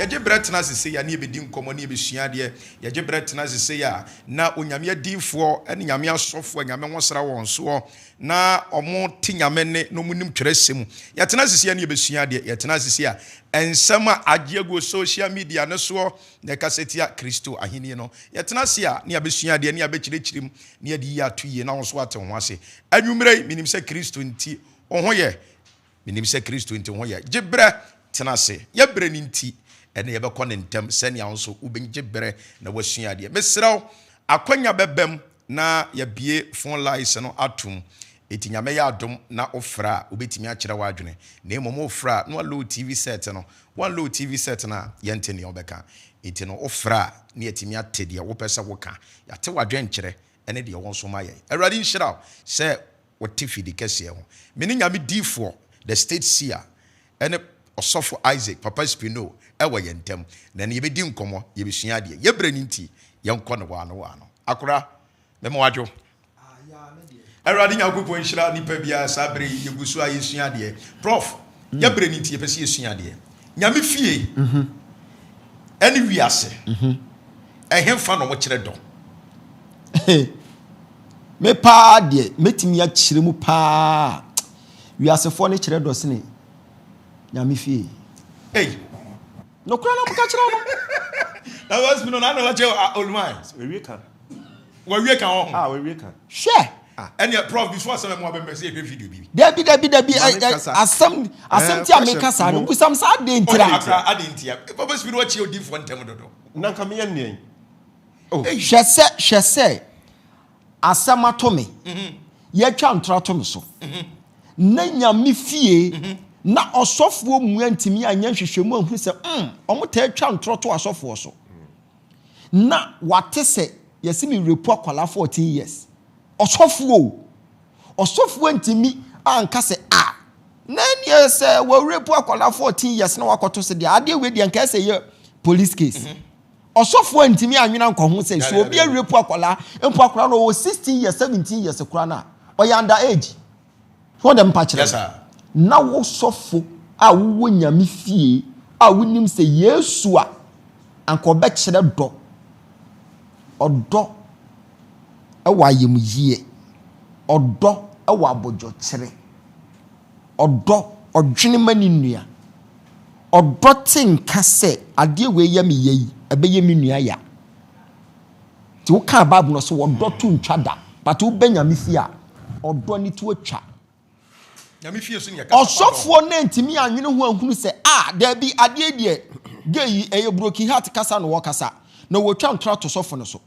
Yɛgye berɛ tena ase sei a ne yɛbɛdi nkɔmmɔ ne yɛbɛsua adeɛ. Yɛgye berɛ tena ase sei a na Onyame adiyifoɔ ne Nyame asɔfoɔ a Nyame nwosra wɔn soɔ na wɔn te Nyame nne na wɔn nim twerɛsɛm mu. Yɛtena ase sei a ne yɛbɛsua adeɛ. Yɛtena ase sei a nsɛm a agye agu social media no soɔ na ɛkasa tia Kristo ahennie no. Yɛtena ase a ne yɛabɛsua adeɛ ne yɛabɛkyerɛkyerɛ mu ne yɛde yie ato yie na wo nso woate wo ho ase. Anwummerɛ yi, menim sɛ Kristo nti wo ho yɛ. Menim sɛ Kristo nti wo ho yɛ. Gye berɛ tena ase. Yɛ berɛ no nti, ɛnna yɛbɛkɔ no ntɛm sɛnea wo nso wobɛgye berɛ na woasua adeɛ. Mesrɛ wo, akwanya bɛbam na yɛabue phone lines no atom. Enti Nyame yɛ adom na wofrɛ a, wobɛtumi akyerɛ w'adwene. Na mmom wofrɛ a, na woaload TV set no. Woanload TV set no a, yɛnte nea wobɛka. Enti no, wofrɛ a, na yɛatumi ate deɛ wopɛ sɛ woka. Yɛate w'adwenkyerɛ ne deɛ wo nso ma yɛn. Awurade nhyira wo sɛ wote fidi kɛseɛ ho. Me ne Nyame diifoɔ, the state seer, ne Ɔsɔfo Isaac, Papa Spino, wɔ yɛn ntam. Na ɛnnɛ yɛbɛdi nkɔmmɔ, yɛbɛsua adeɛ. Yɛn berɛ no nti, yɛnkɔ no waano waano. Akora, mema wo adwo. Awurade Nyankopɔn nhyira nipa biara saa berɛ yi yɛgu so a yɛsua adeɛ. Prof, yɛ berɛ no nti yɛpɛ sɛ yɛsua adeɛ. Nyame fie ɛne wiase, ɛhefa na wɔkyerɛ dɔ? Me paa deɛ mɛtumi akyerɛ mu paa wiasefoɔ no kyerɛ dɔ sene Nyame fie. Ei. Nokorɛ na meka kyerɛ no. Na wɔsi no na na wɔkyɛ oluman. Wawie ka. Wawie ka wɔn. Ah wawie ka. Hwɛ. Ah ɛnneɛ prof bi so asɛm ɛmu abɛn bɛ sɛ yɛhwɛ video bi. Dabi dabi dabi asɛm asɛm ti a meka saa no busam saa adeɛ ntira. Ɔde akora adeɛ ntia. Papa si bi no wakyia odiifoɔ ntɛm dodo. Na nka meyɛ nneɛn. Hwɛ sɛ hwɛ sɛ asɛm ato me, yɛatwa ntorɔ ato me so, na Nyame fie na ɔsɔfoɔ mua ntumi anyɛ nhwehwɛmu anhunu sɛ mm, wɔn taa twa ntorɔ to asɔfoɔ so. Na wate sɛ yɛse me rape akwadaa 14 years. Ɔsɔfoɔ o, ɔsɔfoɔ ntumi anka sɛ ah, na ɛneɛ sɛ wɔ rape akwadaa 14 years na wakɔto so deɛ, adeɛ wei deɛ nka ɛsɛ yɛ police case. Ɔsɔfoɔ antumi anwene ankɔ ho sɛ sɛ obi arepu akwadaa mpo akwadaa no ɔwɔ 16 years 17 years koraa no a ɔyɛ under age. So ɔde mpa kyerɛ no. Na wo sɔfo a wowɔ Nyame fie a wonim sɛ Yesu a anka ɔbɛkyerɛ dɔ, ɔdɔ wɔ ayamyie, ɔdɔ wɔ abodwokyerɛ. Ɔdɔ, ɔdwene ma ne nua. Ɔdɔ te nka sɛ adeɛ wei yɛ me ya yi, ɛbɛyɛ me nua ya. Nti wokaa Bible no sɛ ɔdɔ to ntwa da, but wobɛ Nyame fie a, ɔdɔ ne to atwa. Ɔsɔfoɔ no antumi anwene ho anhunu sɛ, ah, daabi, adeɛ deɛ, gay yi, ɛyɛ broken heart kasa na wɔkasa, na wɔtwa ntorɔ ato sɔfo no so.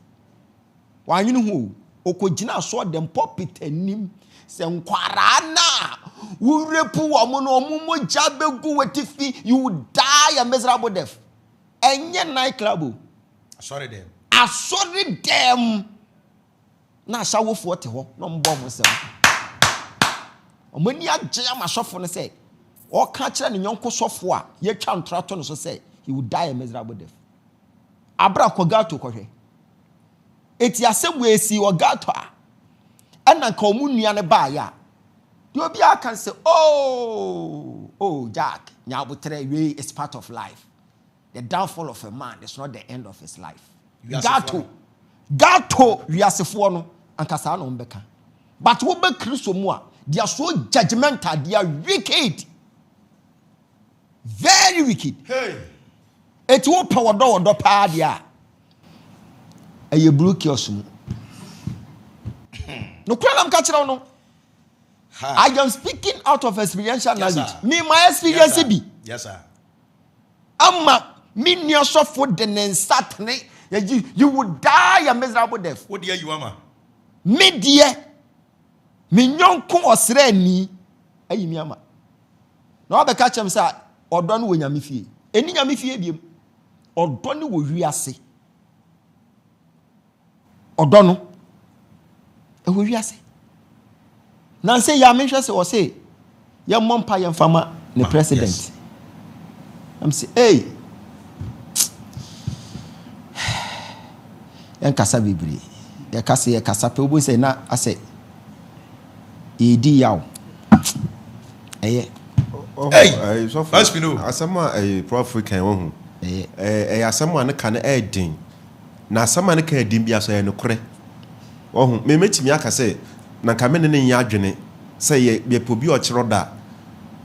Wannwene ho o, ɔkɔgyinaa asɔɔdɛm pulpit anim sɛ nkwaraa no a wo rape wɔn no, wɔn mogya bɛgu w'atifi, you will die a miserable death. Ɛnyɛ night club o. Asɔre dɛm. Asɔre dɛm. Na asawofoɔ te hɔ na wɔn bɔ wɔn nsam. Wɔn ani agye ama sɔfo no sɛ ɔka kyerɛ ne yɔnko sɔfo a yɛatwa ntora to no so sɛ he will die a miserable death. Abra kɔ Gato kɔhwɛ. Eti asɛm wei sii wɔ Gato a, ɛna nka wɔn nua no baeɛ a, deɛ obiara ka sɛ, oh, oh, Jack, nya aboterɛ, wei is part of life. The downfall of a man is not the end of his life. Gato, Gato wiasefoɔ no, anka saa na wɔn bɛka. But wobɛ Kristo mu a, they are so judgmental, they are wicked. Very wicked. Hey. Eti wopɛ wɔdɔ wɔdɔ paa deɛ a, ɛyɛ blue kiosk mu. Nokorɛ na meka kyerɛ wo no. I am speaking out of experiential knowledge. Yes, me my experience yes, bi. Yes, sir. Ama me nua sɔfo de ne nsa tene. You will die a miserable death. Wo deɛ yiwa ma. Me deɛ, me nyɔnko ɔsraani ayi me ama. Na wabɛka kyerɛ me sɛ ɔdɔ no wɔ Nyame fie. Ɛni Nyame fie biom. Ɔdɔ no wɔ wiase. Ɔdɔ no ɛwɔ wiase. Nansa yi a mehwɛ sɛ ɔse yɛmmɔ mpa yɛmfa ma ne president. I'm say, hey, yɛnkasa bebree. Yɛkasa yɛkasa pɛ wobɛhu sɛ na asɛ yɛredi yaw. Ɛyɛ. Hey! Sɔfo, Paspino. asɛm a ɛyɛ prof kan wahu. Ɛyɛ. Ɛyɛ asɛm a ne ka no ɛyɛ den. Na asɛm a ne ka yɛ den biara nso ɛyɛ nokorɛ. Wahu? Me mɛtumi aka sɛ, na nka me ne no nyɛ adwene sɛ yɛ, yɛpɛ obi a ɔkyerɛ ɔdɔ a,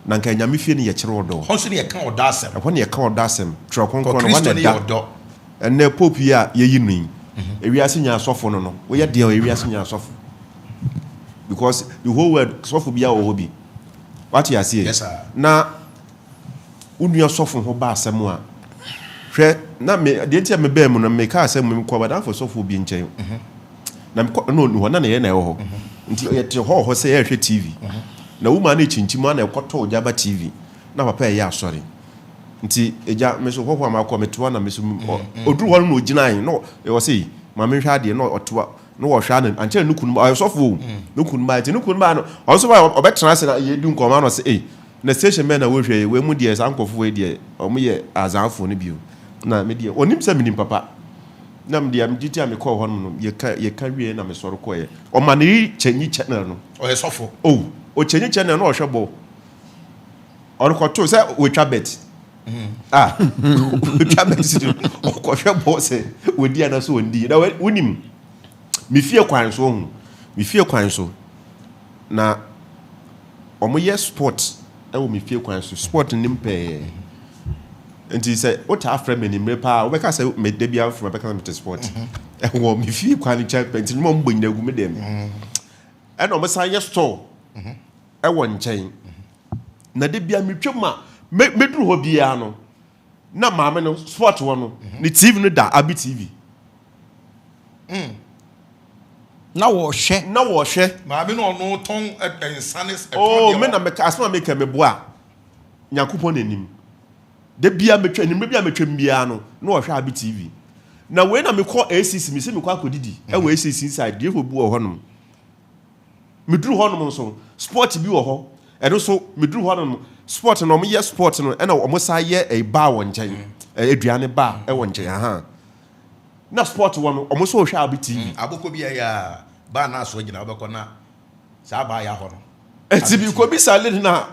na nka Nyame fie no yɛkyerɛ ɔdɔ. Hɔ nso ne yɛka ɔdɔ asɛm. Ɛhɔ ne yɛka ɔdɔ asɛm. Twerɛ Kɔ Kronkron no, hɔ na Kristo ne yɛ ɛda. ɔdɔ. Ɛnnɛ Pope yi a yɛyi no yi, ewiase nyinaa sɔfo no no, woyɛ deɛn a ɔyɛ wiase nyinaa sɔfo. Because the whole world sɔfo biara wɔ hɔ bi. Wate aseɛ? Yes sir. Na wo nua sɔfo ho ba asɛm a, hwɛ na me deɛ nti a mebaa mu no mekaa sɛ mekɔ madamfo sɔfo bi nkyɛn. Na mekɔ na ɔni hɔ na ne yere na ɛwɔ hɔ. Nti yɛte hɔ hɔ sɛ yɛrehwɛ TV. Na woman no kyinkyim a na ɛkɔtɔ ogya ba TV. Na papa ɛyɛ asɔre. Nti agya me so hɔhoɔ a makɔ mete hɔ na me so ɔduru hɔ no na ɔgyinae na ɔse ma menhwɛ adeɛ na ɔte hɔ na wɔhwɛ ano ankyɛ ne kunu ɔyɛ sɔfo o ne kunu baa nti ne kunu baa no ɔno nso baa ɔbɛtena ase na yɛdi nkɔmɔ ano ɔsɛ ei na station bɛn na wɔhwɛ yi wei mu deɛ saa nkurɔfo wei deɛ wɔn yɛ azanfo no bio na me deɛ ɔnim sɛ menim papa na me deɛ megye ti a mekɔɔ hɔ nom no yɛka yɛka wie na mesɔre kɔɛ ɔma ne yere kyɛnyi channel no ɔyɛ sɔfo o ɔkyɛnyi channel na ɔhwɛ bɔ ɔrekɔto sɛ wɔtwa bet ah wɔtwa bet si ɔkɔhwɛ bɔ sɛ wɔdi anaasɛ wɔndi na wonim me fie kwan so ho me fie kwan so na wɔyɛ sport wɔ me fie kwan so sport nim pɛɛ nti sɛ wotaa frɛ me anwummerɛ paa wobɛka sɛ me da biara frɛ bɛka sɛ mete sport ɛwɔ me fie kwan nkyɛn pɛ nti nnwuma mbɔ nyina gu me dɛm ɛna wɔsan yɛ store ɛwɔ nkyɛn Na da biara metwam a, mɛduru hɔ biara no, na maame no sport hɔ no, ne TV no da Abi TV. Na wɔhwɛ. Na wɔhwɛ. Maame no ɔno tɔn nsa ne ɛtɔn Oh, deɛ me na meka asɛm a meka meboa Nyankopɔn n'anim. Da biara metwa anwummerɛ bi a metwam biara no, na wɔhwɛ Abi TV. Na wei na mekɔ ACC, mese mekɔ akɔdidi ɛwɔ ACC inside, deɛ bi wɔ hɔnom. Meduru hɔnom nso, sport bi wɔ hɔ. Ɛno nso, meduru hɔnom, sport no, wɔyɛ sport no, ɛna wɔn san yɛ ɛyi bar wɔ nkyɛn. Aduane bar ɛwɔ nkyɛn, ahan. Na sport wɔ no, wɔn nso rehwɛ abi TV. Abokɔ bi ayɛ a, bar no aso agyina, wobɛkɔ na saa bar yɛ ahɔ no. Ɛti bi kɔ bisa lady na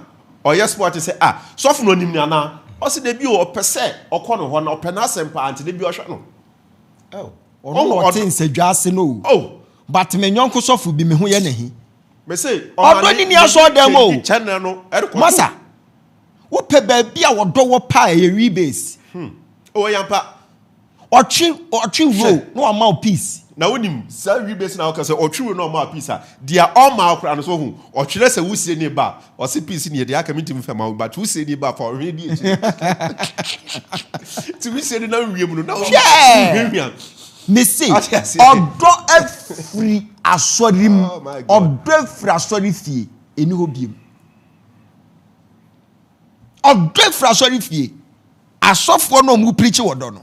ɔyɛ sport sɛ, ah, sɔfo no onim ni anaa? Ɔsi dabi o, ɔpɛ sɛ ɔkɔ no hɔ na ɔpɛ n'asɛm paa, nti dabi ɔhwɛ no. Oh. Ɔno na ɔte nsadwa ase no o. But me nyɔnko sɔfo bi me ho yɛ n'ahi. Ɔdɔ ni ni asɔɔdan mu o. Masa, wopɛ baabi a ɔdɔ wɔ paa ɛyɛ wii base. Hmm. Oh, yampa. Ɔtwe ɔtwe row na wama wo peace. Na wonim saa wii base na ɔka sɛ ɔtwe row na ɔma wo peace a deɛ ɔma wo koraa no so ho ɔtwerɛ sɛ wusie ne ba Ɔse peace neɛ deɛ aka mentimi fɛ ma wo but wusie ni ba fa ɔhwene di akyire nti wusie no nam wiem no na wohwiahwia. Mese ɔdɔ afiri asɔre mu oh ɔdɔ afiri asɔre fie ɛni hɔ biem ɔdɔ afiri asɔre fie asɔfoɔ no ɔmo pirikyi wɔ dɔ no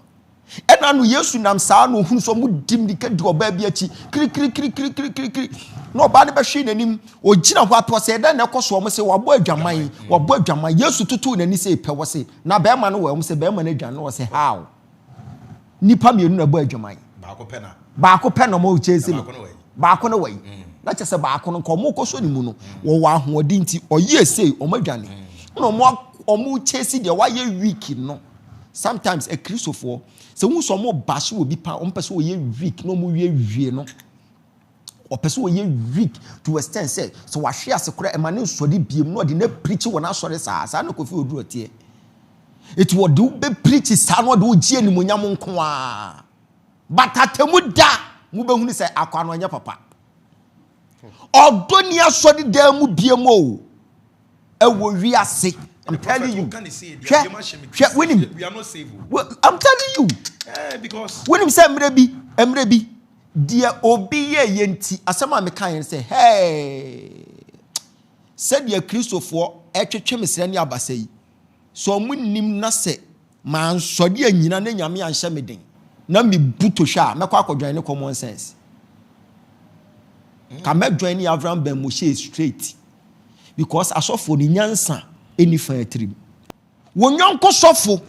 Ɛna no Yesu nam saa na ohunu sɛ wɔdi mmirika di ɔbaa bi akyi kirikirikirikirikiri na ɔbaa no bɛhwee n'anim. Ogyina hɔ apɛ ɔsɛ ɛdɛn na ɛkɔ so wɔn sɛ wabɔ adwaman wabɔ adwaman. Yesu totoo n'ani sɛ pɛ wɔ se na bɛrima no wɔ wɔn sɛ bɛrima no adwane na wɔ sɛ how nipa mmienu na ɛbɔ adwaman baako pɛ na baako pɛ na wɔn kyɛ si no baako no wɔ yi mm. na kyɛ sɛ baako no nka wɔn kɔ so ne mu no mm. wɔwɔ ahoɔden nti ɔyɛ ese wɔn adwane mm. na wɔn wɔn kyɛ si deɛ wɔayɛ weak no. Sometimes akristofoɔ sɛ wohu sɛ wɔn bash wɔ bi paa wɔn pɛ sɛ wɔyɛ weak na wɔn wie wie no ɔpɛ sɛ wɔyɛ weak to extent sɛ sɛ wahwe ase koraa ɛma ne nsɔre biem na ɔde no apirikyi wɔn asɔre saa saa na Kofi Oduro teɛ eti wɔde wo bɛ pirikyi saa na ɔde wo gye animonyam nko ara but atemu da mo bɛhunu sɛ akwa no ɔnyɛ papa ɔdɔ ni asɔre dan mu biem o. Ɛwɔ wiase. I'm telling you. Hwɛ, hwɛ, wonim. I'm telling you. Eh, wonim sɛ mmerɛ bi, mmerɛ bi, deɛ obi yɛ yɛ nti, asɛm a meka yɛn sɛ, hey, sɛdeɛ Kristofoɔ ɛtwetwe me srɛ ne abasa yi, sɛ ɔmo nim na sɛ mansɔre anyina na Nyame anhyɛ me den, na mebu tohwɛ a, mɛkɔ akɔdwan ne common sense. Ka mɛdwan ne Avram Ben Moshe straight. Because asɔfoɔ no nyansa ɛni fa tirim. Wo yɔnko sɔfo,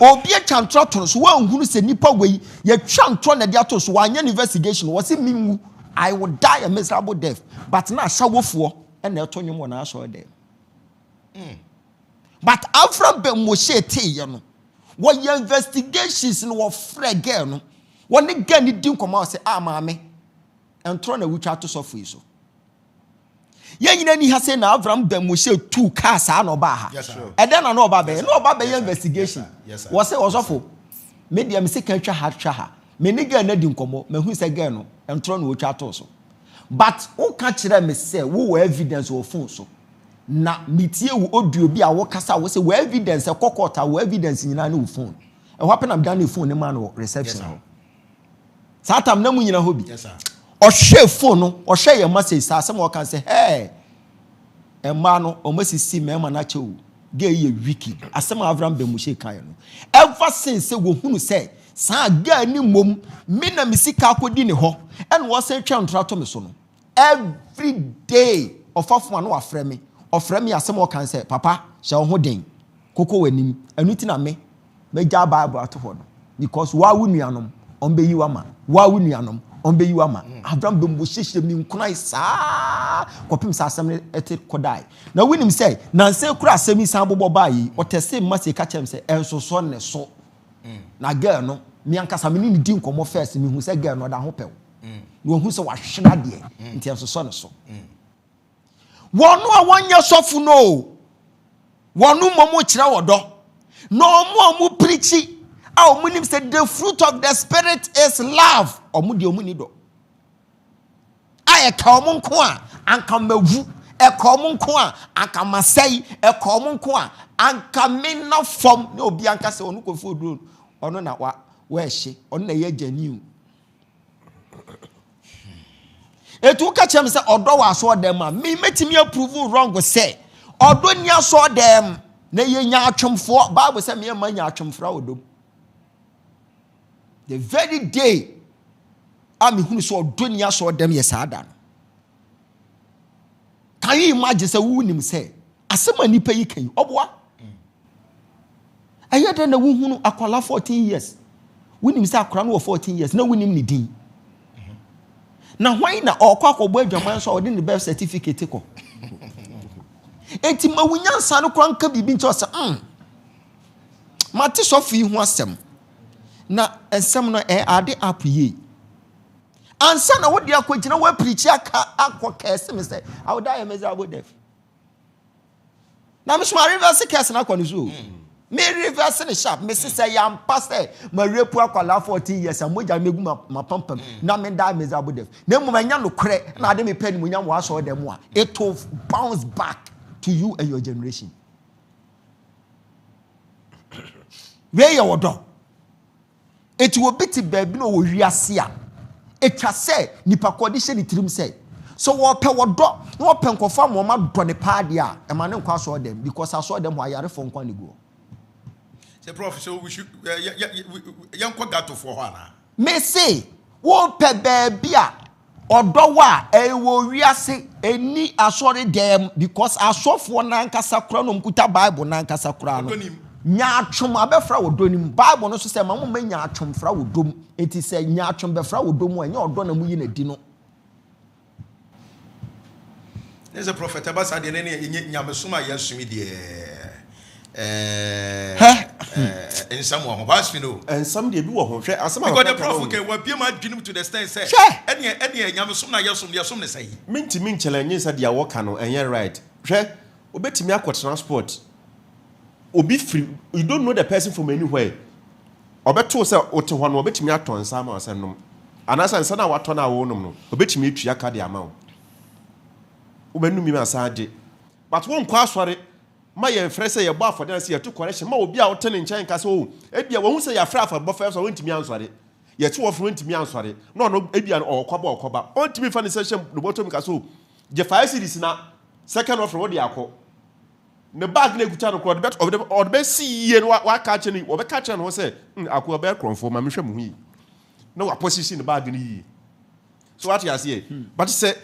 obi atwa ntorɔ ato no so, woanhunu sɛ nipa wei yɛtwa ntorɔ na ɛde ato so, wanyɛ no investigation, wɔse menwu, I will die a miserable death, but na asawofoɔ ɛna ɛto nnwom wɔ n'asɔre dɛm. But Avram Ben Moshe teeɛ no, Wɔyɛ investigations no wɔfrɛ girl no. Wɔne girl no di nkɔmmɔ a ɔsɛ ah maame, ntorɔ na wotwa ato sɔfo yi so. Yɛn nyinaa ni ha sɛ na Avram Ben Moshe tuu kaa saa na ɔbaa ha. Ɛdɛn na na ɔba bɛyɛ? Na ɔba bɛyɛ investigation. Wɔsɛ ɔsɔfo, me deɛ me sika twa ha twa ha. Me ne girl no adi nkɔmmɔ, mahu sɛ girl no ntorɔ na ɔtwa ato so. But woka kyerɛ me sɛ wowɔ evidence wɔ phone so. Na metie wo audio bi a wokasa wo sɛ wɔ evidence ɛkɔ court a wɔ evidence nyinaa ne wo phone. Ɛhɔ apɛ na medane phone no maa no wɔ reception hɔ. Saa tam na mu nyina hɔ bi. Ɔhwɛ phone no, ɔhwɛ yɛn message saa asɛm a ɔka sɛ hɛɛ mmaa no wɔn asisi mmarima no akyɛ o. Girl yi yɛ wicked. Asɛm a Avram Ben Moshe kaeɛ no. Ever since sɛ wɔhunu sɛ saa girl ne mmom me na me sika akɔdi ne hɔ ɛna wɔsan twa ntora to me so no. Every day ɔfa phone a na wafrɛ me. Ɔfrɛ me asɛm a ɔka sɛ papa hyɛ wo ho den koko w'anim. Ɛno ti na me mɛgyaa Bible ato hɔ no because woa wo nuanom wɔn bɛyi wo ama, woa wo nuanom wɔn bɛyi wo ama. Abraham bɛ mu hyehyɛ mi nkuran saa kɔpem sɛ asɛm no ɛte kɔdae. Na wonim sɛ nansa kura asɛm yi san bobɔ baa yi, ɔtɛse mma sɛ ka kyerɛ me sɛ ɛnsosɔ ne so. Na girl no, me ankasa me ne ne di nkɔmmɔ first, mehu sɛ girl no ɔda ho pɛw. Na wahu sɛ wahwere adeɛ, nti ɛnsosɔ ne so. Wɔn a wɔnyɛ sɔfo no o, wɔn mmom kyerɛ ɔdɔ. Na wɔn a wɔn pirikyi a wɔn nim sɛ the fruit of the spirit is love, wɔn deɛ wɔn ni dɔ. A ɛka wɔn nko a, anka mawu. Ɛka wɔn nko a, anka masɛe. Ɛka wɔn nko a, anka mena fam. Na obi anka sɛ ɔno Kofi Oduro, ɔno na wa wɔɛhye, ɔno na ɛyɛ genuine. Etu woka kyerɛ me sɛ ɔdɔ wɔ asɔɔdan mu a, me mɛtumi approve wrong sɛ ɔdɔ ni asɔɔdan mu na yɛ nyaatwomfoɔ. Bible sɛ meɛ ma nyaatwomfoɔ a ɔdɔ mu. The very day a mehunu sɛ ɔdɔ ni asɔɔdan mu yɛ saa da no. Can you imagine sɛ wonim sɛ asɛm a nipa yi ka yi ɔboa? Ɛyɛ dɛn na wohunu akwala 14 years? Wonim sɛ akora no wɔ 14 years na wonim ne din. Na hwan na ɔkɔ akɔbɔ adwaman nso a ɔde ne birth certificate kɔ? Enti ma wo nyansa no kora nka biribi nkyerɛ sɛ mate sɔfo yi ho asɛm na nsɛm no ɛ ade up yie. Ansa na wode akɔgyina woapirikyi aka akɔ kɛse me sɛ I will die a miserable death. Na me so ma reverse curse no akɔ ne so o. Me reverse ne sharp. Me se sɛ yɛampa sɛ ma rape akwadaa 14 years a mogya no mɛgu mapampam na me die miserable death. Na mmom ɛnyɛ nokorɛ na ade mepɛ animuonyam wɔ asɔre dɛm a it will bounce back to you and your generation. Wei yɛ ɔdɔ. Enti obi te baabi na ɔwɔ wiase a, etwa sɛ nipa ko de hyɛ ne tirim sɛ, sɛ ɔpɛ ɔdɔ na ɔpɛ nkurɔfoɔ ama wɔn adɔ no paa deɛ a, ɛma no nkɔ asɔɔdɛm because asɔɔdɛm hɔ ayarefoɔ nko ara na egu hɔ. Sɛ prof so we should yɛnkɔ gatofoɔ hɔ anaa? Mese wopɛ baabi a Ɔdɔ wɔ a, ɛwɔ wiase, ɛnni asɔre dɛm because asɔfoɔ no ankasa koraa na wɔkuta Bible no ankasa koraa no, nyaatwom abɛfra wɔ dɔ no mu. Bible no nso sɛ ma mo mma nyaatwom fra wɔ dɔ mu. Enti sɛ nyaatwom bɛfra wɔ dɔ mu a, ɛnyɛ ɔdɔ na moyi no adi no. Ne sɛ prɔfɛt ɛba saa deɛ ne ne ɛnyɛ nyamesom a yɛsom yi deɛ ɛɛ nsɛm wɔ ho paa no. Nsɛm deɛ bi wɔ ho hwɛ asɛm a because the prof kɛ wabie ma adwene mu to the extent sɛ ɛneɛ ɛneɛ nyamesom na yɛsom yɛsom ne sɛ yi. Mentumi nkyɛlɛnye sɛ deɛ wɔka no ɛnyɛ right hwɛ wobɛtumi akɔtena sport obi firi you don't know the person from anywhere Ɔbɛto wo sɛ wote hɔ no, ɔbɛtumi atɔ nsa ama wo sɛ nom. Anaasɛ nsa no a watɔ no a worenom no, ɔbɛtumi atua ka de ama wo. Wobɛnom bi ma asan agye. But wonkɔ asɔre ma yɛmfrɛ sɛ yɛbɔ afɔdeɛ anaasɛ yɛto correction ma obi a wote ne nkyɛn nka sɛ oh, ebia wahu sɛ yɛafrɛ afɔrebɔ first a ɔntumi ansɔre. Yɛte wɔfrɛ ɔntumi ansɔre. Na ɔno ebia ɔɔkɔba ɔɔkɔba. Ɔntumi mfa ne nsa nhyɛ ne bɔtɔ mu nka sɛ oh, gye 5 cedis na second offering wode akɔ. Ne bag na ekuta no koraa, ɔde bɛ ɔde ɔde bɛsi yie na waka akyerɛ ne ɔbɛka akyerɛ ne ho sɛ hmm akoa ɔbɛyɛ korɔmfoɔ ma mehwɛ me ho yie na waposition ne bag no yie. So wate aseɛ? But sɛ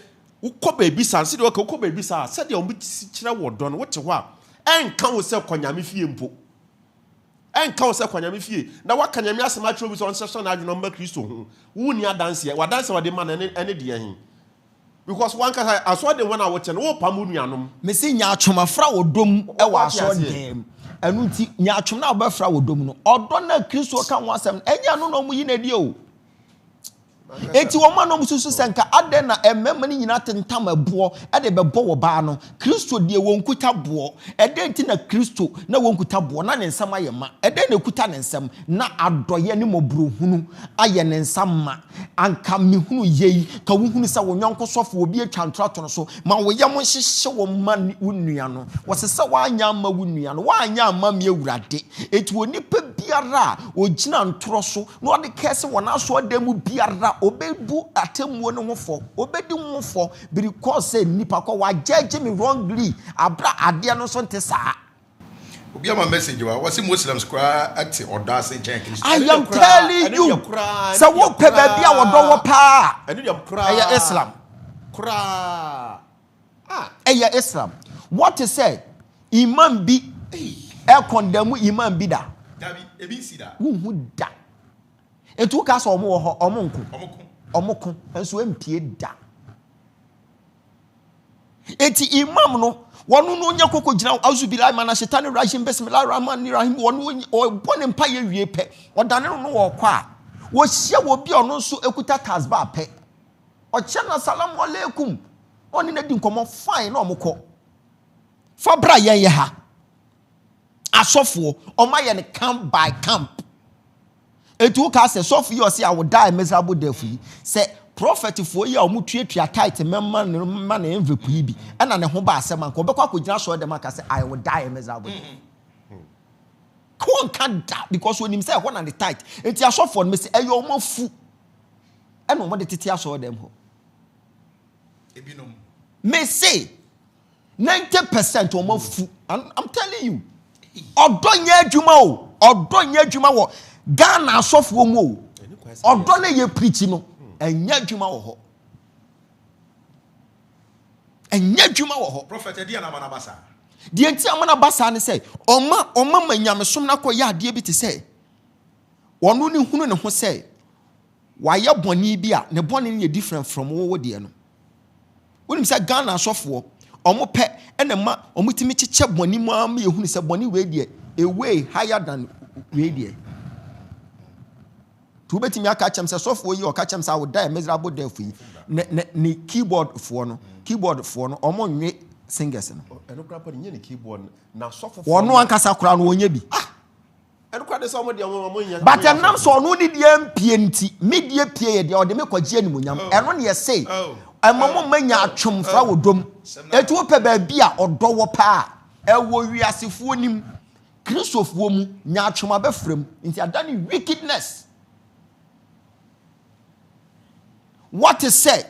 wokɔ baabi saa sɛdeɛ ɔka wokɔ baabi saa sɛdeɛ wɔn si kyerɛ wɔ dɔ no wote hɔ a ɛnka wo sɛ kɔ Nyame fie mpo. Ɛnka wo sɛ kɔ Nyame fie na waka Nyame asɛm akyerɛ obi sɛ ɔnsɛsɔ n'adwene ɔmma Kristo ho. Wonni adanseɛ. W'adanseɛ a wɔde ma no ɛne ɛne deɛ he? Because wankasa asɔre de wɔn a wote no wopam wo nuanom. Mese nyaatwom afra ɔdɔ mu wɔ Wate asɔre aseɛ? dan mu. Ɛno nti, nyaatwom no a wɔbɛfra wɔ dɔ mu no, ɔdɔ no a Kristo ka ho asɛm no, ɛnyɛ ɛno na wɔyi no adi o. Enti wɔn a na wɔsusu sɛ nka adɛn na mmarima no nyinaa tentam ɛboɔ de bɛbɔ wɔ baa no, Kristo deɛ wɔnkuta boɔ. Ɛdɛn nti na Kristo na wɔnkuta boɔ na ne nsam ayɛ ma? Ɛdɛn na ɛkuta ne nsam? Na adɔeɛ ne mmɔborɔhunu ayɛ ne nsa ma. Anka mehunu yei, ka wohunu sɛ wo yɔnko sɔfo obi atwa ntorɔ ato no so, ma wo yam nhyehye wo mma wo nua no. Wɔse sɛ woanyɛ amma wo nua no, woanyɛ amma me Awurade. Enti onipa biara a ɔgyina ntorɔ so na ɔde kɛse wɔ n'asɔɔdan mu biara ɔbɛbu atemmuo no ho fɔ, ɔbɛdi ho fɔ because sɛ nipa kɔ wa judge me wrongly abra adeɛ no nso nte saa. Obi ama message wa wɔsi Muslims koraa te ɔdɔ ase nkyɛn Kristo. I am telling you sɛ wopɛ baabi a ɔdɔ wɔ paa ɛyɛ Islam. Ɛyɛ Islam. Wɔte sɛ imam bi ɛkɔndɛmu imam bi da. Dabi, ebi nsi da. Wonhu da. Nti woka sɛ ɔmo wɔ hɔ, ɔmo nko. Ɔmo ko, nso empie da. Eti imam no, wɔn no nya koko gyina auzubillahi mana shetani rajim bismillahi rahmani rahim wɔn ɔbɔ ne mpa yɛ wie pɛ, ɔdane no no wɔkɔ a, wɔhyia wɔ bi a ɔno nso ekuta tasbah pɛ. Ɔkyɛ no asalamu alaikum. Ɔne no adi nkɔmmɔ fine na ɔmo kɔ. Fa bra yɛn yɛ ha. Asɔfoɔ, ɔmo ayɛ no camp by camp. Eti wo kaa sɛ sɔfo yi ɔse I will die a miserable death yi, sɛ prɔfɛtfoɔ yi a ɔmo tuatua tithe mɛma no ma no envelope yi bi ɛna ne ho ba asɛm anka ɔbɛkɔ akɔgyina asɔre dɛm aka sɛ I will die a miserable death. Ɔnka da because onim sɛ ɛhɔ na ne tithe. Eti asɔfoɔ no mese ɛyɛ ɔmo afu. ɛna wɔde tete asɔredan hɔ. Ebinom. Me se 90% wɔn afu. I'm, I'm telling you. Ɔdɔ nyɛ adwuma o. Ɔdɔ nyɛ adwuma wɔ Ghana asɔfoɔ mu o. Ɔdɔ no yɛ pirikyi no. Ɛnyɛ adwuma wɔ hɔ. Ɛnyɛ adwuma wɔ hɔ. Prophet, ɛdeɛ na ama no aba saa? Deɛ nti ama no aba saa ne sɛ ɔma ɔma ma nyamesom no akɔyɛ adeɛ bi te sɛ ɔno ne hunu ne ho sɛ wayɛ bɔne bi a ne bɔne no yɛ different from wo wo deɛ no. Wonim sɛ Ghana asɔfoɔ, wɔn pɛ na ɛma wɔn tumi kyekyɛ bɔne mu ara ma yɛhunu sɛ bɔne wei deɛ a way higher than wei deɛ. Nti wobɛtumi aka kyɛm sɛ sɔfoɔ yi ɔka kyɛm sɛ I will die a miserable death yi ne ne ne keyboard foɔ no keyboard foɔ no wɔn nwe singers no. Ɛno koraa pɔ no nyɛ ne keyboard no na asɔfofoɔ Wɔn ankasa koraa no wɔnyɛ bi. Ah! But ɛnam sɛ ɔno ne deɛ mpie nti, me deɛ pie yɛ deɛ ɔde me kɔgye animuonyam. Ɛno ne yɛse, ɛma mo mma nya atwomfra wɔ dɔ mu. Enti wopɛ baabi a ɔdɔ wɔ paa a, ɛwɔ wiasefoɔ nim, Kristofoɔ mu, nya atwom abɛfra mu. Nti adane wickedness. Wɔte sɛ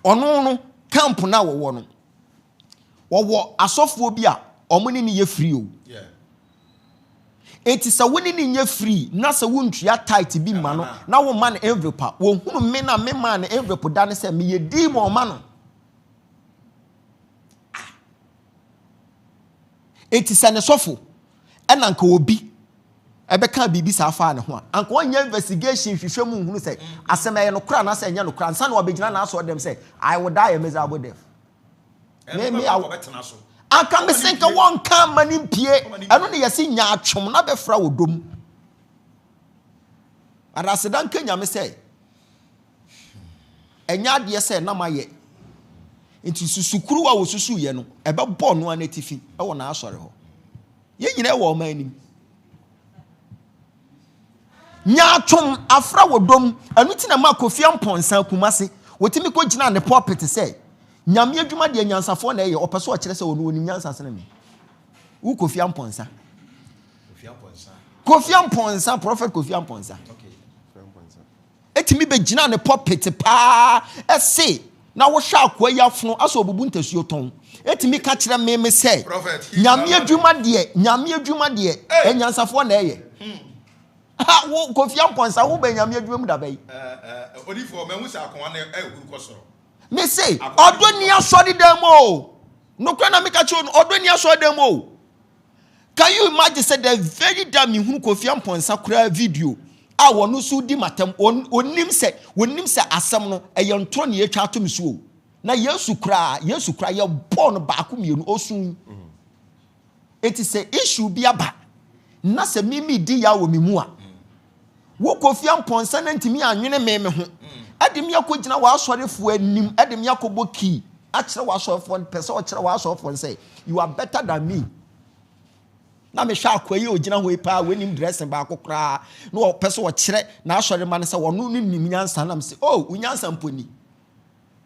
ɔno no camp no a wɔwɔ no, wɔwɔ asɔfoɔ bi a wɔn ne no yɛ free o. Enti sɛ wo ne no nyɛ free na sɛ wontua tithe bi mma no na womma no envelope a, wɔhunu me na memaa no envelope da no sɛ meyɛ demon ma no. Ah. Enti sɛ ne sɔfo ɛna nka obi ɛbɛka biribi saa faa ne ho a, anka ɔnyɛ investigation hwehwɛ mu nhunu sɛ asɛm ɛyɛ nokorɛ anaasɛ ɛnyɛ nokorɛ ansa na wabɛgyina n'asɔre dɛm sɛ I will die a miserable death. Me me awo. Anka me se nka wɔnka mma no mpie. Ɛno ne yɛse nyaatwom na bɛfra wɔ dɔ mu. But aseda nka Nyame sɛ ɛnyɛ adeɛ sɛ na mayɛ. Nti susukuruwa a wɔsusuiɛ no, ɛbɛbɔ ɔno ara n'atifi wɔ n'asɔre hɔ. Yɛn nyinaa wɔ ɔman anim. Nyaatwom afra wɔ dɔ mu. Ɛno nti na ɛmaa Kofi Amponsah Kumasi, wɔtumi kɔgyinaa ne pulpit sɛ, Nyame adwuma deɛ nyansafoɔ na ɛyɛ, ɔpɛ sɛ ɔkyerɛ sɛ ɔno ɔnim nyansa sene me. Wo Kofi Amponsah. Kofi Amponsah, Prophet Kofi Amponsah. Ɛtumi bɛgyina ne pulpit paa ɛse na wohwɛ akoa yi afono asɛ ɔbubu ntasuo tɔn. Ɛtumi ka kyerɛ me me sɛ Nyame adwuma deɛ, Nyame adwuma deɛ, anyansafoɔ na ɛyɛ. Ha, wo Kofi Amponsah wo bɛ Nyame adwuma mu da bɛyi. Odifoɔ, mahu sɛ akoa no ɛhuru kɔ soro. Me se, ɔdɔ ni asɔredan mu o. Nokorɛ na meka kyerɛ no, ɔdɔ ni asɔredan mu o. Can you imagine sɛ the very day mehunu Kofi Amponsah koraa video a wɔn nso di matam, onim sɛ, onim sɛ asɛm no ɛyɛ ntorɔ na yɛatwa ato me so o. Na Yesu koraa, Yesu koraa yɛbɔɔ no baako mmienu, ɔsui. Eti sɛ issue bi aba na sɛ me medi yaw wɔ me mu a, wo Kofi Amponsah no antumi anwene me me ho de me akɔgyina w'asɔrefoɔ anim de me akɔbɔ key akyerɛ w'asɔrefoɔ no, pɛ sɛ ɔkyerɛ w'asɔrefoɔ no sɛ you are better than me. Na mehwɛ akoa yi a ɔgyina hɔ yi paa, wɔnim dressing baako koraa na ɔpɛ sɛ ɔkyerɛ n'asɔrema no sɛ ɔno no nim nyansa nam sɛ oh, wo nyansa mpo ni.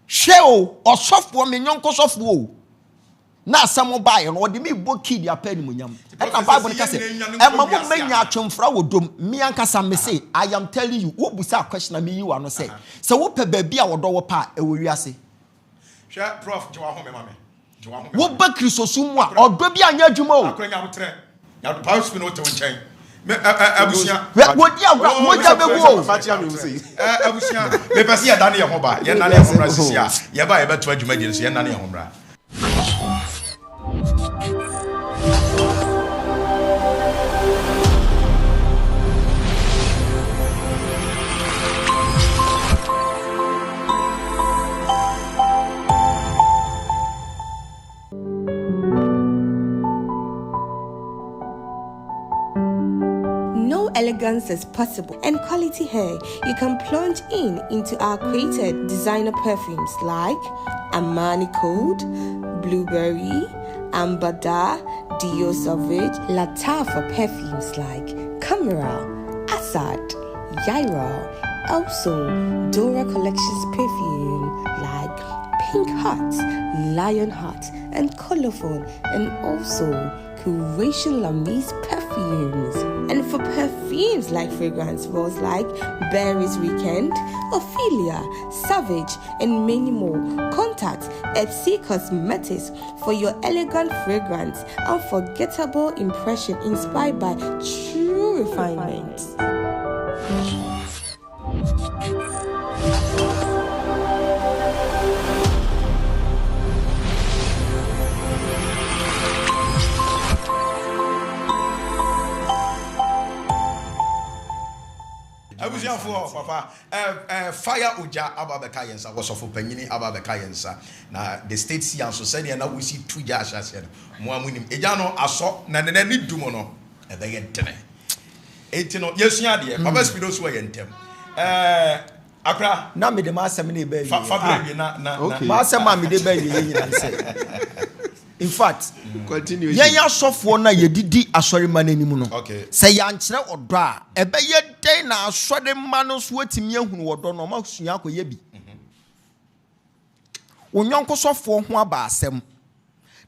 Hwɛ o, ɔsɔfoɔ, me nyɔnko sɔfoɔ o, na asɛm baeɛ no, ɔde me bɔ kii de apɛ animuonyam. Ɛna Bible no ka sɛ, ɛma mo mma nya atwemfra wɔ dom. Me ankasa me se, I am telling you, wobusa question a meyi w'ano sɛ, sɛ wopɛ baabi a ɔdɔ wɔ pa a, ɛwɔ wiase. Hwɛ, Prof, gye w'ahome ma me. Woba Kristosom mu a, ɔdɔ bi anyɛ adwuma o. Hwɛ, wɔdi agorɔ a, mogya bɛgu o. Abusua, mepɛ sɛ yɛdane yɛn ho ba. Yɛnnane yɛn ho mmra sisi a yɛba a yɛbɛtoa dwumadie no so. Yɛnnane yɛn ho mmra. No elegance is possible and quality hair. You can plunge in into our created designer perfumes like Armani Code, Blueberry, Ambada, Dio Savage, Lattafa perfumes like Camera, Assad, Yaira, also Dora Collections perfume like Pink Heart, Lion Heart, and Colophone, and also Curation Lamise perfumes. And for perfumes like fragrance rolls like Berries Weekend, Ophelia, Savage, and many more, contact FC Cosmetics for your elegant fragrance, unforgettable impression inspired by true refinement. Abusuafoɔ papa eh, eh, fire ogya aba abɛka yɛn nsa, wɔsɔfo panyini aba abɛka yɛn nsa, na the state sia nso sɛdeɛ na wosi tu gya ahyɛaseɛ no, mo a monim egya no asɔ na ne n'ani dum no ɛbɛyɛ dene. Enti no yɛsua adeɛ. Papa Spido nso wɔ yɛn ntam. Eh, akora. Na mede m'asɛm no reba awieɛ. Fa bra awie na na na. M'asɛm a mede ba awieɛ nyinaa ne sɛ, in fact, yɛn asɔfoɔ no a yɛdidi asɔremma no anim no, sɛ yɛankyerɛ ɔdɔ a, ɛbɛyɛ dɛn na asɔremma no nso atumi ahunu ɔdɔ no, wɔasua akɔyɛ bi? Wo yɔnko sɔfoɔ ho aba asɛm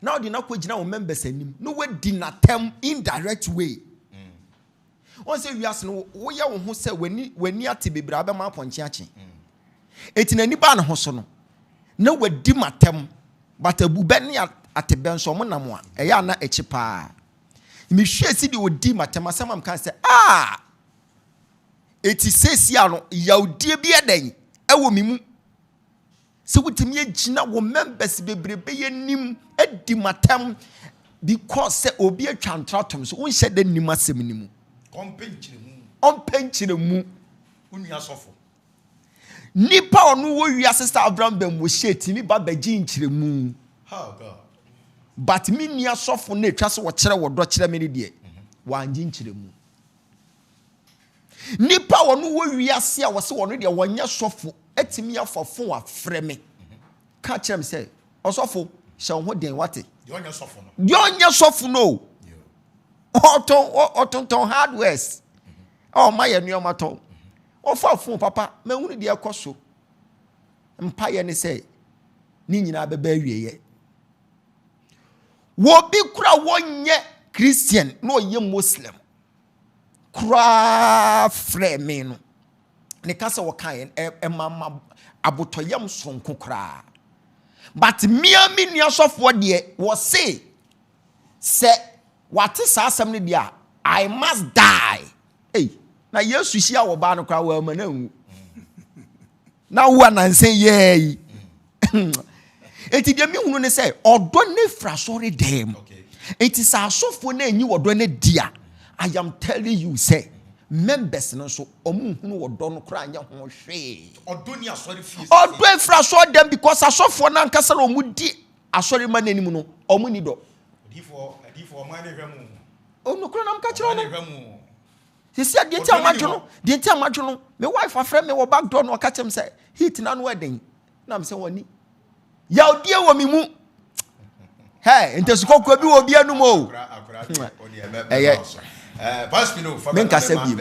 na wode no akɔgyina wo members anim na wadi n'atɛm indirect way. Wɔn sɛ wiase no woyɛ wo ho sɛ w'ani w'ani ate bebree a wobɛma apɔnkye akye. Eti n'ani baa ne ho so no na wadi m'atɛm but abubɛ ne atebɛ nso wɔn nam a ɛyɛ a na ɛkye paa. Mehwɛ si deɛ ɔdi m'atɛm asɛm a meka sɛ ah eti seesia no yawdie bi ɛdɛn ɛwɔ me mu. Sɛ wotumi agyina wo members bebrebe yi anim adi m'atɛm because sɛ obi atwa ntorɔ atom so wonhyɛ da nnim asɛm no mu. Ɔmpɛ nkyerɛmu. Ɔmpɛ nkyerɛmu. Wo nua sɔfo. Nipa a ɔno wɔ wiase sɛ Abraham Ben Moshe tumi ba bɛgye nkyerɛmu. Oh God. But me nua sɔfo no atwa sɛ ɔkyerɛ wɔ dɔ kyerɛ me no deɛ, wangye nkyerɛmu. Nipa a ɔno wɔ wiase a wɔsɛ ɔno deɛ wɔnyɛ sɔfo atumi afa fon afrɛ me ka kyerɛ me sɛ ɔsɔfo hyɛ wo ho den wate. Deɛ ɔnyɛ sɔfo no. Deɛ ɔnyɛ sɔfo no ɔtɔn ɔtontɔn hardwares a ɔma yɛ nneɛma tɔn. Ɔfa fon papa mahunu deɛ ɛkɔ so. Mpaeɛ ne sɛ ne nyinaa bɛbɛ awieɛ. Wɔbi kura wɔnyɛ Christian na ɔyɛ Muslim. koraa frɛɛ me no, ne kasa wɔkaeɛ no, ɛma ma abotɔyam soronko koraa. But mmea me nua sɔfoɔ deɛ, wɔse sɛ wate saa asɛm no deɛ a, I must die. Ei, na Yesu hyia wɔ baa no koraa wɔama no anwu. Na wo anansa yɛɛ yi. Enti deɛ mehunu ne sɛ ɔdɔ no firi asɔre dan mu. Enti sɛ asɔfoɔ no anyi ɔdɔ no adi a, I am telling you sɛ members no nso wɔn nhunu ɔdɔ no koraa nyɛ ho hwee. Ɔdɔ ni asɔre fie. Ɔdɔ efiri asɔre dan because asɔfoɔ no ankasa na wɔn di asɔre ma n'anim no wɔn ni dɔ. Nokorɛ na meka kyerɛ wo no. Sisi a deɛ nti a madwo no, deɛ nti a madwo no, me wife afrɛ me wɔ back door na ɔka kyerɛ me sɛ heat na ano ɛden. Na me sɛ wɔni. Yawdie wɔ me mu. Hɛ, ntasukɔkɔɔ bi wɔ obi anum o. Ɛyɛ. Menkasa bio.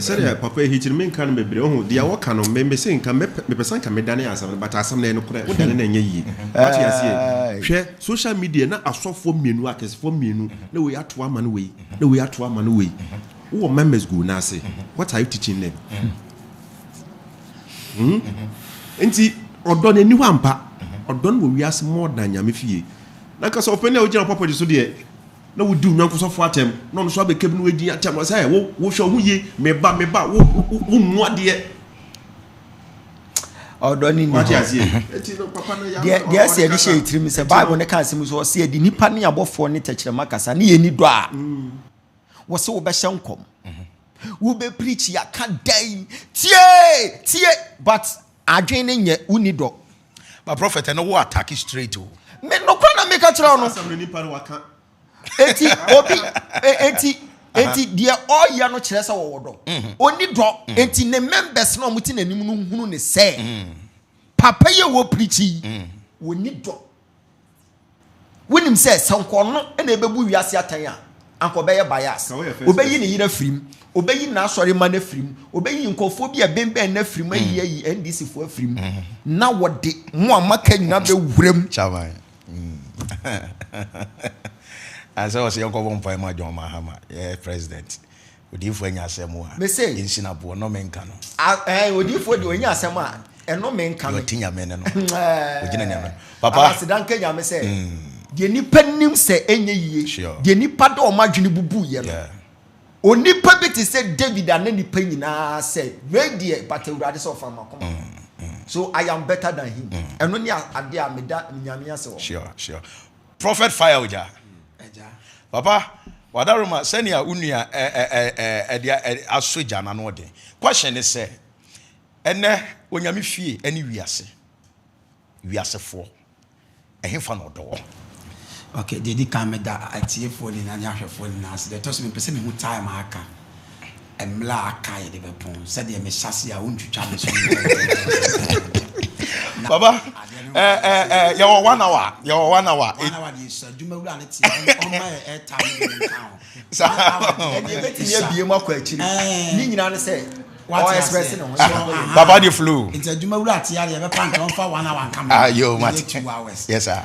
Sɛdeɛ papa yi kyerɛ menka no bebree ɔho deɛ wɔka no me mese nka mepɛ sɛ nka medane asɛm no but asɛm no ɛyɛ nokorɛ wodane no ɛnyɛ yie wate aseɛ hwɛ social media na asɔfoɔ mmienu akɛsefoɔ mmienu na wei ato ama no wei na wei ato ama no wei wowɔ members gu no ase what are you teaching them hmm? Nti ɔdɔ no ɛni hɔ ampa ɔdɔ no wɔ wiase more than nyame fie na nka sɛ ɔpɛni a wogyina pɔpɔgye so deɛ na wodi wo yɔnko sɔfo atɛm na ɔno nso abɛka bi na wadi atɛm sɛ wo wohwɛ wo ho yie meba meba wo wo mmu adeɛ ɔdɔ ne ni hɔ deɛ deɛ ɛsɛ yɛde hyɛ yɛ tirim sɛ bible ne ka asɛm so ɔsɛ yɛde nipa ne abɔfoɔ ne tɛkyerɛma kasa ne yɛni dɔ a mm. wɔsɛ wobɛhyɛ nkɔm wobɛpirikyi aka dɛn tie tie but adwene ne nyɛ wonni dɔ But prophet ɛno wo attack straight o. Me nokora na meka kyerɛ wo no. Asɛm no nipa no waka. Eti obi eti eti deɛ ɔyɛ no kyerɛ sɛ wɔwɔ dɔ. Mhm. Oni dɔ. Mhm. Eti ne members na wɔn ti n'anim no hunu ne sɛ mhm. papa yi a wɔ pirikyi yi wɔni dɔ. Wonim sɛ sɛ nka ɔno na ɛbɛbu wiase atɛn a, anka ɔbɛyɛ bias. Ɔbɛyi ne yere afiri mu, ɔbɛyi n'asɔre mma no afiri mu, ɔbɛyi nkurɔfoɔ bi a ɛbɛnbɛn no afiri mu, ayi mm. ayi NDC foɔ afiri mu, mm. na wɔde mo a maka nyinaa bɛwura mu. Chairman. Mm. Asɛ ɔsɛ yɛnkɔbɔ mpae ma John Mahama, yɛ president. Odiyifoɔ anya asɛm a, Mese. yɛnsi no aboɔ, nnome nka no. A, ɛɛ, odiyifoɔ deɛ ɔnya asɛm a, ɛnome nka Deɛ me. ɔte Nyame nne no, Ɛɛ, ɔgyina Nyame no. Papa. Ama aseda nka Nyame sɛ, deɛ nnipa nim sɛ ɛnyɛ yie, Sure. deɛ nnipa de wɔn adwene bubuiɛ no, Yeah. onipa bi te sɛ David a na nnipa nyinaa sɛ, wei deɛ, but Awurade sɛ ɔfa m'akoma. So I am better than him. Ɛno ne adeɛ a meda Nyame ase wɔ ho. Sure, sure. Prophet fire ogya. Papa, wadaroma sɛnea wo nua ɛde asɔ gya no ano ɔden. Question ne sɛ, ɛnɛ Onyame fie ɛne wiase, wiasefoɔ, ɛhefa na ɔdɔ wɔ? Ok, deɛ ɛdi kan meda atiefoɔ nyinaa ne ahwɛfoɔ nyinaa ase. Deɛ ɛtɔ so mepɛ sɛ mehu time a aka. Mmerɛ a aka a yɛde bɛpɔn, sɛdeɛ mehyɛ aseɛ a wontwitwa me so ntɛmntɛmntɛmntɛm. Na Papa, adeɛ no eh, eh, eh, yɛwɔ one hour, yɛwɔ one hour. One hour deɛ sua adwuma wura no te a, ɔmma yɛ airtime no bi nka ho. Saa. One hour deɛ Ɛnna ebetumi ɛsua. abue mu akɔ akyiri. Ɛɛ. Ne nyinaa ne sɛ Wate ɔ express aseɛ? ne ho. So, aha. Papa de flow. Nti adwuma wura te a deɛ ɛbɛpa nka ɔmfa one hour nka me Ah, ho. yo, Menyɛ mate. 2 hours. Yes, sir.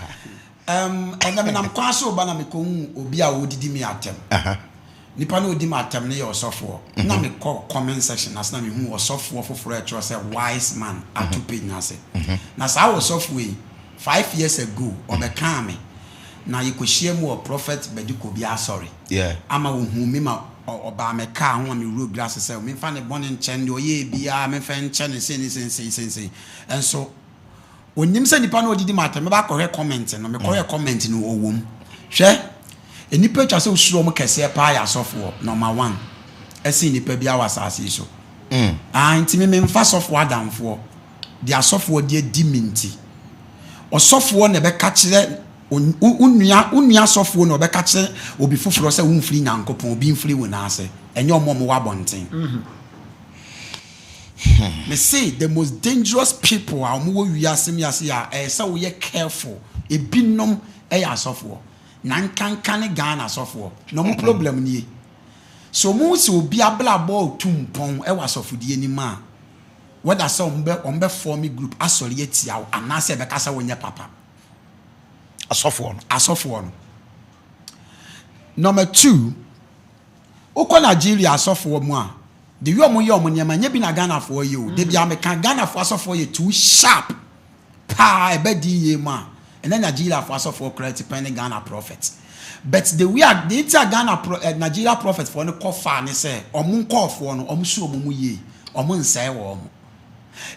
Ɛnnɛ menam kwan so reba na mekɔhuu obi a ɔredidi me atɛm. Nipa no a ɔredi me atɛm no yɛ ɔsɔfoɔ. Na mekɔ comment section no ase na mehuu ɔsɔfoɔ foforɔ a ɛtwerɛ sɛ Wise Man ato page no ase. Na saa ɔsɔfoɔ yi, 5 years ago, ɔbɛkaa me. Na yɛkɔhyiaam wɔ Prophet Badu Kobi asɔre. Ama ɔhuu me ma ɔbaa me kaa ho ma mewuroo glass sɛ memfa ne bɔne nkyɛ no, deɛ ɔyɛɛ biara memfa nkyɛ no sei ne sei ne sei sei sei. Nso Onim sɛ nipa no odidi ma atɛm mɛba akɔhwɛ comment no mekɔhwɛ comment no ɔwɔ mu hwɛ nnipa atwa sɛ osuro wɔn kɛseɛ paa yɛ asɔfoɔ number one ɛsen nipa biara wɔ asaase yi so ah nti me memfa sɔfoɔ adamfoɔ deɛ asɔfoɔ de adi me nti ɔsɔfoɔ na ɛbɛka kyerɛ wo nua wo nua sɔfoɔ na ɔbɛka kyerɛ obi foforɔ sɛ womfiri Nyankopɔn obi mfiri wo nan ase ɛnyɛ ɔmo a ɔmo wɔ abɔnten. Me se the most dangerous people a wɔn wɔ wiase wiase a ɛyɛ sɛ woyɛ careful ebinom yɛ asɔfoɔ na nkanka ne Ghana asɔfoɔ na wɔn problem nie sɛ wɔn hu sɛ obi abrabɔ retu mpɔn wɔ asɔfodie no mu a whether sɛ wɔn bɛ wɔn bɛ form group asɔre atia wo anaasɛ ɛbɛka sɛ wonyɛ papa. Asɔfoɔ no. Asɔfoɔ no. Number two. Wokɔ Nigeria asɔfoɔ mu a, the way ɔmo yɛ ɔmo nneɛma nyɛ bi na Ghanafoɔ yɛ o. Da biara meka Ghanafoɔ asɔfoɔ yɛ too sharp paa ɛba din yie mu a, ɛnɛ Nigeriafoɔ asɔfoɔ koraa ti pɛn ne Ghana prophet. But the way a, deɛ nti a Ghana pro, eh, Nigeria prophet foɔ no kɔ far ne sɛ, ɔmo nkɔɔfoɔ no, ɔmo su ɔmo mu yie, ɔmo nsɛe wɔn.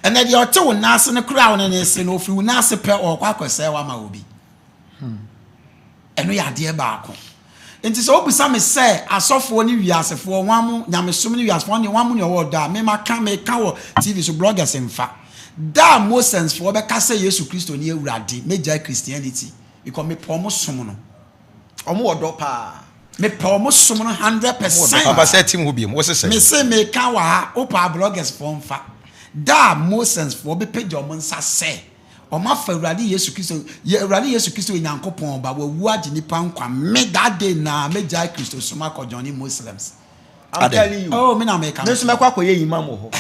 Ɛnɛ deɛ ɔte wo nan ase no koraa a wo ne no rese no, ɔfiri wo nan ase pɛ, ɔrekɔ akɔsɛe wo ama obi. Ɛno yɛ adeɛ baako. Nti sɛ wobisa me sɛ asɔfoɔ ne wiasefoɔ hwan mo, nyamesom ne wiasefoɔ hwan mo ne ɔwɔ ɔdɔ a, me maka, meka wɔ TV so, bloggers mfa. Da a Mosensfoɔ bɛka sɛ Yesu Kristo ne Awurade, mɛgyae Christianity. Because mepɛ ɔmo som no. Ɔmo wɔ dɔ paa. Mepɛ ɔmo som no 100%. Papa sɛ tim hɔ biom, wo se sɛn? Mese meka wɔ ha, wopɛ a bloggers foɔ mfa. Da a Moslems foɔ bɛpagya ɔmo nsa sɛ ɔmo afa Awurade Yesu Kristo, yɛ Awurade Yesu Kristo yɛ Nyankopɔn ba, wawu agye nipa nkwa, me that day naa mɛgyae Kristosom akɔ joine Muslims. I'm telling you. Oh, me na meka. Me nso mɛkɔ akɔyɛ imam wɔ hɔ.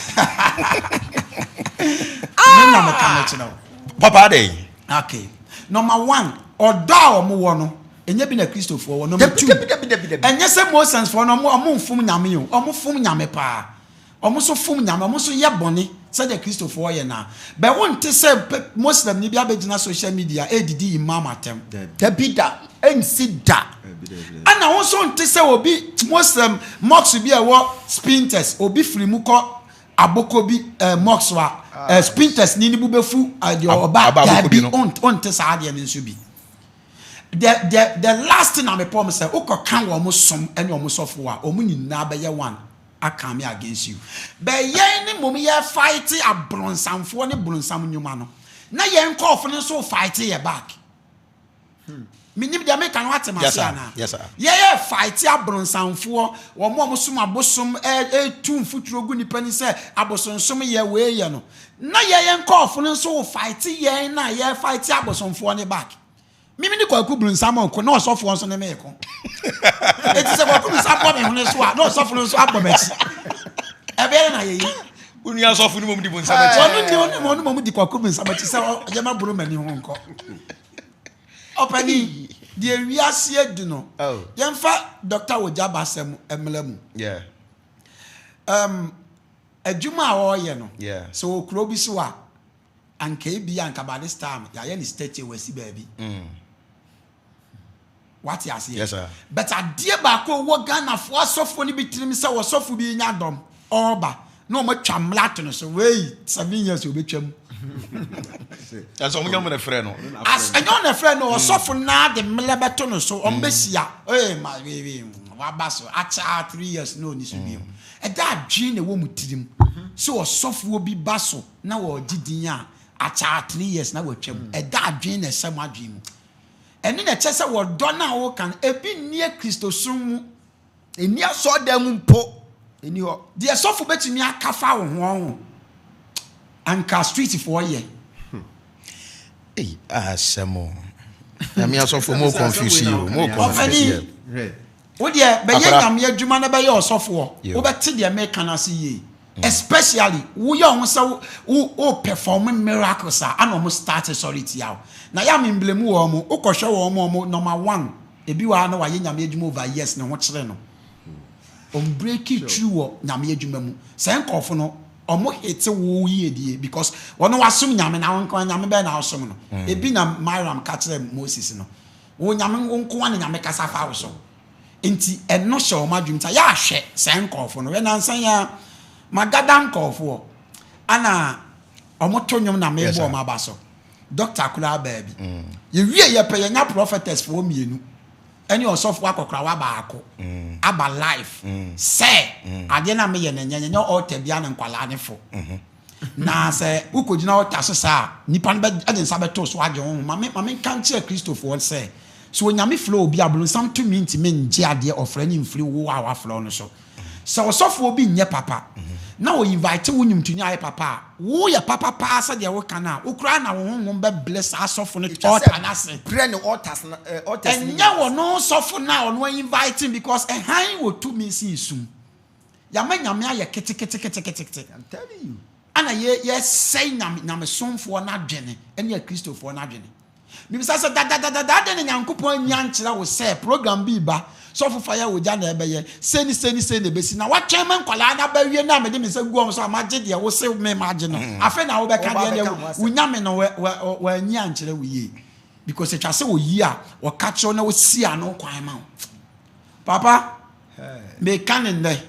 Me na meka mekyerɛ wo. Papa adɛn? Okay. Number one, ɔdɔ a wɔn wɔ no, ɛnyɛ bi na Kristofoɔ wɔ. Number two, ɛnyɛ sɛ Moslemsfoɔ no wɔn mfom Nyame o, wɔn fom Nyame paa. Wɔn nso fom Nyame, wɔn nso yɛ bɔne sɛdeɛ Kristofoɔ yɛ no ara. But wonte sɛ Muslimni bi abɛgyina social media redidi Imam atɛm. Dabi da, ɛnsi da. Ɛna wo nso nte sɛ obi Muslim mosque bi a ɛwɔ Spintex, obi firi mu kɔ aboko bi eh, mosque a eh, Spintex ni ne bo bɛfu eh, deɛ ɔba. Dabi, wonte saa adeɛ no nso bi. The, the, the last thing a mepɛ wɔn sɛ wokɔka wɔn som ne wɔn sɔfo a, wɔn nyinaa bɛyɛ one. Aka me against you. But yɛn ne mmom yɛ fight abronsamfoɔ ne bronsam nnwuma no. Na yɛn nkorɔfo no nso fight yɛ back. Menim deɛ meka no wate m'ase anaa? Yes sir. Yɛyɛ fight abronsamfoɔ, wɔn a wɔsom abosom, ɛtu mfuturo gu nipa ni sɛ abosonsom yɛ wei yɛ no. Na yɛyɛ nkorɔfo no nso fight yɛn na yɛ fight abosomfoɔ no back. Me me ne Kwaku Brunsam reko na ɔsɔfoɔ nso ne me reko. Eti sɛ Kwaku Brunsam bɔ me hwene so a na ɔsɔfo no nso abɔ m'akyi. Ɛbɛyɛ na yɛyi. Wo nua sɔfo no mmom di bonsam akyi. Ɔno ne ɔno ɔno mmom di Kwaku Brunsam akyi sɛ ɔyɛ ma boro m'ani ho nkɔ. Ɔpanin, deɛ wiase adu no, oh. yɛmfa Dr. Ogya Basɛm mmla mu. Yeah. Um, adwuma a ɔreyɛ no, yeah. sɛ wɔ kuro bi so a, Anka ebia anka by this time yɛayɛ no statue wasi baabi. Wate aseɛ? Yes, sir. But adeɛ baako a ɛwɔ Ghanafoɔ asɔfoɔ no bi tirim sɛ ɔsɔfo bi nya dɔm ɔreba na wɔatwa mmara ato no so wei 7 years ɔbɛtwam. Ɛsɛ ɔmo nyɛ ɔmo na frɛ no. As ɛnyɛ ɔna frɛ no ɔsɔfo naa de mmerɛ bɛto no so ɔmo bɛhyia ee ma wei wei waba so akyɛ 3 years na ɔni so bio. Ɛda adwene na ɛwɔ mu tirim sɛ ɔsɔfoɔ bi ba so na wɔregye din a, akyɛ a 3 years na watwam. Ɛda adwene na ɛhyɛ mo adwene mu. Ɛno na ɛkyerɛ sɛ wɔdɔ no a woka no, ebi nni Kristosom mu. Ɛnni asɔredan mu mpo, ɛnni hɔ. Deɛ sɔfo bɛtumi aka fa wo ho ho, anka streetfoɔ yɛ. Ei, asɛm o. Nyame asɔfo mo confuse you, mo confuse you. Ɔpanin, wo deɛ bɛyɛ Nyame adwuma na bɛyɛ ɔsɔfoɔ, wobɛte deɛ meka no ase yie. Especially woyɛ wo ho sɛ wo wo perform miracles a ana wɔn start sɔre tia wo. Na yɛ a me mblame wɔn, wokɔhwɛ wɔn a wɔn number one, ebi wɔ ha na wayɛ Nyame adwuma over years ne ho kyere no. Wɔn breaki through wɔ Nyame adwuma mu. Saa nkorɔfo no wɔn hate wo yiedie because wɔn wasom Nyame na wo nko ara Nyame bɛn na wosom no. Ebi na Myram ka kyerɛɛ Moses no. Wo Nyame wo nko ara na Nyame kasa fa wo so. Nti ɛno hyɛ wɔn adwene mu sɛ yɛahwɛ saa nkurɔfoɔ no. Hwɛ nansa yi ara magada nkurɔfoɔ ana wɔto nnwom na mebɔ wɔn aba so. Dɔkta koraa baa bi. Yɛwie yɛ pɛ yɛnya prophetess foɔ mmienu ɛne ɔsɔfoɔ akɔkorawa baako aba live sɛ adeɛ no a meyɛ no ɛnyɛ nyɛ altar biara na nkwadaa no fo. Na sɛ wokɔgyina ɔta so saa a, nnipa no bɛ, de nsa bɛto so agye wo ho. Ma me, ma menka nkyerɛ Kristofoɔ sɛ, sɛ Onyame frɛ obi a, bronsam tumi ntumi ngye adeɛ ɔfrɛ no mfiri wo a wafrɛ wo no so. Sɛ ɔsɔfoɔ bi nyɛ papa, na ɔ invite wo nnwomtoni a ayɛ papa a, woyɛ papa paa sɛdeɛ woka no a, wo koraa na wo honhom bɛbrɛ saa sɔfo no Ɛtwa sɛ altar no ase. brɛ ne altars no, eh, altars no Ɛnyɛ nyinaa ase. ɔno sɔfo no a ɔno a invite no because hann wɔ tumi sen sum. Yɛama Nyame ayɛ keteketeketekete. I'm telling you. Ana yɛ yɛsɛe Nyame Nyamesomfoɔ no adwene ne Akristofoɔ no adwene. Mebisa sɛ dadadadada adɛn na Nyankopɔn anyi ankyerɛ wo sɛ program bi reba, sɔfo fire ogya na ɛbɛyɛ, sei ne sei ne sei na ɛbɛsi, na woatwɛn ma nkwadaa no aba awie na mede me nsa gu wɔn so a magye deɛ wose me magye no, afei na wobɛka Woba deɛ abɛka deɛ ho asɛm. wo Nyame no wanyi ankyerɛ wo yie. Because ɛtwa sɛ oyi a ɔka kyerɛ wo na osi ano kwan ma wo. Papa, meka ne nnɛ.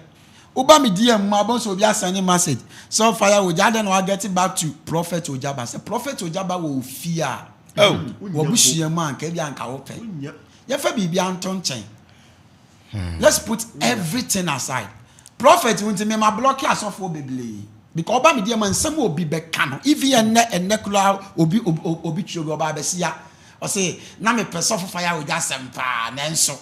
Woba me DM mu a, wobɛhu sɛ obi asɛnde message sɛ ɔfire ogya adɛn na waget back to Prophet Ogyaba. Sɛ Prophet Ogyaba wɔ wo fie a, w'abusua mu a, anka ebia anka wopɛ. Yɛmfa biribiara nto nkyɛn. Let's put everything aside. Prophet wo nti me ma blocki asɔfoɔ bebree. Because ɔba me DM a nsɛm a obi bɛka no, even ɛnnɛ, ɛnnɛ koraa obi, obi, obi twerɛ bi ɔba abɛsia. Ɔse na mepɛ sɔfo fire ogya asɛm paa nanso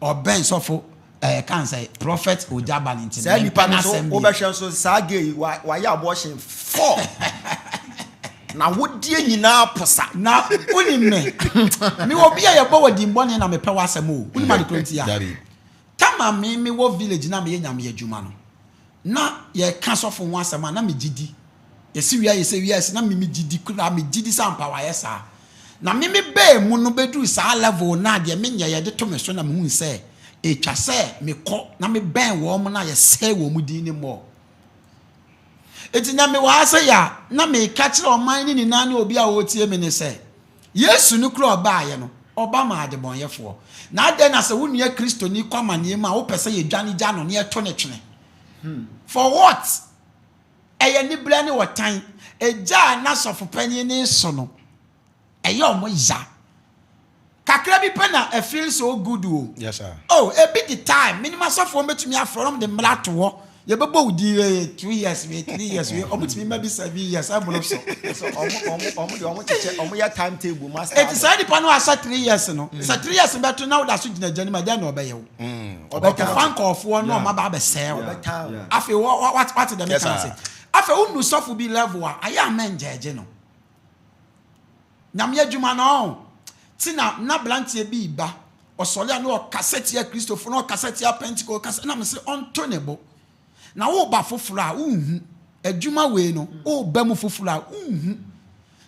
ɔbɛn sɔfo ɛɛ kan sɛ prophet ogya ba ne nti Saa nipa mempɛ no so n'asɛm bio. wobɛhwɛ nso saa gay yi wa wayɛ abortion four na wodeɛ nyinaa posa. Na wonim me mewɔ obi a yɛbɔ wɔ din bɔne na mepɛ w'asɛm o wonim ade korɔ nti a Dabi. Tama me mewɔ village na meyɛ nyame adwuma no na yɛka sɔfo ho asɛm a na megye di. Yɛse wia yɛsɛ wia yɛsɛ na me megye di koraa megye di sɛ ampa wayɛ saa. Na me me baa mu no bɛduru saa level no a deɛ menyɛ yɛde to me so na mehunu sɛ ɛtwa sɛ mekɔ na mebɛn wɔn na yɛsɛe wɔn din no more. Enti na mewɔ ha sɛ yɛ a na meka kyerɛ ɔman no nyinaa ne obi a ɔretie me ne sɛ Yesu no kura ɔbaeɛ no, ɔba maa adebɔnyɛfoɔ. Na adɛn na sɛ wo nua Kristoni kɔ amaneɛ mu a wopɛ sɛ yɛdwane gya no na yɛto no twene? For what? Ɛyɛ aniberɛ ne ɔtan. Egya a na sɔfopanin no reso no, ɛyɛ wɔn ya. Kakra bi pɛ na ɛ feel so good o. Yes sir. Oh, ebi de time. Menim asɔfoɔ bɛtumi afrɛ wɔn de mmara ato hɔ. Yɛbɛbɔ wo din wei 2 years wei 3 years wei. Wɔn tumi ma bi 7 years ɛboro so. So ɔmo ɔmo ɔmo deɛ ɔmo kyekyɛ ɔmo yɛ time table master. Eti saa nipa no ahyɛ 3 years no. Sɛ 3 years bɛto na woda so gyina gya no mu a, dɛn na ɔbɛyɛ wo? Ɔkɔfa nkɔɔfoɔ na ɔma ba abɛsɛe wo. Ɔbɛtan wo. Afei wɔ wɔ wate dɛm Yes, kan sir. ase. Afei wonu sɔfo bi level a, ayɛ a mɛngyɛgye no. Nyame adwuma no ɔn. Ti na na abranteɛ bi reba, ɔsɔre a na ɔkasa tia Kristofo, na ɔkasa tia Pentecost, ɔkasa na mese ɔnto ne bo. Na woba foforɔ a wonhu. Adwuma wei no, woba mu foforɔ a wonhu.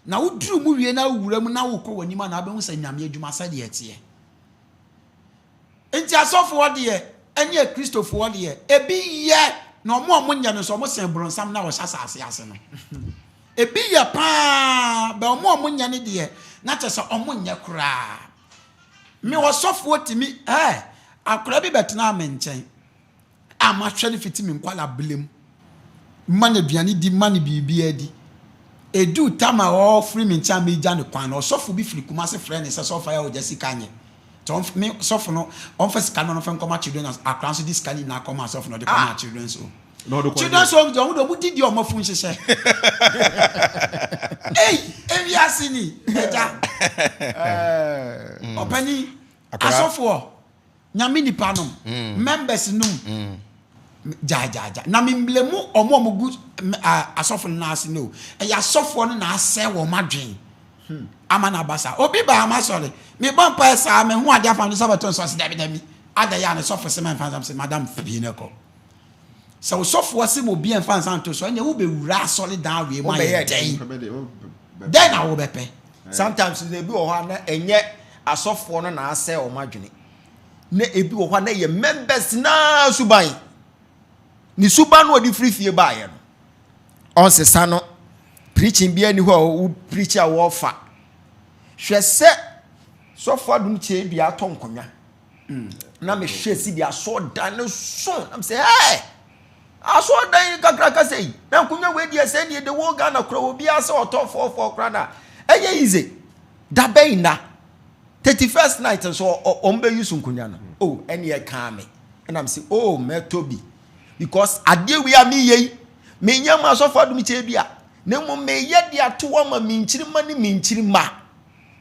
Na woduru mu wie na wowura mu na wokɔ w'anim a na wobɛhu sɛ Nyame adwuma sɛdeɛ ɛteɛ. Nti asɔfoɔ deɛ ɛne akristofoɔ deɛ ebi yɛ na ɔmo a ɔmo nyɛ no nso ɔmo sen bronsam na ɔhyɛ asase ase no. Ebi yɛ paa bɛ ɔmo a ɔmo nyɛ no deɛ na kyerɛ sɛ ɔmo nyɛ koraa. Me ɔsɔfoɔ tumi ɛɛ akwadaa bi bɛtenaa me nkyɛn a mahwɛ no fiti me nkwadaa bere mu ma no aduane di ma no biribiara di. Eduu tam a ɔrefiri me nkyɛn a meregya no kwan no, ɔsɔfo bi firi Kumasi frɛɛ no sɛ sɛ ɔmfa yɛ ɔgya sika nyɛ. Nti ɔmf me sɔfo no ɔmfa sika no ɔmfa nkɔma children house. Akwadaa nso de sika no nyinaa kɔmaa sɔfo no ɔde kɔmaa children's home. Na ɔde kɔ Children's home deɛ ɔmo deɛ ɔmo didi ɔmo afu nhyehyɛ. Ei, ewiase ni agya. Ɔpanin, Akwadaa. asɔfoɔ. Nyame nipa nom, members nom, gyae gyae gyae. Na me mblemu ɔmo a ɔmo gu asɔfo no nan ase no o. Ɛyɛ asɔfoɔ no na asɛe wɔn adwen ama no aba saa. Obi baa m'asɔre, me bɔ mpaeɛ saa, me ho adeɛ afa me nsa bɛto nso ɔse dabi dabi, adɛn a ne sɔfo se mɛmfa nsa, mese madam pue na kɔ. Sɛ wo sɔfoɔ se ma obi ɛmfa nsa nto so a, ɛnneɛ wo bɛ wura asɔre dan wei mu ayɛ dɛn? Dɛn na wo bɛpɛ? Sometimes no ebi wɔ hɔ a na ɛnyɛ asɔfoɔ no na asɛe wɔn adwene. Na ebi wɔ hɔ a na ɛyɛ members naa suban. Ne suban no ɔde firi fie baeɛ no, ɔnsesa no. Preaching biara ni hɔ a wo preach a wɔfa. Hwɛ sɛ sɔfo adum kyɛ dua atɔ nkonnwa. Na mehwɛ si de asɔɔdan no so. Na mesɛ, hey! Asɔɔdan yi kakraka sɛ yi. Na nkonnwa wei deɛ sɛ deɛ the whole Ghana kora obiara sɛ ɔtɔ fɔɔfɔɔ kora na ɛnyɛ easy. Da bɛn na 31st night nso wɔn bɛ use nkonnwa no. Oh, ɛne ɛkaa me. Ɛna mesɛ, oh, mɛtɔ bi. Because adeɛ wei a meyɛ yi, menyɛ ma asɔfo adom kyɛ bi a, na mmom meyɛ de ato hɔ ma me nkyirimma ne me nkyirimma.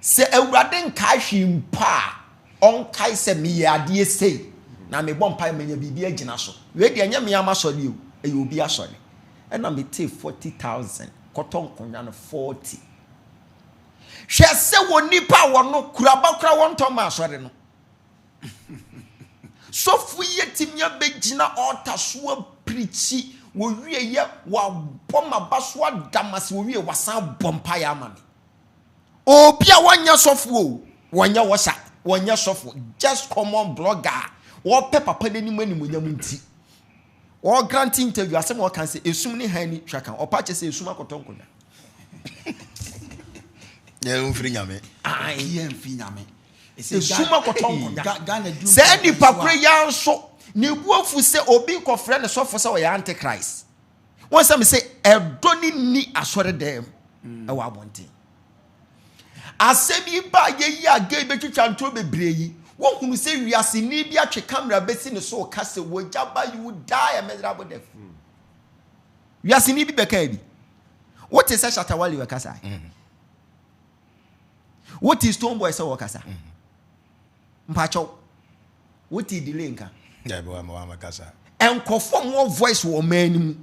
Sɛ Awurade nkae hwee mpo a, ɔnkae sɛ meyɛ adeɛ sei, na mebɔ mpaeɛ manya biribi agyina so. Wei deɛ ɛnyɛ me ara m'asɔre o, ɛyɛ obi asɔre. Ɛna metee 40,000 kɔtɔ nkonnwa no 40. Hwɛ sɛ wɔ nipa a wɔno kuraba kora wɔntɔ ma asɔre no. Sɔfo yi atumi abɛgyina altar so apirikyi, wɔwie yɛ wabɔ m'aba so ada m'ase, wɔwie wasan bɔ mpaeɛ ama me. Obi a wɔnyɛ sɔfo o, wɔnyɛ wɔsa, wɔnyɛ sɔfo, just common blogger a wɔpɛ papa n'anim animuonyam nti. Wɔgrant interview asɛm a ɔka sɛ esum ne hann ni twa ka, ɔpa kyɛ sɛ esum akɔtɔ nkonnwa. Yɛn mfiri nyame. Yɛn mfiri nyame. Esum akɔtɔ nkonnwa. Saa nipa koro yi ara nso ne bu afu sɛ obi kɔfrɛ ne sɔfo sɛ ɔyɛ antichrist. Wɔn sɛ me sɛ ɛdɔ ne nni asɔre dɛm ɛwɔ abɔnten. Asɛm yi ba yɛ yi a gay bɛtwitwa ntoro bebree yi, wohunu sɛ wiaseni bi atwe camera bɛsi ne so ka sɛ wɔgya ba you will die a miserable death. Wiaseni bi bɛkaa bi. Wote sɛ Shatta Wale bɛka saa. Wote Stonebwoy sɛ wɔkasa? Mpakyɛw, wote Delay nka? Nkurɔfoɔ a wɔwɔ voice wɔ ɔman no mu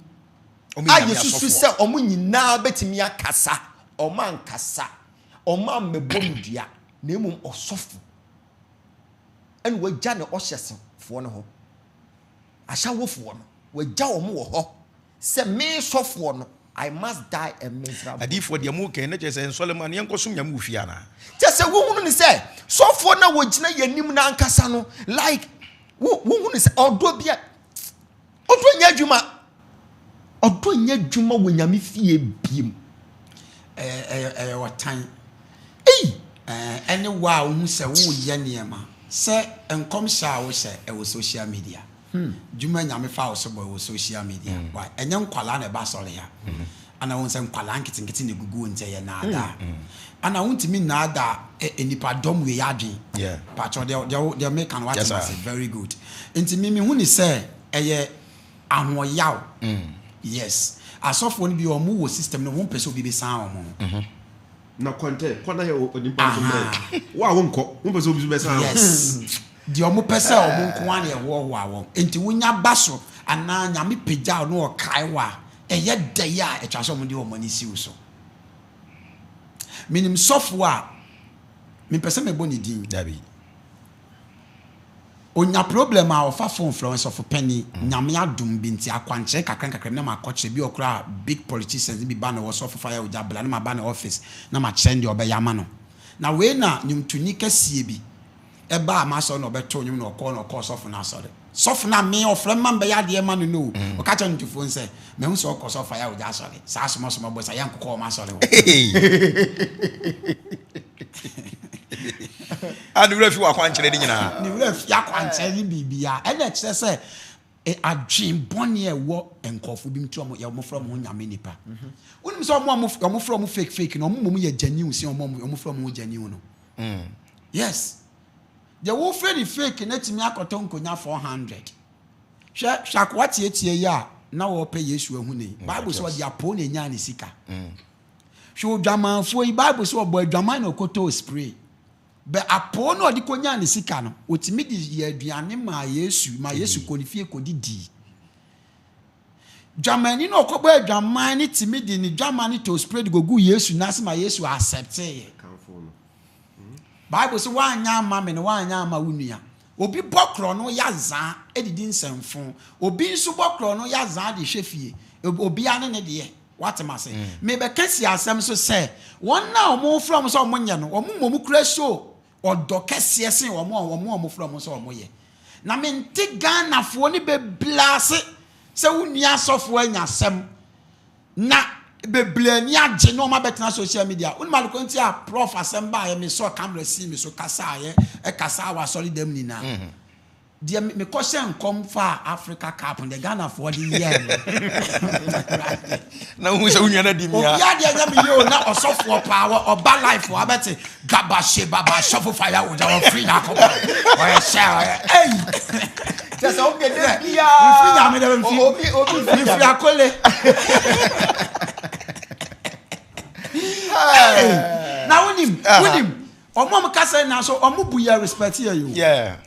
a yɛsusu sɛ wɔn nyinaa bɛtumi akasa, wɔn ankasa, wɔn ammɛbɔ no dua, na mmom ɔsɔfo ɛna wagya ne ɔhyɛsefoɔ no hɔ, ahyɛwofoɔ no, wagya wɔn wɔ hɔ Sɛ me sɔfoɔ no, I must die a miserable. Adiyifoɔ deɛ mo kɛn na kyerɛ sɛ nsɔle mu a ne yɛnkɔ som Nyame wɔ fie anaa? Kyerɛ sɛ wohunu no sɛ sɔfoɔ no a wɔgyina yɛn anim no ankasa no like wo wohunu sɛ ɔdɔ bi a ɔdɔ nyɛ adwuma ɔdɔ nyɛ adwuma wɔ Nyame fie biem. Ɛyɛ ɛyɛ ɛyɛ ɔtan. Ei! Ɛɛ ɛne wo a wohu sɛ woyɛ nneɛma sɛ nkɔmhyɛ a wohyɛ ɛwɔ social media. Dwuma Nyame fa wo so bɔ wɔ social media why ɛnyɛ nkwalaa na ɛba asɔre ha ana wohu sɛ nkwalaa nketenkete na egugu wo nti ɛyɛ naadaa ana wontumi nnaadaa nnipa dɔm wei adwen pakyɛw deɛ deɛ deɛ meka no wate mase very good nti me mehu ne sɛ ɛyɛ ahoɔyaw yes asɔfoɔ no bi wɔn wɔ system no wɔn mpɛ sɛ obi bɛsan wɔn ho. Na kɔntɛ, kɔ na yɛ onipa no so mmerɛ. Wo a wonkɔ, wompɛ sɛ obi so bɛsan wo. Yes. Deɛ wɔn pɛ sɛ wɔn nko ara na ɛhoahoa wɔn. Nti wonya ba so anaa Nyame pagya wo na ɔkae wo a, ɛyɛ dɛ yi a ɛtwa sɛ wɔn de wɔn ani si wo so. Menim sɔfo a, mempɛ sɛ mɛbɔ ne din. Dabi. Onya problem a ɔfa phone frɛ wo sɔfo panin, Nyame adom bi nti akwankyerɛ kakra nkakra bi na makɔkyerɛ bi wɔ koraa a big politicians no bi ba ne hɔ sɔfo fire ogya bla na maba ne office na makyerɛ no deɛ ɔbɛyɛ ama no. Na wei na nwomtoni kɛseɛ bi ɛbaa m'asɔre na ɔbɛtoo nwom na ɔkɔɔ na ɔkɔɔ sɔfo no asɔre. Sɔfo no a me ɔfrɛ me ma mebɛyɛ adeɛ ma no no o, ɔka kyerɛ nwomtofoɔ no sɛ mahu sɛ ɔkɔ sɔfo fire ogya asɔre, saa asomɔsomɔ boys a yɛnkokɔ wɔn asɔre hɔ. A ne werɛ fi w'akwankyerɛ no nyinaa. Ne werɛ fi akwankyerɛ ne biribiara. Ɛna ɛkyerɛ sɛ adwen bɔne a ɛwɔ nkurɔfo bi nti wɔn wɔfrɛ wɔn ho nyame nipa. Mhm. Wonim sɛ wɔn a wɔfrɛ wɔn fake fake no wɔn mmom yɛ genuine sen wɔn a wɔfrɛ wɔn ho genuine no. Mm. Yes. Deɛ wofrɛ ne fake no atumi akɔtɔ nkonya 400. Hwɛ hwɛ akoa tietie yi a na wɔpɛ Yesu ahu ne. Mm, Bible sɛ ɔde apoo na enyaa ne sika. Mm. Hwɛ odwamanfoɔ yi, Bible sɛ ɔbɔ adwaman na ɔkɔtɔɔ spray. Bɛ apoo no a ɔde kɔnyaa ne sika no, ɔtumi de yɛɛ aduane maa Yesu, maa Yesu kɔɔ ne fie kɔdidii. Dwamanni no a ɔkɔbɔɔ adwaman no tumi de ne dwaman no tɔɔ spray de kɔguu Yesu nan ase ma Yesu accepteeɛ. Bible sɛ woanyɛ amma me no, woanyɛ amma wo nua. Obi bɔ korɔno yɛ azaa de di nsɛmfo. Obi nso bɔ korɔno yɛ azaa de hwɛ fie. Obiara ne ne deɛ. Woate m'ase? Merebɛka si asɛm so sɛ, wɔn a wɔfrɛ wɔn sɛ wɔnyɛ no, wɔn mmom kura show ɔdɔ kɛseɛ sen wɔn a wɔn a wɔfrɛ wɔn sɛ wɔyɛ. Na mente Ghanafoɔ no bebree ase sɛ wo nua asɔfoɔ anya asɛm na bebree ani agye na wɔn abɛtena social media. Wonim ade korɔ nti a Prof asɛm baeɛ mesɔɔ camera sii me so kasaeɛ, ɛkasaa wɔ asɔredam nyinaa. Deɛ me kɔ hyɛ nkɔm faa Africa cup no deɛ Ghana foɔ de yɛɛ no. Na wohu sɛ wo nua no adi mia. Obia deɛ nyɛ me yɛ o na ɔsɔfoɔ paa wɔ ɔba life wɔ abɛte gaba she baba sɔfo fire ogya wɔ free Nyankopɔn ɔyɛ hyɛ ɔyɛ ei. Kyɛ sɛ wo deɛ da biara. Mfiri nyame dɛ mfiri obi obi mfiri akole. Na wonim wonim Ɔmo a ɔmo kasa nyinaa nso ɔmo bu yɛ respect yɛ yo.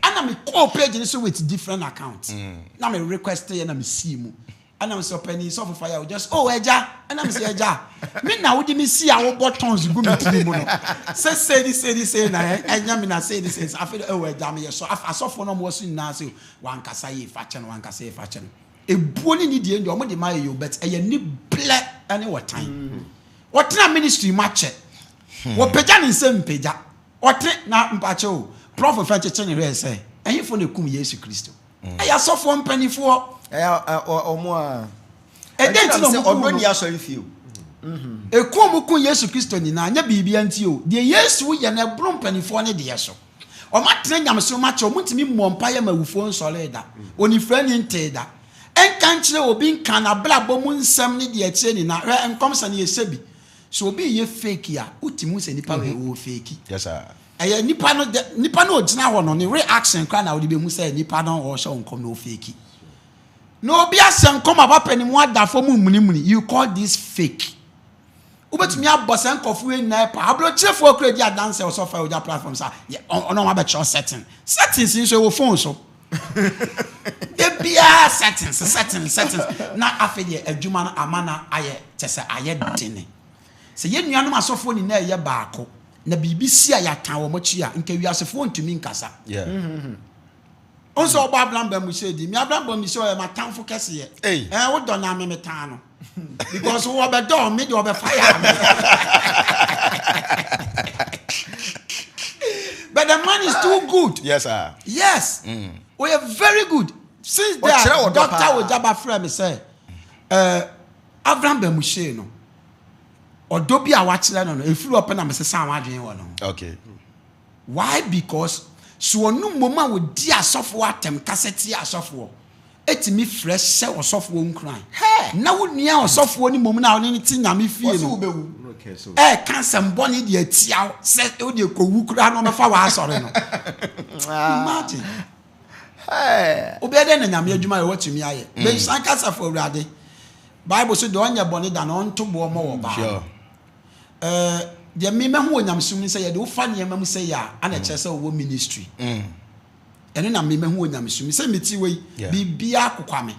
Ɛna me kɔɔ page no so with different account. Na me request yɛ na me sii mu. Ɛna me sɛ ɔpanin sɔfo fire o just oh ɛgya. Ɛna me sɛ ɛgya me na wode me si a wobɔ tons gu me tiri mu no. Sɛ sei ne sei ne sei na ɛnyɛ me na sei ne sei. Afei de oh ɛgya meyɛ sɔ asɔfoɔ no ɔmo wɔ so nyinaa sɛ wankasa yie fa kyɛ no wankasa yie fa kyɛ no. Ebuo ne nidie deɛ ɔmo de ma yɛ yo but ɛyɛ ni blɛ ɛne ɔtan. Ɔtena ministry mu akyɛ. Wɔpagya ne nsam mpagya. Ɔte na mpakyɛ o, prɔfo fɛ kyekye ne werɛ sɛ, ɛhefo na ekum Yesu Kristo? Ɛyɛ asɔfoɔ mpanimfoɔ. Ɛyɛ wɔn a. Ɛdɛn nti na wɔn kum no? Ɔdɔ ni asɔre fie o. Eku a wɔkum Yesu Kristo nyinaa, nyɛ biribiara nti o. Deɛ Yesu yɛ no, ɛboro mpanimfoɔ no deɛ so. Wɔatena nyamesom akyɛ, wɔntumi mmɔɔ mpaeɛ ma awufoɔ nsɔree da. Onifirani ntee da. Ɛnka nkyerɛ obi nka n'abrabɔ mu nsɛm ne deɛ ɛkyerɛ nyinaa. Hwɛ, nkɔmhyɛ no yɛhyɛ bi. Sɛ obi reyɛ fake a, wotumi hu sɛ nipa wei ɔwɔ fake. Yes sir. Ɛyɛ nipa no dɛ nipa no ogyina hɔ no ne reaction koraa na wode bɛhu sɛ nipa no ɔrehyɛ wo nkɔm no ɔfake. Na obi ahyɛ nkɔm a papa ne mu ada fam mmunimuni, you call this fake. Wobɛtumi abɔ saa nkurɔfoɔ wei nyinaa paa. Aburokyerefoɔ kura di adanse wɔ sɔfo a ogya platform sa ɔno ɔmo abɛkyerɛw setting. Settings nso ɛwɔ phone so. Da biara settings, settings, settings. Na afei deɛ adwuma no ama no ayɛ kyɛ sɛ ayɛ dene. Sɛ yɛn nuanom asɔfoɔ nyinaa ɛyɛ baako na biribi si a yɛatan wɔn akyi a, nka wiasefoɔ ntumi nkasa. Yeah. Wohu sɛ ɔbɔ Abraham Bamuhyɛ din. Me Abraham Bamuhyɛ ɔyɛ m'atamfo kɛseɛ. Ei. Ɛɛ wodɔ no a me metaa no. Because wo ɔbɛdɔ me deɛ ɔbɛfa yɛ ame. But the man is too good. Yes sir. Yes. Ɔyɛ very good. Since Ɔkyerɛ there, ɔdɔ Doctor paa. Ojaba frɛ me sɛ, ɛɛ Abraham Bamuhyɛ no, ɔdɔ bi a wakyerɛ no no, ɛfiri hɔ pɛ na mesesa m'adwene wɔ ne ho. Okay. Why because so ɔno mmom a ɔdi asɔfoɔ atɛm kasa tia asɔfoɔ tumi frɛ hyɛ ɔsɔfoɔ nkuran na wo nua ɔsɔfoɔ no mmom no a ɔne no te Nyame fie no ɛɛka nsɛm bɔne de atia wo sɛ wo deɛ kɔwu koraa na ɔmɛfa w'asɔre no. Imagine. Wobɛyɛ dɛn na Nyame adwuma yɛ watumi ayɛ? Bɛnsan kasa fo Awurade. Bible so deɛ ɔnyɛ bɔne da no ɔnto boɔ mmɔ wɔ baa no. Eh, deɛ me mɛhu wɔ nyamesom ne sɛ yɛde wofa nneɛma mu sɛ yɛ a ana ɛkyerɛ sɛ wowɔ ministry. Ɛno na me mɛhu wɔ nyamesom sɛ meti wɔ yi, biribiara kokwa me.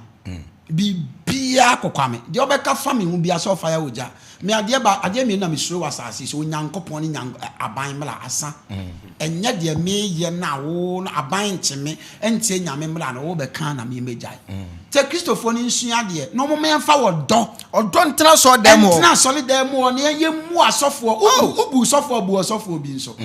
Biribiara kokwa me. Deɛ ɔbɛka fa me ho biara sɛ ɔfa yɛ ogya. Me adeɛ ba adeɛ mmienu na mesuro wɔ asase so, Onyankopɔn ne nyan aban mmara asa. Ɛnyɛ deɛ meyɛ no a wo no aban nkye me ntie Nyame mmara no wobɛka na me mɛgyae. Sɛ Kristofoɔ no nsua adeɛ na wɔn mfa ɔdɔ. Ɔdɔ ntena asɔredan mu hɔ. Ntena asɔredan mu hɔ na yɛmmu asɔfoɔ. Oh. Wobu sɔfoɔ bu ɔsɔfoɔ bi nso.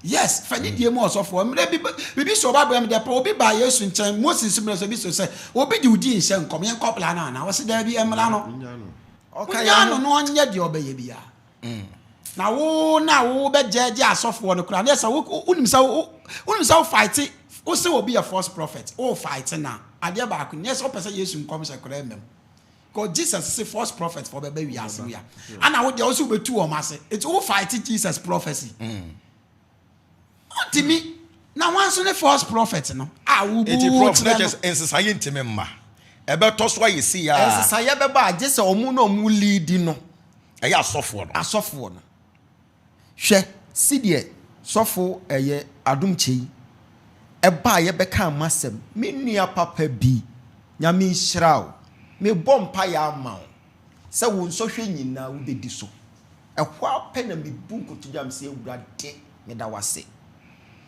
Yes, fa nidie mu ɔsɔfoɔ. Mmerɛ bi biribi so ɔba brɛ me dɛ pa obi baa Yesu nkyɛn Moses mmerɛ so bi so sɛ obi de odi nhyɛ nkɔm yɛnkɔ bra no anaa? Ɔse daabi mmra no. Wonyaa no na ɔnyɛ deɛ ɔbɛyɛ biara. Na wo na wo bɛ gyɛɛgye asɔfoɔ no koraa na yɛ sɛ wo wonim sɛ wo wonim sɛ wo fight wo sɛ obi yɛ false prophet wo fight na adeɛ baako ni yɛ sɛ wopɛ sɛ Yesu nkɔmhyɛ koraa mmam because Jesus se false prophet fɔ bɛbɛ wiase wia ana wo deɛ wo sɛ wobɛtu wɔn ase eti wo fight Jesus prophecy ɔntumi na wɔn nso ne false prophet no a wo bu Eti prof na kyerɛ kyerɛ no sɛ nsesaeɛ ntumi mma ɛbɛtɔ so ayɛ sei a Nsesaeɛ bɛba a gye sɛ wɔn na wɔn leadi no. Ɛyɛ asɔfoɔ no. Asɔfoɔ no. Hwɛ sedeɛ sɔfo ɛyɛ Adom Kyei ɛbaeɛ bɛkaa m'asɛm. Me nua papa bi, Nyame nhyira wo. Mebɔ mpaeɛ ama wo sɛ wo nsɔhwɛ nyinaa wobɛdi so. Ɛhɔ ara pɛ na mebu nkotodwe a mese, Awurade, meda wo ase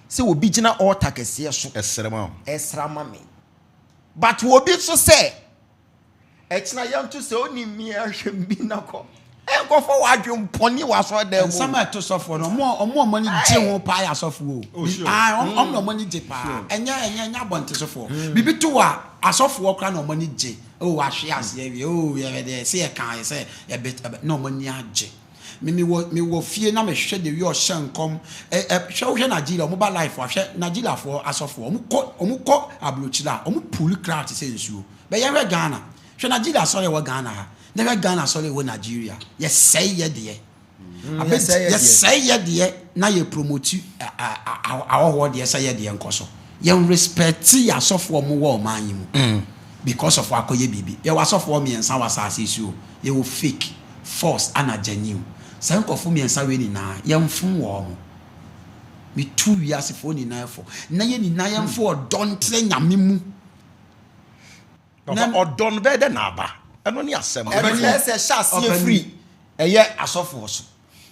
sɛ obi gyina altar kɛseɛ so Ɛsrɛ ma wo. ɛresrɛ ama me. But obi nso sɛ Ɛkyena yɛnto sɛ onim me a hwɛ me na kɔ. Nkurɔfoɔ wɔ adwempɔne wɔ asɔredan mu. Nsɛm a ɛto sɔfoɔ no, ɔmo a ɔmo ani gye ho paa yɛ asɔfoɔ o. Oh, sure. Ah, ɔmo na ɔmo ani gye paa. Ɛnyɛ ɛnyɛ ɛnyɛ abɔntesofoɔ. Biribi to a asɔfoɔ koraa na ɔmo ani gye. Oh, wahwe ase awie. Oh, yɛ deɛ sɛ yɛka yɛ sɛ ɛbɛ ɛbɛ na ɔmo ani agye. Me me wɔ me wɔ fie na mehwɛ the way ɔhyɛ nkɔm. Ɛ ɛ hwɛ wohwɛ Nigeria ɔmo ba life a hwɛ Nigeriafoɔ asɔfoɔ ɔmo kɔ ɔmo kɔ aburokyire a ɔmo pull crowd te sɛ nsuo. Bɛ yɛhwɛ Ghana. Hwɛ Nigeria asɔre a ɛwɔ Ghana ha na hwɛ Ghana asɔre a ɛwɔ Nigeria. Yɛsɛe yɛ deɛ. Abɛ yɛsɛe yɛ deɛ na yɛ promote ahɔhoɔ deɛ sɛ yɛ deɛ nkɔ so. Yɛn respect yɛ asɔfoɔ a wɔwɔ ɔman yi mu because of wakɔyɛ biribi. Yɛwɔ asɔfoɔ mmiɛnsa wɔ asase yi so o. Yɛwɔ fake, false ɛna genuine. Saa nkurɔfoɔ mmiɛnsa wei nyinaa yɛnfom wɔn. Metu wiasefoɔ nyinaa fo na yɛn nyinaa yɛmfa ɔdɔ ntrɛ Nyame mu. Papa, ɔdɔ no bɛyɛ dɛ na aba? Ɛno ne asɛm no. Ɛno na ɛsɛ hyɛ aseɛ firi ɛyɛ asɔfoɔ so.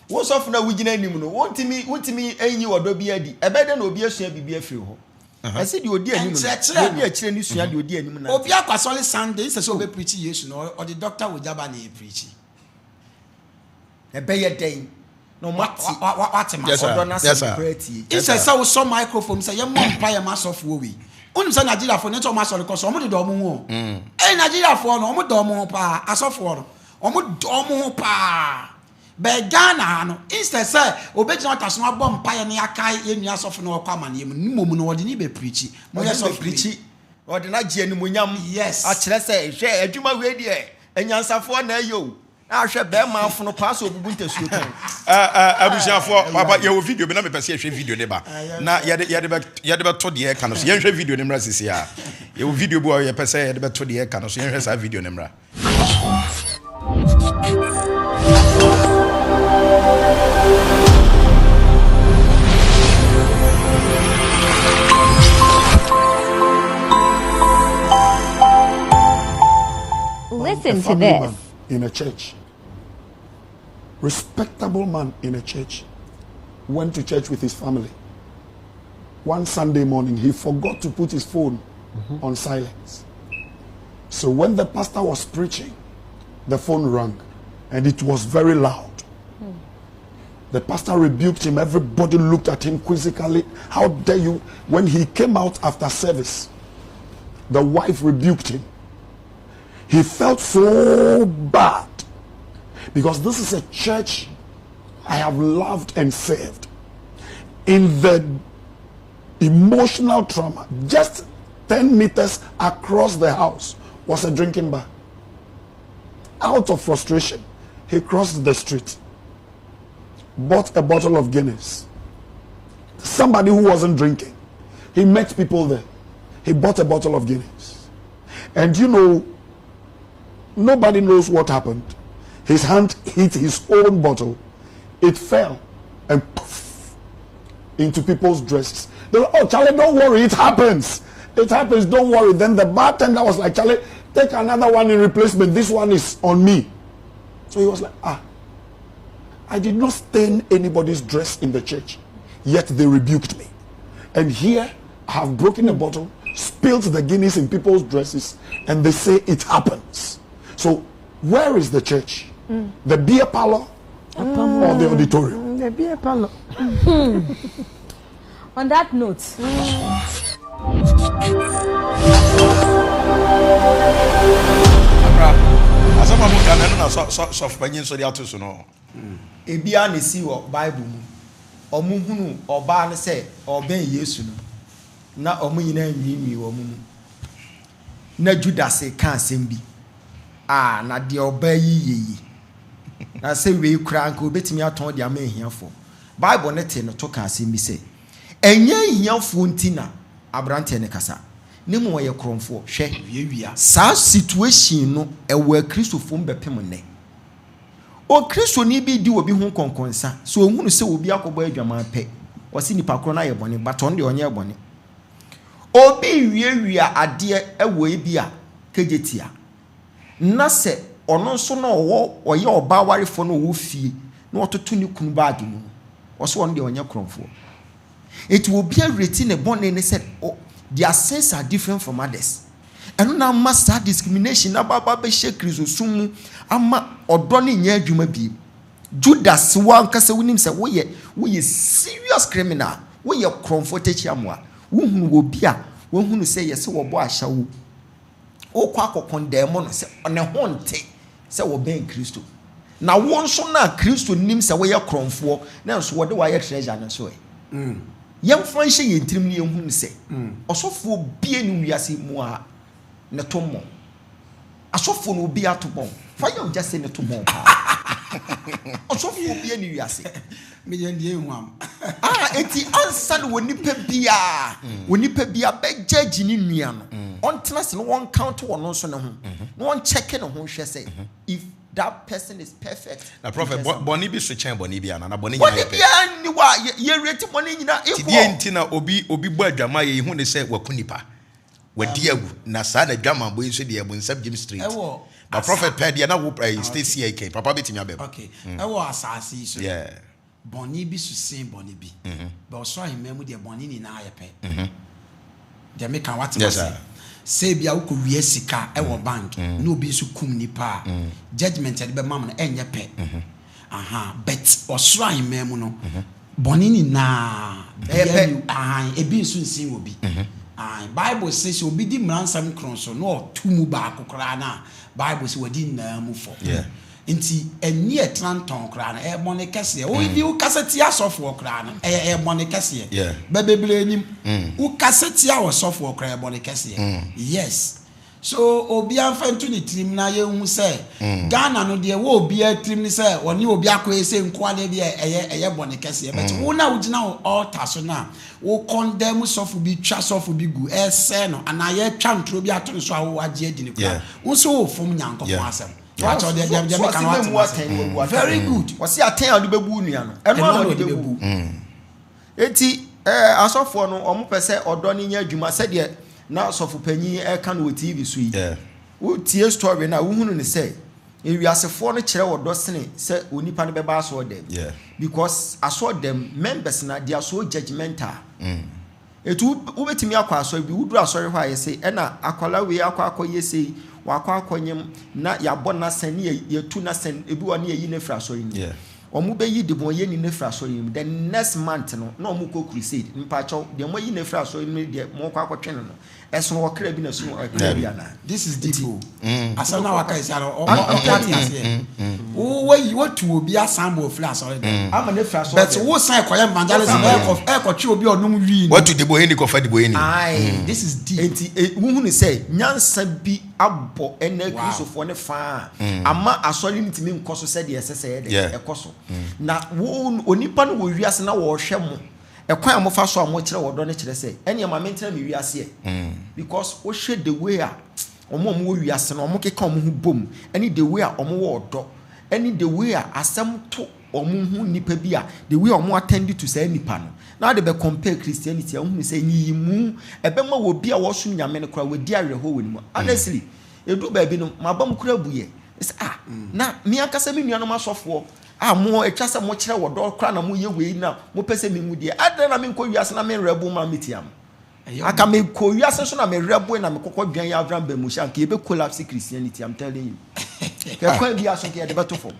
Wo sɔfo no a wogyina anim no, wontumi wontumi nyi ɔdɔ bi adi. Ɛbɛyɛ dɛ na obi asua biribi afiri hɔ. Ɛsɛ deɛ ɔdi anim no, deɛ ɔdi akyire no sua deɛ ɔdi anim no Obi akɔ asɔre Sunday, nsɛ sɛ ɔbɛpreachi Yesu no, ɔde Doctor Wogyaba na ɛpreachi. Ɛbɛyɛ dɛn na wɔate Wate ma Yes, sir. ɔdɔ no Yes, asɛm sir. koraa atie? Instead sɛ wosɔ microphone sɛ yɛmmɔ mpaeɛ ma asɔfoɔ wei. Wonim sɛ Nigeriafoɔ no ɛnkyɛ wɔn asɔre kɔ so, wɔn dodɔ wɔn ho o. Ɛy Nigeriafoɔ no, wɔn dɔ wɔn ho paa, asɔfoɔ no, wɔn dɔ wɔn ho paa. But Ghana ha no, instead sɛ obɛgyina ɔta so na wabɔ mpaeɛ na yɛakae yɛn nua asɔfo no a ɔkɔ amaneɛ mu no, mmom no wɔde ne bɛpreachi. Moyɛ Ɔde no sɔfo wei. bɛpreachi, ɔde no agye animuonyam, Yes. akyerɛ sɛ hwɛ adwuma wei deɛ anyansafoɔ na ɛyɛ o. Na ahwɛ bɛɛma afono paa sɛ obubu ntasuo tɔn. Abusuafoɔ papa yɛwɔ video bi na mepɛ sɛ yɛhwɛ video ne ba na yɛde yɛde bɛ yɛde bɛto deɛ ɛka no so yɛnhwɛ video ne mmra sisi a yɛwɔ video bi a yɛpɛ sɛ yɛde bɛto deɛ ɛka no so yɛnhwɛ saa video ne mmra. Listen A to family this. man in a church, respectable man in a church, went to church with his family. One Sunday morning, he forgot to put his phone on silence. So when the pastor was preaching, the phone rang and it was very loud. The pastor rebuked him. Everybody looked at him quizzically. How dare you? When he came out after service, the wife rebuked him. He felt so bad because this is a church I have loved and served. In the emotional trauma, just 10 meters across the house was a drinking bar. Out of frustration, he crossed the street, bought a bottle of Guinness. Somebody who wasn't drinking, he met people there. He bought a bottle of Guinness. And you know, nobody knows what happened. His hand hit his own bottle. It fell and poof into people's dresses. They were, oh, Charlie, don't worry, it happens. It happens, don't worry. Then the bartender was like, Charlie, take another one in replacement. This one is on me. So he was like, ah, I did not stain anybody's dress in the church, yet they rebuked me. And here I have broken a bottle, spilled the Guinness in people's dresses, and they say it happens. So where is the church? The beer parlor or the auditorium? The beer parlor. On that note. Abra, asɛm a moka no ɛno na sɔfo panyin nso de ato so no. Ebi a na esi wɔ Bible mu. Ɔmo hunu ɔbaa no sɛ ɔbɛn Yesu no, na ɔmo nyinaa nwiinwii wɔn mu. Na Judas ka asɛm bi. Ah, na deɛ ɔbaa yi yɛ yi. Na sɛ wei koraa nka obetumi atɔn de ama ahiafoɔ. Bible ne te no to ka asɛm bi sɛ, ɛnyɛ ahiafoɔ nti na aberanteɛ ne kasa. Ne mu ɔyɛ korɔmfoɔ. Hwɛ. Wiawia. Saa situation no ɛwɔ akristofoɔ mu bɛpem nnɛ. Okristoni bi di obi ho nkɔnkɔnsa sɛ ohunu sɛ obi akɔbɔ adwaman pɛ, ɔsi nipa korɔ no ayɛ bɔne, but ɔno deɛ ɔnyɛ bɔne. Obi wiawia adeɛ ɛwɔ ebi a kegye na sɛ ɔno nso na ɔwɔ ɔyɛ ɔbaa warefoɔ na ɔwɔ fie na ɔtoto ne kunu baage mu no, ɔsɛ ɔno deɛ ɔnyɛ korɔmfoɔ. Eti obi awureti ne bɔne ne sɛ their sins are different from others. Ɛno na ama saa discrimination na aba bɛhyɛ kristosom mu ama ɔdɔ ne nyɛ adwuma biem. Judas wankasa wonim sɛ woyɛ woyɛ serious criminal, woyɛ korɔmfoɔ takyi amoa. Wohunu obi a wohunu sɛ yɛsɛ wɔbɔ ahyɛwo, wokɔ akɔkɔndɛn mu no sɛ ne ho nte sɛ wɔbɛn Kristo. Na wo nso na Kristo nim sɛ woyɛ korɔmfoɔ na nso wɔde wayɛ treasure no nso ɛ. Yɛmfa nhyɛ yɛn tirim ne yɛnhunu sɛ ɔsɔfoɔ bie ne wiase mu a ne to mmɔ. Asɔfoɔ no obi ato bɔn. Fa yɛ ogya sɛ ne to bɔn paa. Ɔsɔfoɔ bie ne wiase. Meyɛ deɛ ehu am. Ah, eti ansa na wɔ nipa biara, wɔ nipa biara bɛgye agyi ne nua no. Ɔntena se na wɔn count wɔ no nso ne ho. Na wɔn check ne ho hwɛ sɛ if that person is perfect. Na prophet, bɔne bi so kyɛn bɔne bi ana? Na bɔne nyinaa Bɔne yɛ pɛ. biara nni hɔ a yɛ rate bɔne nyinaa Ti equal. deɛ nti na obi obi bɔ adwama yɛ ihu ne sɛ waku nipa. Wadi awu. Na saa na adwama bɔ yi nso deɛ bonsam gyim straight. Ɛwɔ Ba prophet pɛ deɛ na wo stay see kan. Papa betumi abɛm. Okay. Ɛwɔ asase yi so. Yeah. Bɔne bi so sen bɔne bi. Bɛ ɔsoro ahemman mu deɛ bɔne nyinaa yɛ pɛ. Deɛ meka wate Yes, ase. sir. Sɛ ebia wokɔ wia sika ɛwɔ bank na obi nso kum nipa a, judgement yɛde bɛma mo no ɛnyɛ pɛ. Aha, but ɔsoro ahemman mu no, bɔne nyinaa Ɛyɛ bia pɛ. ni ahan ebi nso nsen wɔ bi. Ahan, Bible sɛ sɛ obi di mmaransɛm kron so na ɔto mu baako koraa na Bible sɛ wadi nyinaa mu fɔ. Yeah. Nti ɛni ɛtena ntɔn koraa no ɛyɛ bɔne kɛseɛ. Wo wokasa tia asɔfoɔ koraa no ɛyɛ ɛyɛ bɔne kɛseɛ. Yeah. Bɛ bebree nim. Wokasa tia ɔsɔfoɔ koraa ɛyɛ bɔne kɛseɛ. Yes. So obiara mfa nto ne tirim na yɛnhu sɛ Ghana no deɛ wɔ obiara tirim ne sɛ ɔne obi akɔyɛ sɛ nkoa deɛ deɛ ɛyɛ ɛyɛ bɔne kɛseɛ. But wo na wogyina wo altar so na wo condemn sɔfo bi twa sɔfo bi gu ɛsɛ no anaa yɛtwa ntoro bi ato no so a wo agye adi ne koraa. Yeah. Wo nso wofom Nyankopɔn Yeah. asɛm. Wakyɛw deɛ deɛ deɛ meka no ate ase. Very good. Wɔsi atɛn a ɔde bɛbu wo nua no, ɛno ara na ɔde bɛbu wo. Eti ɛɛ asɔfoɔ no wɔn pɛ sɛ ɔdɔ no nyɛ adwuma sɛdeɛ na sɔfo panyin ɛka no wɔ TV so yi. Wotie story no a wohunu no sɛ ewiasefoɔ no kyerɛ ɔdɔ sene sɛ onipa no bɛba asɔɔdɛm. Because asɔɔdɛm members na they are so judgmental. Eti wobɛtumi akɔ asɔre bi, woduru asɔre hɔ a yɛse ɛna akwadaa wei akɔ akɔyɛ sei, wakɔ akɔnyem na yɛabɔ n'asɛn ne yɛtu n'asɛn, ebi wɔ ne yɛyi no afiri asɔre no mu. Wɔn bɛyi debɔnyɛni no afiri asɔre no mu, the next month no na wɔn kɔ crusade, mpakyɛw deɛ moayi no afiri asɔre no mu ne deɛ mokɔ akɔtwe no no, Ɛsono ɔkra bi na ɛsono ɔkra bi anaa? This is deep o. Asɛm na waka esi ano ɔte aseɛ. Wayi watu obi asan ma ofiri asɔre dɛm. Ama ne firi asɔre dɛm. But wo san kɔyɛ evangelism ɛkɔ ɛkɔtwe obi a ɔnom wii no. Watu deboheni kɔfa deboheni. Aye. This is deep. Enti wohunu sɛ nyansa bi abɔ ɛnɛ Kristofoɔ no faa a ama asɔre no ntumi nkɔ so sɛdeɛ ɛsɛ sɛ ɛyɛ dɛ ɛkɔ so. Na wo onipa no wɔ wiase na wɔrehwɛ mo. Ɛkwan a mofa so a mokyerɛ ɔdɔ no kyerɛ sɛ ɛneɛ ma mentena me wiase ɛ because wohwɛ the way a wɔn a wɔwɔ wiase no wɔkeka wɔn ho bom ɛne the way a wɔwɔ ɔdɔ ɛne the way a asɛm to wɔn ho nipa bi a the way a wɔn attend to saa nipa no na ade bɛ compare Christianity a wohunu sɛ nyiyimu ɛbɛma wɔ bi a wɔsom Nyame no koraa wɔadi awerɛhoɔ wɔ ne mu honestly ɛduru baabi no maba mu koraa bu yɛ sɛ ah na me ankasa me nuanom asɔfoɔ A mo, ɛtwa sɛ mokyerɛ ɔdɔ koraa na moyɛ wei na mopɛ sɛ menwu deɛ, adɛn na menkɔ wiase na menwerɛ ma metia mo? Anka mekɔ wiase nso na mewerɛ boe na mekɔkɔ dwan Avram Ben Moshe, anka yɛbɛ collapse Christianity, I'm telling you. Hwɛ kwan biara so nka yɛde bɛto fam.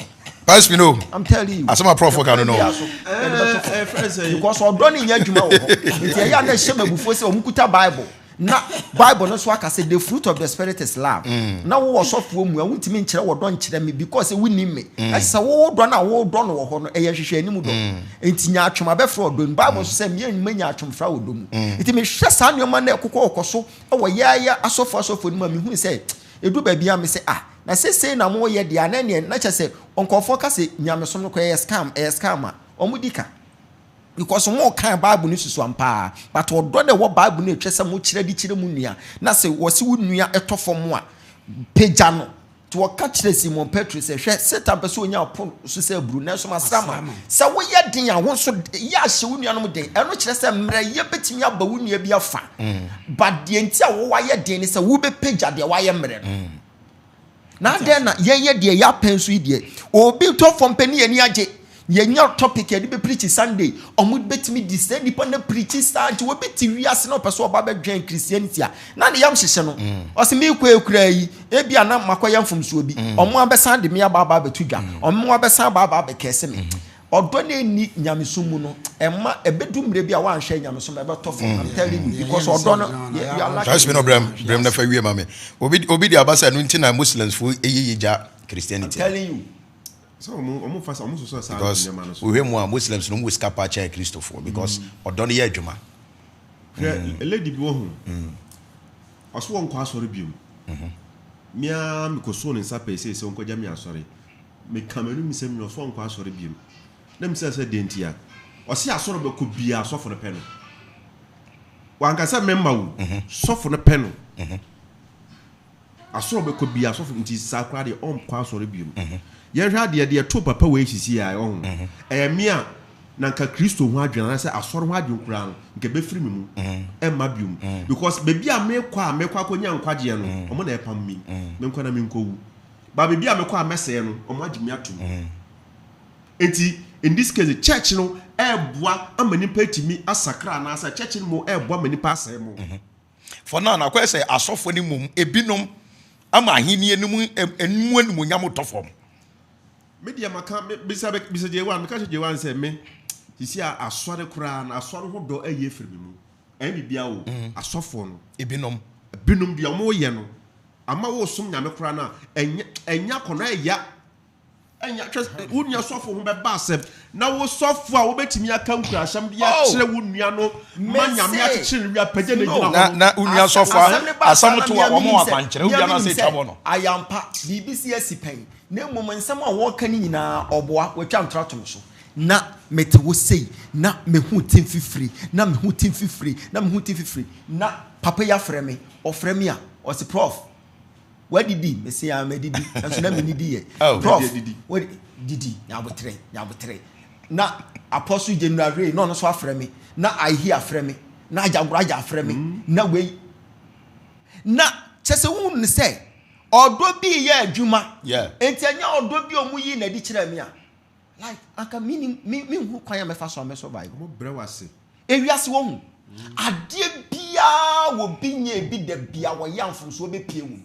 Pastor no. I'm telling you. Asɛm a prɔfo ka no no. Yɛde bɛto fam. Because ɔdɔ no nyɛ adwuma wɔ hɔ. Nti ɛyɛ a na ɛhyɛ me abufuo sɛ wɔn kuta Bible. Na Bible no nso aka sɛ the fruit of the spirit is love. Na wowɔ ɔsɔfoɔ mu a wontumi nkyerɛ wɔdɔ nkyerɛ me because sɛ wonim me. Na kyerɛ sɛ wo dɔ no a wodɔ no wɔ hɔ no ɛyɛ nhwehwɛanim dɔ. Nti nyaatwom abɛfra ɔdɔ mu. Bible nso sɛ mmea mma nyaatwom fra ɔdɔ mu. Nti mehwɛ saa nneɛma no a ɛkokɔ kɔ so wɔ yɛn asɔfoɔ asɔfoɔ no mu a mehunu sɛ ɛdu baabi a mesɛ ah na seesei na moyɛ deɛ a na ɛneɛ na kyerɛ sɛ nkurɔfoɔ ka sɛ nyamesom no koraa ɛyɛ scam ɛyɛ scam a wɔdi ka. Because mo kan bible no susu ampaa but ɔdɔ na ɛwɔ bible no ɛtwa sɛ mo kyerɛ de kyerɛ mo nua na sɛ wɔse wo nua ɛtɔ fam a pagya no nti wɔka kyerɛ Simon Petro sɛ hwɛ Satan pɛ sɛ onya po so sɛ aburu nanso masra ma sɛ woyɛ den a wo nso yɛ ahyɛ wo nuanom den ɛno kyerɛ sɛ mmerɛyɛ bɛtumi aba wo nua bi afa but deɛ nti a wowayɛ den ne sɛ wobɛpagya deɛ wayɛ mmerɛ no. Na adɛn na yɛnyɛ deɛ yɛapɛn so yi deɛ? Obi tɔ fam pɛ ne yɛn ani agye. Yɛnya topic yɛde bɛ preach Sunday. Ɔmo bɛtumi di saa nipa no preach saa nti obi te wiase na ɔpɛ sɛ ɔba bɛdwɛn Christianity a na ne yam hyehye no. Ɔse meekɔ ekura yi ebi a na makɔyɛ mfomsoɔ bi. Ɔmo abɛsan de me aba aba abɛto dwa. Ɔmo abɛsan aba aba abɛkɛse me. Ɔdɔ no ɛnni nyamesom mu no ɛma ɛbɛdu mmerɛ bi a woanhwɛ nyamesom ɛbɛtɔ fam I'm telling you because ɔdɔ no you are lacking. Trust me no brɛm brɛm na fa wie ma me obi obi de aba sɛ ɛno nti na Muslims fo eyi yi gya Christianity. I'm telling you. Sɛ ɔmo ɔmo fa ɔmo sosɔ saa because nneɛma no so. wohwɛ mu a Muslims no ɔmo wɔ sika paa kyɛn Kristofoɔ because ɔdɔ no yɛ adwuma. Hwɛ lady bi wɔ ho ɔso wɔnkɔ asɔre biom me ara mekɔsoo ne nsa pɛɛ sei sɛ ɔnkɔgya me asɔre. Meka m'anom nsɛm nyinaa, ɔse ɔnkɔ asɔre biom. Na mebisa no sɛ deɛn ntia? Ɔse asɔre ɔbɛkɔ biaa sɔfo no pɛ no. Wanka sɛ memma o, sɔfo no pɛ no. Asɔre ɔbɛkɔ biaa sɔfo nti saa koraa deɛ ɔnkɔ asɔre biom. Yɛnhwɛ adeɛ, deɛ ɛtoo papa wei sisi a ɔho. Ɛyɛ me a na nka Kristo ho adwene anaasɛ asɔre ho adwene koraa no nka ɛbɛfiri me mu ɛmma biom. Because baabi a mekɔ a mekɔ akɔnya nkwagyeɛ no, ɔmo na ɛpam me. Menkɔ na menkɔwu. But baabi a mekɔ a mɛsɛɛ no, wɔn agye me atom. Nti in this case, church no ɛɛboa ama nipa atumi asakra anaasɛ church no mo ɛɛboa ama nipa asɛe mo. For now, na akɔyɛ sɛ asɔfoɔ no mmom ebinom ama ahenni no mu mu animuonyam tɔ fam. Me deɛ maka, me bisa bisa J1, meka kyerɛ J1 sɛ me sisi a asɔre koraa no asɔre ho dɔ ayi afiri me mu. Ɛnyɛ biribiara o, asɔfoɔ no. Ebinom. Ebinom deɛ wɔyɛ no. Ama woresom Nyame koraa no a, ɛnyɛ ɛnyɛ akɔnnɔ, ɛya. Ɛnya, hwɛ, wo nua sɔfo ho bɛba asɛm, na wo sɔfo a wobɛtumi aka nkuranhyɛm de Oh! akyerɛ wo nua no ma Nyame Mese, akyekyere no wie apagya no no, agyina hɔ Na no. na wo nua asɛ, sɔfo a asɛm no ba saa asɛm na to mea a wɔma menim wo sɛ, akwankyerɛ, wo mea nua no menim ase twa sɛ bɔ no. ayɛ ampa, biribi si asi pɛn, na mmom nsɛm a wɔreka no nyinaa ɔboa, watwa ntora to me so. Na mete hɔ sei, na me ho te mfifire, na me ho te mfifire, na me ho te mfifire, na papa yi afrɛ me, ɔfrɛ me a, ɔse, Prof, Wadidi? Mese ah madidi. Nanso na menidi yɛ. Oh. Prof, Didi. wadi didi nyabotrɛ nyabotrɛ. Na Apostle General Ray na ɔno nso afrɛ me. Na Ahi afrɛ me. Na Agyagoragya afrɛ me. Na wei. Na kyɛ sɛ wohu no sɛ ɔdɔ bi reyɛ adwuma. Yeah. Enti ɛnyɛ ɔdɔ bi a wɔyii no adi kyerɛɛ me a. Like anka menim me menhu kwan a mɛfa so a mɛ survive. Wɔn brɛ wo ase. Ewiase wahu. Adeɛ biara wɔ bi nyɛ bi da bia wɔyɛ a mfomsoɔ bɛpie wɔ mu.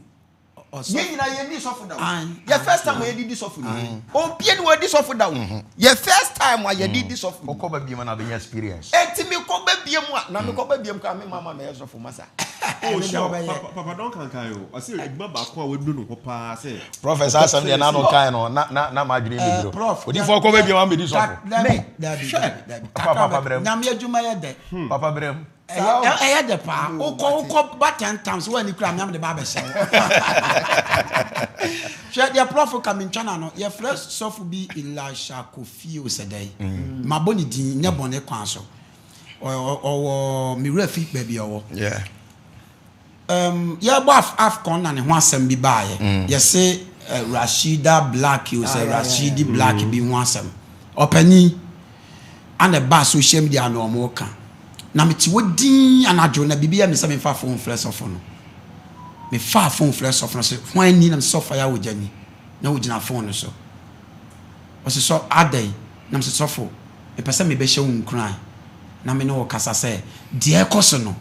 Yɛn nyinaa yɛn ni sɔfo da o. Yɛ first time a yɛde di sɔfo ni. Obie ni wɔdi sɔfo da o. Yɛ first time a yɛde di sɔfo ni. Wokɔ ba biem a na abɛnya experience. Enti mekɔ ba biem a na mekɔ ba biem koraa me mama mɛyɛ sɔfo masa. Oh sure, papa papa don kankan o. Ɔsɛ adwuma baako a wadu no hɔ paa sɛ. Prophet saa asɛm deɛ n'ano kae no na na na m'adwene yɛ bebree. Prof. Odiyifoɔ kɔ baabi a wɔn abɛdi sɔfo. Dabi dabi dabi. Papa papa brɛ mu. Nyame adwuma yɛ dɛ. Papa brɛ mu. Ɛyɛ dɛ paa. Wokɔ wokɔ ba ten times wɔn ani kura mi de ba abɛhyɛ wo. Hwɛ deɛ prof ka mi ntwa n'ano. Yɛfrɛ sɔfo bi Elisha Kofi o sɛ dɛ. Mabɔ ne din nyɛ bɔne kwan so. Ɔwɔ me werɛ fi baabi a ɔwɔ. Yeah. Um, yɛbɔ af AFCON na ne ho asɛm bi baeɛ. Mm. Yɛse uh, Rashida Black o sɛ ah, Rashidi yeah, yeah. Black mm. bi ho asɛm. Ɔpanin ana ɛbaa social media na ɔmo ka. Na mete hɔ din anadwo na biribi yɛ me sɛ memfa phone frɛ sɔfo no. Mefaa phone frɛ sɔfo no sɛ hwan ni na mesɛ sɔfo ayɛ awogya ni na ogyina phone no so. Ɔse sɔ adɛn? Na mese sɔfo mepɛ sɛ mebɛhyɛ wo nkuran na me ne wo kasa sɛ deɛ ɛkɔ so no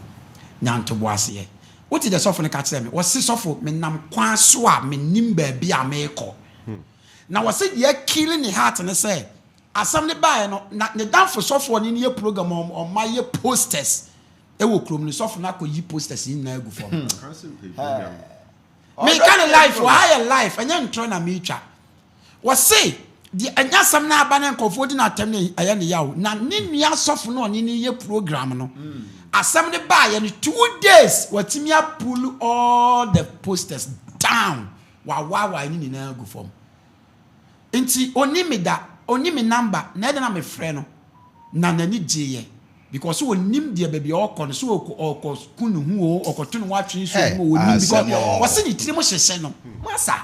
nya ntoboaseɛ. Wote deɛ sɔfo no ka kyerɛɛ me? Ɔse sɔfo menam kwan so a mennim baabi a merekɔ. Na ɔse deɛ akili ne heart ne sɛ asɛm no baeɛ no na ne damfo sɔfo a ɔne no yɛ program a ɔma yɛ posters wɔ kurom no sɔfo no akɔyi posters no nyinaa agu fam. Meka ne life wɔ ha yɛ life ɛnyɛ ntorɔ na metwa. Wɔse deɛ ɛnyɛ asɛm no aba na nkurɔfoɔ di no atɛm no ɛyɛ ne yaw na ne nua sɔfo no ɔne no yɛ program no asɛm no baayɛ no 2 days watumi apull all the posters down, wawaawae ne nyinaa agu fam. Nti ɔni me da, ɔni me number na ɛde na mefrɛ no na n'ani gyeeɛ because ɔnim deɛ baabi a ɔkɔ no so ɔkɔ ɔkɔ ku ne ho o, ɔkɔto ne ho atwene nsuo mu o, ɔnim because wɔse ne tirim hyehyɛ no masa.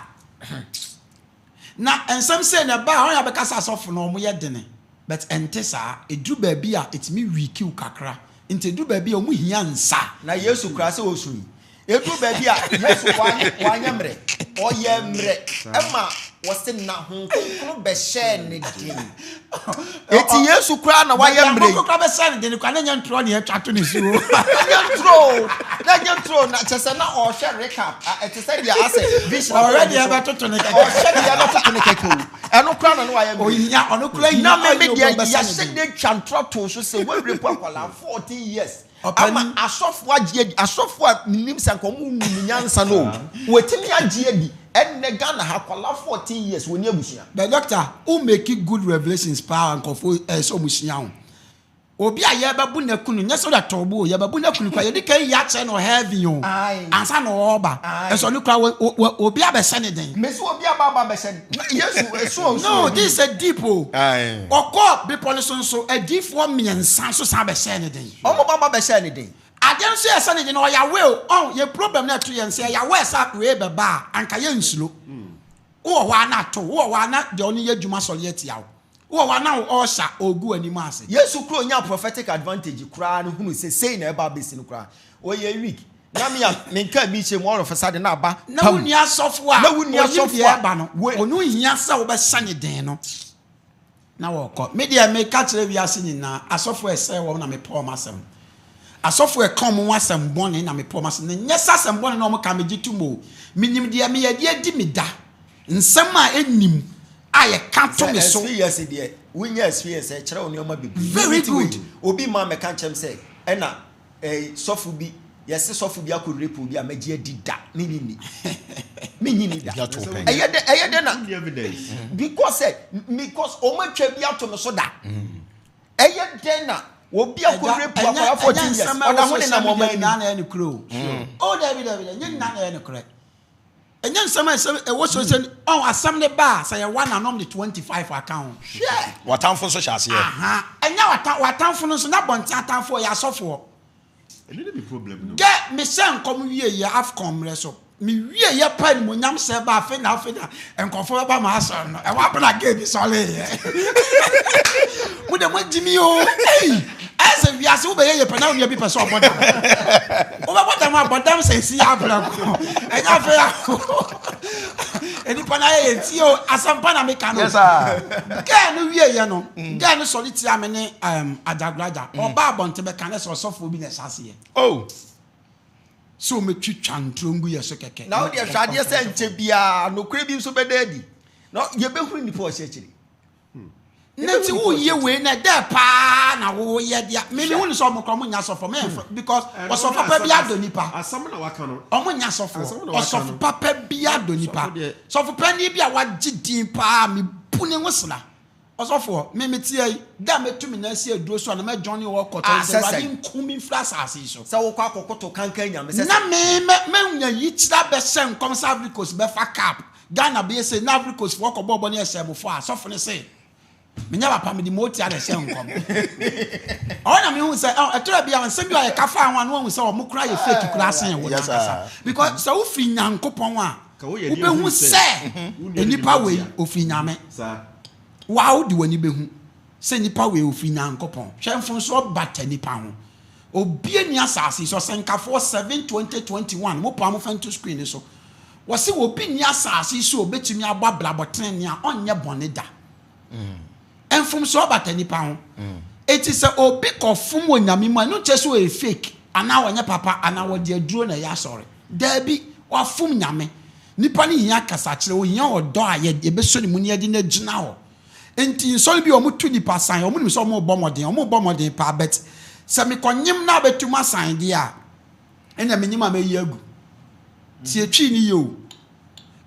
Na nsɛm sei na ɛba a, wɔn a bɛka sɛ asɔfo no wɔyɛ dene, but ɛnte saa. Ɛduru baabi a, ɛtumi weak wo kakra. Nti ɛduru baabi a, wɔn hia nsa. Na Yesu koraa sɛ ɔsui. Ɛduru baabi a, Yesu wanyɛ wanyɛ mmerɛ. Ɔyɛɛ mmerɛ ɛma wɔse na Honhom Kronkron bɛhyɛɛ ne den. Eti Yesu koraa na wayɛ mmerɛ yi. Honhom Kronkron bɛhyɛɛ ne den koraa, na ɛnyɛ ntorɔ na ɛtwa to ne so o. Ɛnyɛ ntorɔ o, na ɛnyɛ ntorɔ o, na kyerɛ sɛ na ɔrehwɛ recap, ɛte sɛ deɛ asɛ vision Ɔhwɛ deɛ ɛbɛtoto ne kɛkɛ. Ɔhwɛ deɛ ɛbɛtoto ne kɛkɛ o, ɛno koraa na na wayɛ mmerɛ yi. Ohia, ɔno koraa hia Na me me ɔyɛ deɛ obi ɔbɛhyɛ ne yɛahyɛ den. da twa ntorɔ too so sɛ woawire po akwadaa 14 years. Ɔpanin. Ama asɔfoɔ agye adi, asɔfoɔ a menim sɛ anka wɔn nim nyansa no o, wɔatumi agye adi. Ɛnnɛ Ghana ha akwadaa 14 years wɔnni abusua. But doctor, wo make good revelations paa nkurɔfoɔ ɛyɛ sɛ wɔn sua wo. Obi a yɛbɛbo no aku no, nyɛ sɛ wode atɔ bo o, yɛbɛbo no aku no koraa, yɛdi kan yi akyerɛ no wɔ heaven o, ansa na ɔreba. Ɛsɛ ɔno koraa, obi abɛhyɛ ne den. Mesi obi aba aba abɛhyɛ ne den. Yesu, ɛso a ɔsu No, this is a deep o. Ɔkɔɔ bepɔ no so nso, adiyifoɔ mmiɛnsa nso san bɛhyɛɛ ne den. Wɔn ba ba bɛhyɛɛ ne den. Adeɛ nso yɛ sɛ ne den, ɔyɛ aware o. Ɔn, yɛ problem no ɛto yɛn, sɛ yɛyɛ aware sɛ wei bɛba a, anka yɛnsuro. Wowɔ hɔ a na ato wo, wowɔ hɔ a na deɛ ɔne yɛ adwuma sɔre atia wo, wowɔ hɔ a na wo ɔɔsha ɔɔgu w'anim ase. Yesu koraa ɔnyaa prophetic advantage koraa no hunuu sɛ sei na ɛreba abɛsi no koraa, ɔyɛɛ weak. Na me a menkaa bi nhyɛ mu all of a sudden na aba Na wo pam. nua sɔfo a Na wo nua ɔnim sɔfo deɛ a ɛreba no, we. ɔno nhia sɛ wobɛhyɛ ne den no na wɔkɔ. Me deɛ meka kyerɛ wiase nyinaa, asɔfo a ɛsɛe wɔn na mepɛ wɔn asɛm. Asɔfo a ɛka wɔn ho asɛm bɔne na mepɛ wɔn asɛm. Na nyɛ sɛ asɛm bɔne na wɔka megye tom o. Menim deɛ meyɛ de adi me da. Nsɛm a ɛnnim a yɛka to Sɛ me so. experience deɛ, wonya experience a ɛkyerɛ wo nneɛma bebree. Very Me te wei, good. obi mma mmɛka nkyerɛ me sɛ ɛna eh, sɔfo bi, yɛse sɔfo bi akɔ rape obi a mɛgye adi da. Menye nni. Menye nni da. Bi ato wo pɛn. Ɛyɛ dɛ, ɛyɛ dɛ na Wonni evidence. because sɛ, because wɔn atwa bi ato me so da. Ɛyɛ dɛn na obi akɔ rape akwadaa 14 years, ɔda ho nenam ɔman anim. Na ɛyɛ nokorɛ o. Oh, dabi, dabi, dabi, ɛnyɛ nyinaa na ɛyɛ nokorɛ. Ɛnyɛ nsɛm a ɛsɛ ɛwɔ social ɔn asɛm ne ba a sɛ yɛ one anom de 25 aka ho. Hwɛ! W'atamfo nso hyɛ aseɛ. Aha, ɛnyɛ w'ata w'atamfo no nso na bɔnten atamfo ɔyɛ asɔfoɔ. Ɛno ne me problem no. Gɛ mehyɛ nkɔm wie yɛ AFCON mmerɛ so. Me wie yɛ pa animonyam sɛ ba afei na afei na nkurɔfoɔ bɛba ma asɔre no. Ɛwɔ abena gay bi sɔre yɛ. Mo de mo agyi mi o. Ei, ayɛ sɛ wiase wobɛyɛ yɛ pɛ na onua bi pɛ sɛ ɔbɔ dam. Wobɛbɔ dam a bɔ dam sɛ nsi yɛ abena ko. Ɛnyɛ afei a nnipa no ayɛ yɛ nti o asɛmpa na meka no. Yes sir. Girl no wie yɛ no, girl no sɔre tia me ne um, Ajagraja. Ɔba abɔnten bɛka ne sɛ ɔsɔfoɔ bi na ɛhyɛ aseɛ. Oh. Sɛ wɔbɛtwitwa nturo ngu yɛ so kɛkɛ. Na wo deɛ hwɛ adeɛ sɛ nkyɛ biara nokorɛ bi nso bɛda adi, na yɛbɛhunu nnipa a ɔhyɛ akyire. Na nti woyɛ wei na dɛ paa na woyɛ deɛ me mehu ne sɛ ɔmo kora ɔmo nya sɔfo me mfrɛ because ɔsɔfo papa bi adɔ nipa Asɛm na waka no. ɔmo nya sɔfo Asɛm na waka ɔsɔfo no. papa bi adɔ nipa Sɔfo deɛ. sɔfo panyin bi a wagye din paa me bu ne ho sra Ɔsɔfoɔ, me meteɛ yi, da a mɛtu me nan asi aduro so a na mɛjoine wɔ kɔtɔ Ah, yi sɛ sɛ Awurade sɛn? nku me mfiri asase yi so. Sɛ wokɔ akɔkoto kankan nyame sɛ Na sɛn? me mɛ mɛnya yikyerɛ abɛhyɛ nkɔm sɛ Ivory Coast bɛfa cup, Ghana bɛyɛ sei, na Ivory Coast foɔ kɔbɔɔ bɔ ne yɛhyɛɛ mo fɔ a, sɔfo no se, menyɛ papa mede motia na ɛhyɛ nkɔm. Ɛhɔ na mehu sɛ, ɛ, ɛtɔ da bi a nsɛm bi a yɛka faa ho a na wahu sɛ wɔn koraa yɛ fake koraa sen wo no Yes, ankasa. sir. Because sɛ wofiri Nyankopɔn a, Ka woyɛ deɛ Wobɛhu hunu sɛ sɛ wo nua no nnipa de wei motia. ɔfiri Nyame. Saa. Woa wode w'ani bɛhu sɛ nnipa wei ɔfiri Nyankopɔn. Hwɛ mfomsoɔ bata nnipa ho. Obia nni asase yi so, Ɔsɛnkafoɔ 7 20 21, mo paa mofa nto screen no so. Wɔse obi nni asase yi so a ɔbɛtumi abɔ abrabɔ tenenee a ɔnyɛ bɔne da. Mfomsoɔ bata nnipa ho. Enti sɛ obi kɔfom wɔ Nyame mu a, ɛno nkyerɛ sɛ ɔyɛ fake anaa ɔnyɛ papa anaa ɔde aduro na ɛyɛ asɔre. Daabi, wafom Nyame. Nipa no hia kasakyerɛ, ɔhia ɔdɔ a yɛbɛsɔ ne mu na yɛde no agyina hɔ. Enti nsɔre bi a wɔtu nnipa san, wɔnim sɛ wɔrebɔ mmɔden, wɔrebɔ mmɔden paa but sɛ mekɔnyem na abɛtu m'asan deɛ a, ɛnna menyem a mɛyi agu. Tie Twi no yie o.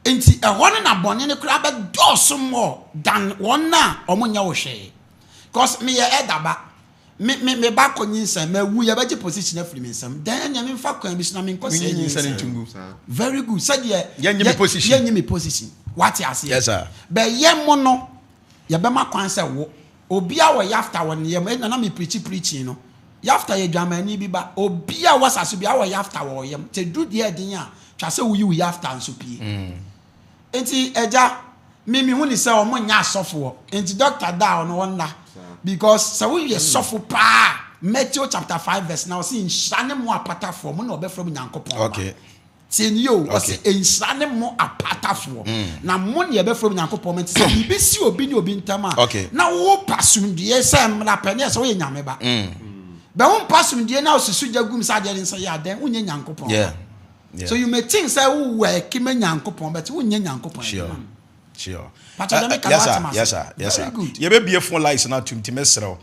Enti ɛhɔ no na bɔne no koraa bɛdɔɔso more than wɔn a wɔnyɛ wo hwee. Cause meyɛ elder ba, me me me ba kɔ nyinsɛn, mawu yɛbɛgye position afiri me nsam. Then ɛnneɛ memfa kwan bi so na menkɔ sɛe Menyi nyinsɛn nyinsɛn. nto ngu. Very good. Sɛdeɛ Yɛnnye me yɛ position. yɛnnye me position. Wate aseɛ? Yes sir. But yɛ mo no, yɛbɛma kwan sɛ wo. Obia wɔ Yafta wɔ ne yam, ɛna na me preachi preaching no. Yafta yɛ dwamanni bi ba. Obia wɔ asase biara wɔ Yafta wɔ ɔyam. Sɛ duru deɛ ɛden a, twa sɛ woyi wo Yafta nso pie. Nti agya, me me hu ne sɛ ɔmo nyɛ asɔfoɔ. Nti doctor da a ɔno ɔnna. Because sɛ woyɛ sɔfo paa a, Matthew chapter 5 verse 9 ɔse nhyira ne mo apatafoɔ, mo na ɔbɛfrɛ mo Nyankopɔn mma. Okay. Tie nie o, ɔse nhyira ne mo apatafoɔ, na mo ne yɛbɛfrɛ mo Nyankopɔn mma. Nti sɛ biribi si obi ne obi ntam a, na wopa asomdwoeɛ sɛ mmra pɛ, ne yɛ sɛ woyɛ Nyame ba. Bɛ wompa asomdwoeɛ na wosusu gya gum sɛ adeɛ no nsɛ yɛ a, then wonyɛ Nyankopɔn ba. So you may think sɛ wo work ma Nyankopɔn but wonyɛ Nyankopɔn adwuma no. Sure. Pakyɛ deɛ meka no Yes sir, wate m'ase? yes sir, yes Very sir. good. Yɛbɛbie phone lines no atom nti mɛsrɛ wo.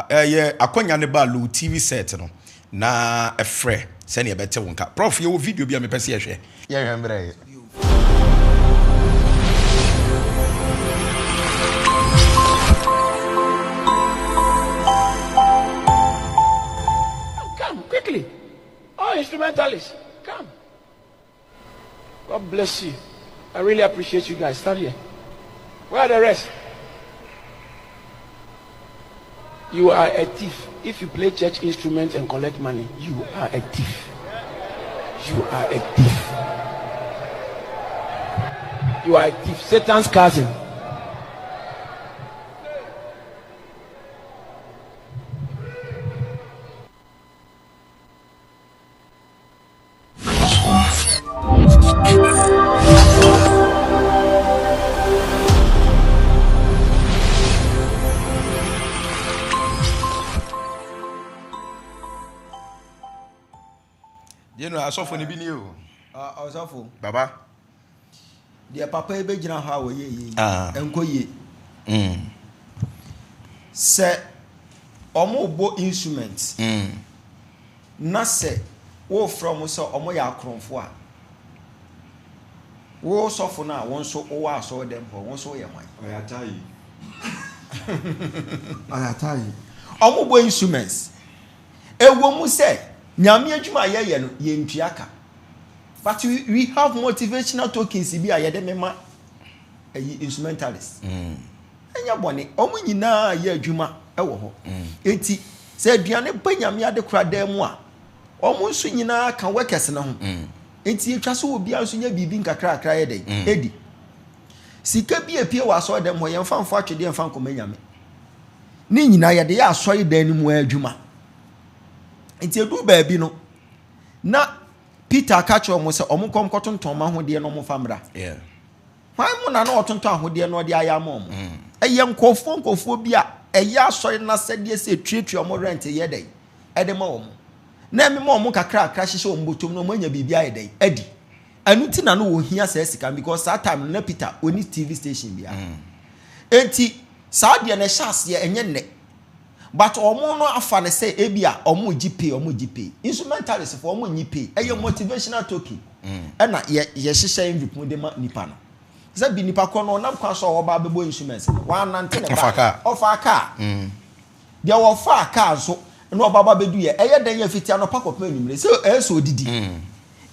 Ɛyɛ akwanya no ba low TV set no na frɛ sɛnea ɛbɛte wo nka. Prof, yɛwɔ video bi a mepɛ sɛ yɛhwɛ. Yɛnhwɛ mmerɛ yɛ. Come quickly. All instrumentalists, come. God bless you. I really appreciate you guys. Stand here. Where are the rest? You are a thief. If you play church instruments and collect money, you are a thief. You are a thief. You are a thief. Satan's cousin. Deɛ no asɔfo no bi ni o. Ɔsɔfo. Baba. Deɛ papa yi bɛgyina hɔ a wɔyɛ yie. Ah. Ɛnkɔ yie. Sɛ wɔn bɔ instrument. Na sɛ worefrɛ wɔn sɛ wɔyɛ akorɔmfoɔ a, wo sɔfo no a wo nso wowɔ asɔredɛm hɔ, wo nso woyɛ hwan? Ɔyɛ ataayi. Ɔyɛ ataayi. Wɔbɔ instruments. Ɛwɔ mu sɛ Nyame adwuma a yɛyɛ no, yɛntua ka. But we, we have motivational tokens bi a yɛde mema ayi instrumentalists. Ɛnyɛ bɔne. Wɔn nyinaa yɛ adwuma wɔ hɔ. Enti sɛ aduane ba Nyame adekoradan mu a, wɔn nso nyinaa ka workers no ho. Enti etwa sɛ obiara nso nya biribi nkakrakra yɛ dɛn? Edi. Sika bi a epue wɔ asɔredan mu hɔ, yɛmfa mfɔ atwedeɛ mfa nkɔma Nyame. Ne nyinaa yɛde yɛ asɔredan no mu adwuma. Nti eduu baabi no, na Peter ka kyerɛ wɔn sɛ wɔn nkɔ nkɔtontɔn wɔn ahodeɛ na wɔmfa mmra. Hwan mu na na ɔtontɔn ahodeɛ na ɔde ayɛ ama wɔn? Mm. Ɛyɛ nkurɔfoɔ nkurɔfoɔ bi a ɛyɛ asɔre no asɛdeɛ sɛ etuatua wɔn rent yɛ dɛn ɛde ma wɔn. Na ɛmema wɔn kakrakra hyehyɛ wɔn bɔtɔm na wɔn anya biribi ayɛ dɛn adi. Ɛno nti na na wɔhia saa sika no because saa time no na Peter ɔni TV station biara. Mm. Enti saa deɛ no ɛhyɛ aseɛ ɛnyɛ nnɛ. But wɔn no afa no sɛ ebi a wɔn gye pay wɔn gye pay. Instrumentalist fo wɔn nyi pay. Ɛyɛ motivational token. Ɛna yɛ yɛhyehyɛ envelope mu de ma nipa no. Sɛ bi nipa korɔ no ɔnam kwan so a ɔba abɛbɔ instruments no wanante ne ba. Ɔfa car. Deɛ ɔfaa car nso na ɔba ba bɛdu yɛ ɛyɛ dɛn yɛ fiti anɔpa kɔpem anwummere sɛ ɛyɛ sɛ ɔdidi.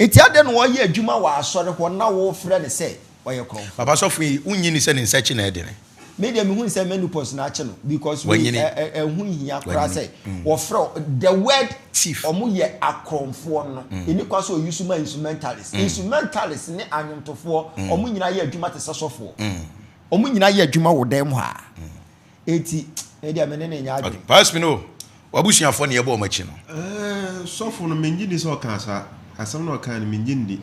Nti adɛn na ɔyɛ adwuma wɔ asɔre hɔ na wofrɛ no sɛ ɔyɛ korɔmfoɔ? Papa sɔfo yi wonnye nni sɛ ne nsa akyi na ɛdene? Me deɛ mehu no sɛ menopause na akye no because wei Wanyini. ɛ ɛ ɛho nhia koraa Wanyini. sɛ wɔfrɛ wo the word Thief. ɔmo yɛ akorɔmfoɔ no ɛni kwan sɛ ɔyi so ma instrumentalist. Instrumentalist ne anwomtofoɔ ɔmo nyinaa yɛ adwuma te sɛ sɔfoɔ. Ɔmo nyinaa yɛ adwuma wɔ dan mu ha. Eti me deɛ me ne no nyɛ Okay. adwene. Pastor Spino, w'abusuafoɔ na yɛbɔ wɔn akyi no. Ɛɛ, sɔfo no, mennye nni sɛ ɔkaa saa. Asɛm no a ɔkae no, mennye nni.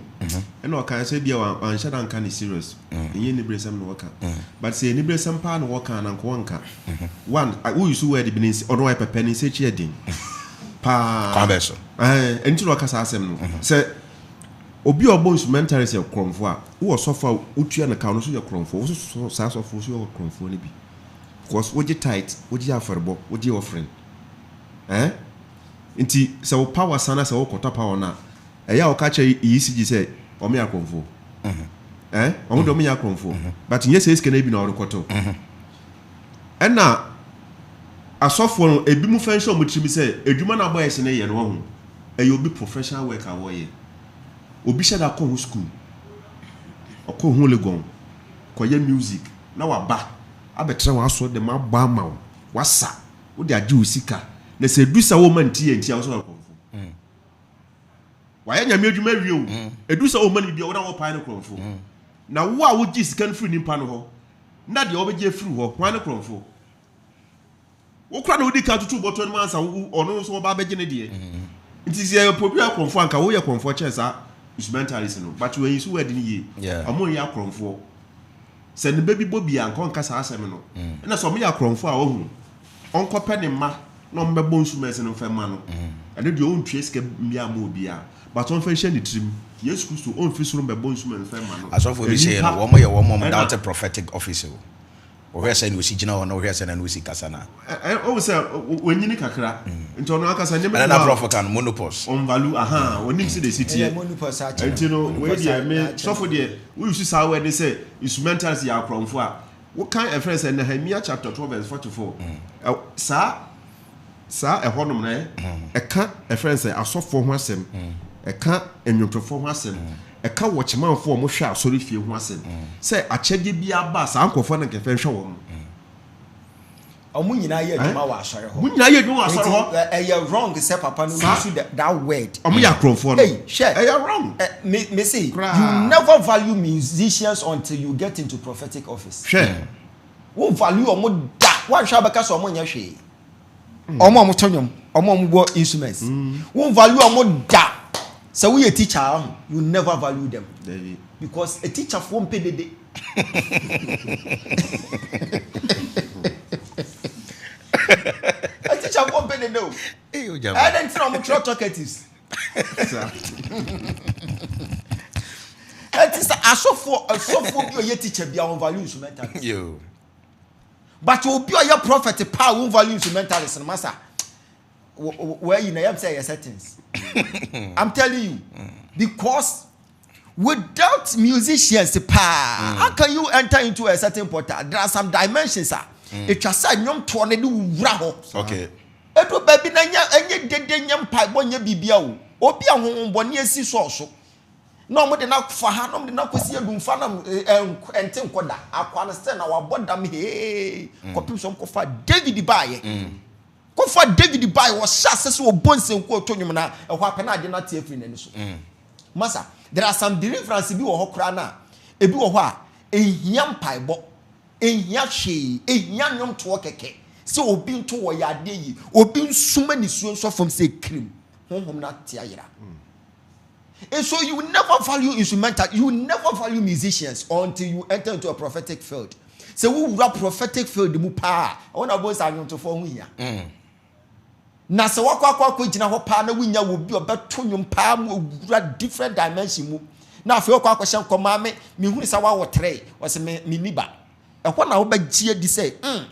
Ɛna ɔkae sɛ ebia wanhyɛ da anka no serious. Ɛnyɛ aniberesɛm na ɔka. But sɛ aniberesɛm paa na ɔka a, na anka ɔnka. One, wo use word bi, ne nsa, ɔno ɔyɛ pɛpɛ, ne nsa akyi yɛ den paa. Kwan bɛn so? Ɛɛ, ɛno nti na ɔka saa asɛm no. Sɛ obi a ɔbɔ instrumentalist yɛ korɔmfoɔ a, wowɔ sɔfo a wotua no ka, ɔno nso yɛ korɔmfoɔ. Wo nso saa sɔfo nso yɛ korɔmfoɔ no bi. Because wogye tithe, wogye afɔrebɔ, wogye offering. Eh? Nti sɛ wo power san na sɛ wokɔtɔ power no a, ɛyɛ a woka kyerɛ ECG sɛ wɔn yɛ akorɔmfoɔ. Eh? Wɔn deɛ wɔn nyɛ akorɔmfoɔ. But nyɛ sɛ sika no bi na wɔrekɔtɔ. Ɛna asɔfoɔ no, ebi mu fɛn hyɛ wɔn tirim sɛ adwuma no a boys no yɛ no wɔn ho, ɛyɛ obi professional work a wɔyɛ. Obi hyɛ da kɔ ho school, ɔkɔ ho Legon, kɔyɛ music na waba abɛtena w'asɔre dɛm abɔ ama wo, wasa, wode agye wo sika, na sɛ ɛdu sɛ woma nti yɛ nti a wo sɛ ɔyɛ korɔmfo. Wayɛ nyame adwuma awie o, ɛdu sɛ woma no biribi a wo na wɔpae no korɔmfo. Na wo a wogye sika no firi nipa no hɔ, na deɛ wɔbɛgye afiri hɔ, hwan ne korɔmfo? Wo koraa na wodi kan tutu bɔtɔ no mu ansa wo ɔno nso wɔba abɛgye ne deɛ. Nti sɛ yɛpɛ obi a korɔmfoɔ anka woyɛ korɔmfoɔ kyɛn saa instrumentalist no but wɔn nso wɔadi no yie. Ɔmo nyɛ akorɔmfoɔ. Sɛ ne ba bi bɔ bi a anka ɔnka saa asɛm no. Ɛna sɛ ɔmo yɛ akorɔmfoɔ a wahu ɔnkɔpɛ ne mma na ɔmo bɛbɔ instruments no mfa mma no. Ɛno deɛ ɔntua sika biara mma obiara but ɔmfa nhyɛ ne tirim. Yesu Kristo ɔmfiri soro mbɛbɔ instrument mfa mma no. Asɔfoɔ bi sei no Nnipa wɔn yɛ wɔn a wɔn ɛna. doubt prophetic office o. Wohwɛ sɛnea osi gyina hɔ na wohwɛ sɛnea na osi kasa no a. Ɛ ɛ wohu sɛ wanyini kakra nti ɔno ankasa nneɛma Ɛna bi na wɔ aborɔfo a ka no monopause. ɔnvalu ahaa ɔnim sɛdeɛ ɛsi Ɛyɛ teɛ monopause akyɛ nti no. no wei Monopause deɛ me akyɛ no. sɔfo deɛ wo use saa word ne sɛ instrumentalist yɛ akorɔmfo a wokan ɛfrɛ sɛ Nehemia chapter 12 verse 44 ɛ saa Saa ɛhɔnom no, ɛka ɛfrɛ no sɛ asɔfoɔ ho asɛm, ɛka nnwomtofoɔ ho asɛm, ɛka wɔkyemanfoɔ a wɔhwɛ asɔrefie ho asɛm, sɛ akyɛdeɛ biara ba a, saa nkurɔfoɔ no nkɛfɛ nhwɛ wɔn. Wɔn nyinaa yɛ adwuma wɔ asɔre hɔ. Wɔn nyinaa yɛ adwuma wɔ asɔre hɔ. Nti ɛyɛ wrong sɛ papa no use that word. Wɔn yɛ akorɔmfoɔ no. Ei hwɛ. Ɛyɛ wrong. Me me se you never value musicians until you get into prophetic office. Hwɛ. Wo value wɔn da, woanhwɛ a wobɛka sɛ wɔn nyɛ hwee. Wɔn a wɔto nnwom, wɔn a wɔbɔ instruments, wo value wɔn da. Sɛ woyɛ teacher a, you never value them. Because a teacher foɔ mpɛ dede. A teacher foɔ mpɛ dede o. Ɛyɛ dɛ nti na wɔn twerɛ talkatives. Ɛti sɛ asɔfoɔ asɔfoɔ bi a ɔyɛ teacher bi a wɔn value instrumentalist. But obi a ɔyɛ prophet paa wɔn value instrumentalist no masa wɔayi na yam sɛ ɛyɛ settings. I'm telling you because without musicians paa mm. how can you enter into a certain portal there are some dimensions a etwa sɛ nnwomtoɔ no de wura hɔ. Okay. Edu baabi na nyɛ ɛnyɛ dede nyɛ mpaebɔ nyɛ biribia o obi a honhommɔne asi sɔɔ so na wɔn de no afa ha na wɔn de no akɔsi adumfa na ɛnte nkɔ da akwa no sɛ na wabɔ dam hee mm. kɔpem sɛ wɔkɔfa David baayɛ mm. kɔfa David baayɛ wɔhyɛ ase sɛ wɔbɔ nsenku ɔtɔ nnwom na ɛhɔ apɛ na ade no ate afiri n'ani so mm. Masa, there are some deliverance bi wɔ hɔ koraa no a, ebi wɔ hɔ a, ɛnhia mpaebɔ, ɛnhia hwee, ɛhia nnwomtoɔ kɛkɛ, sɛ obi nto wɔ yɛ adeɛ yie, obi nsuma nisuo nsɔ fam sɛ kirim, honhom no ate ayera. And so you never value instrumental, you never value musicians until you enter into a prophetic field. Sɛ wowura prophetic field mu paa a, ɛhɔ na wobɛhu sɛ anwomtofoɔ ho hia. Na sɛ wakɔ akɔ akɔgyina hɔ paa na wonya wɔ bi a ɔbɛto nnwom paa mu owura different dimension mu na afei ɔkɔ akɔhyɛ nkɔm maame mehunu sɛ wawo tere ɔsɛ me menni ba ɛhɔ na wobɛgye adi sɛ mm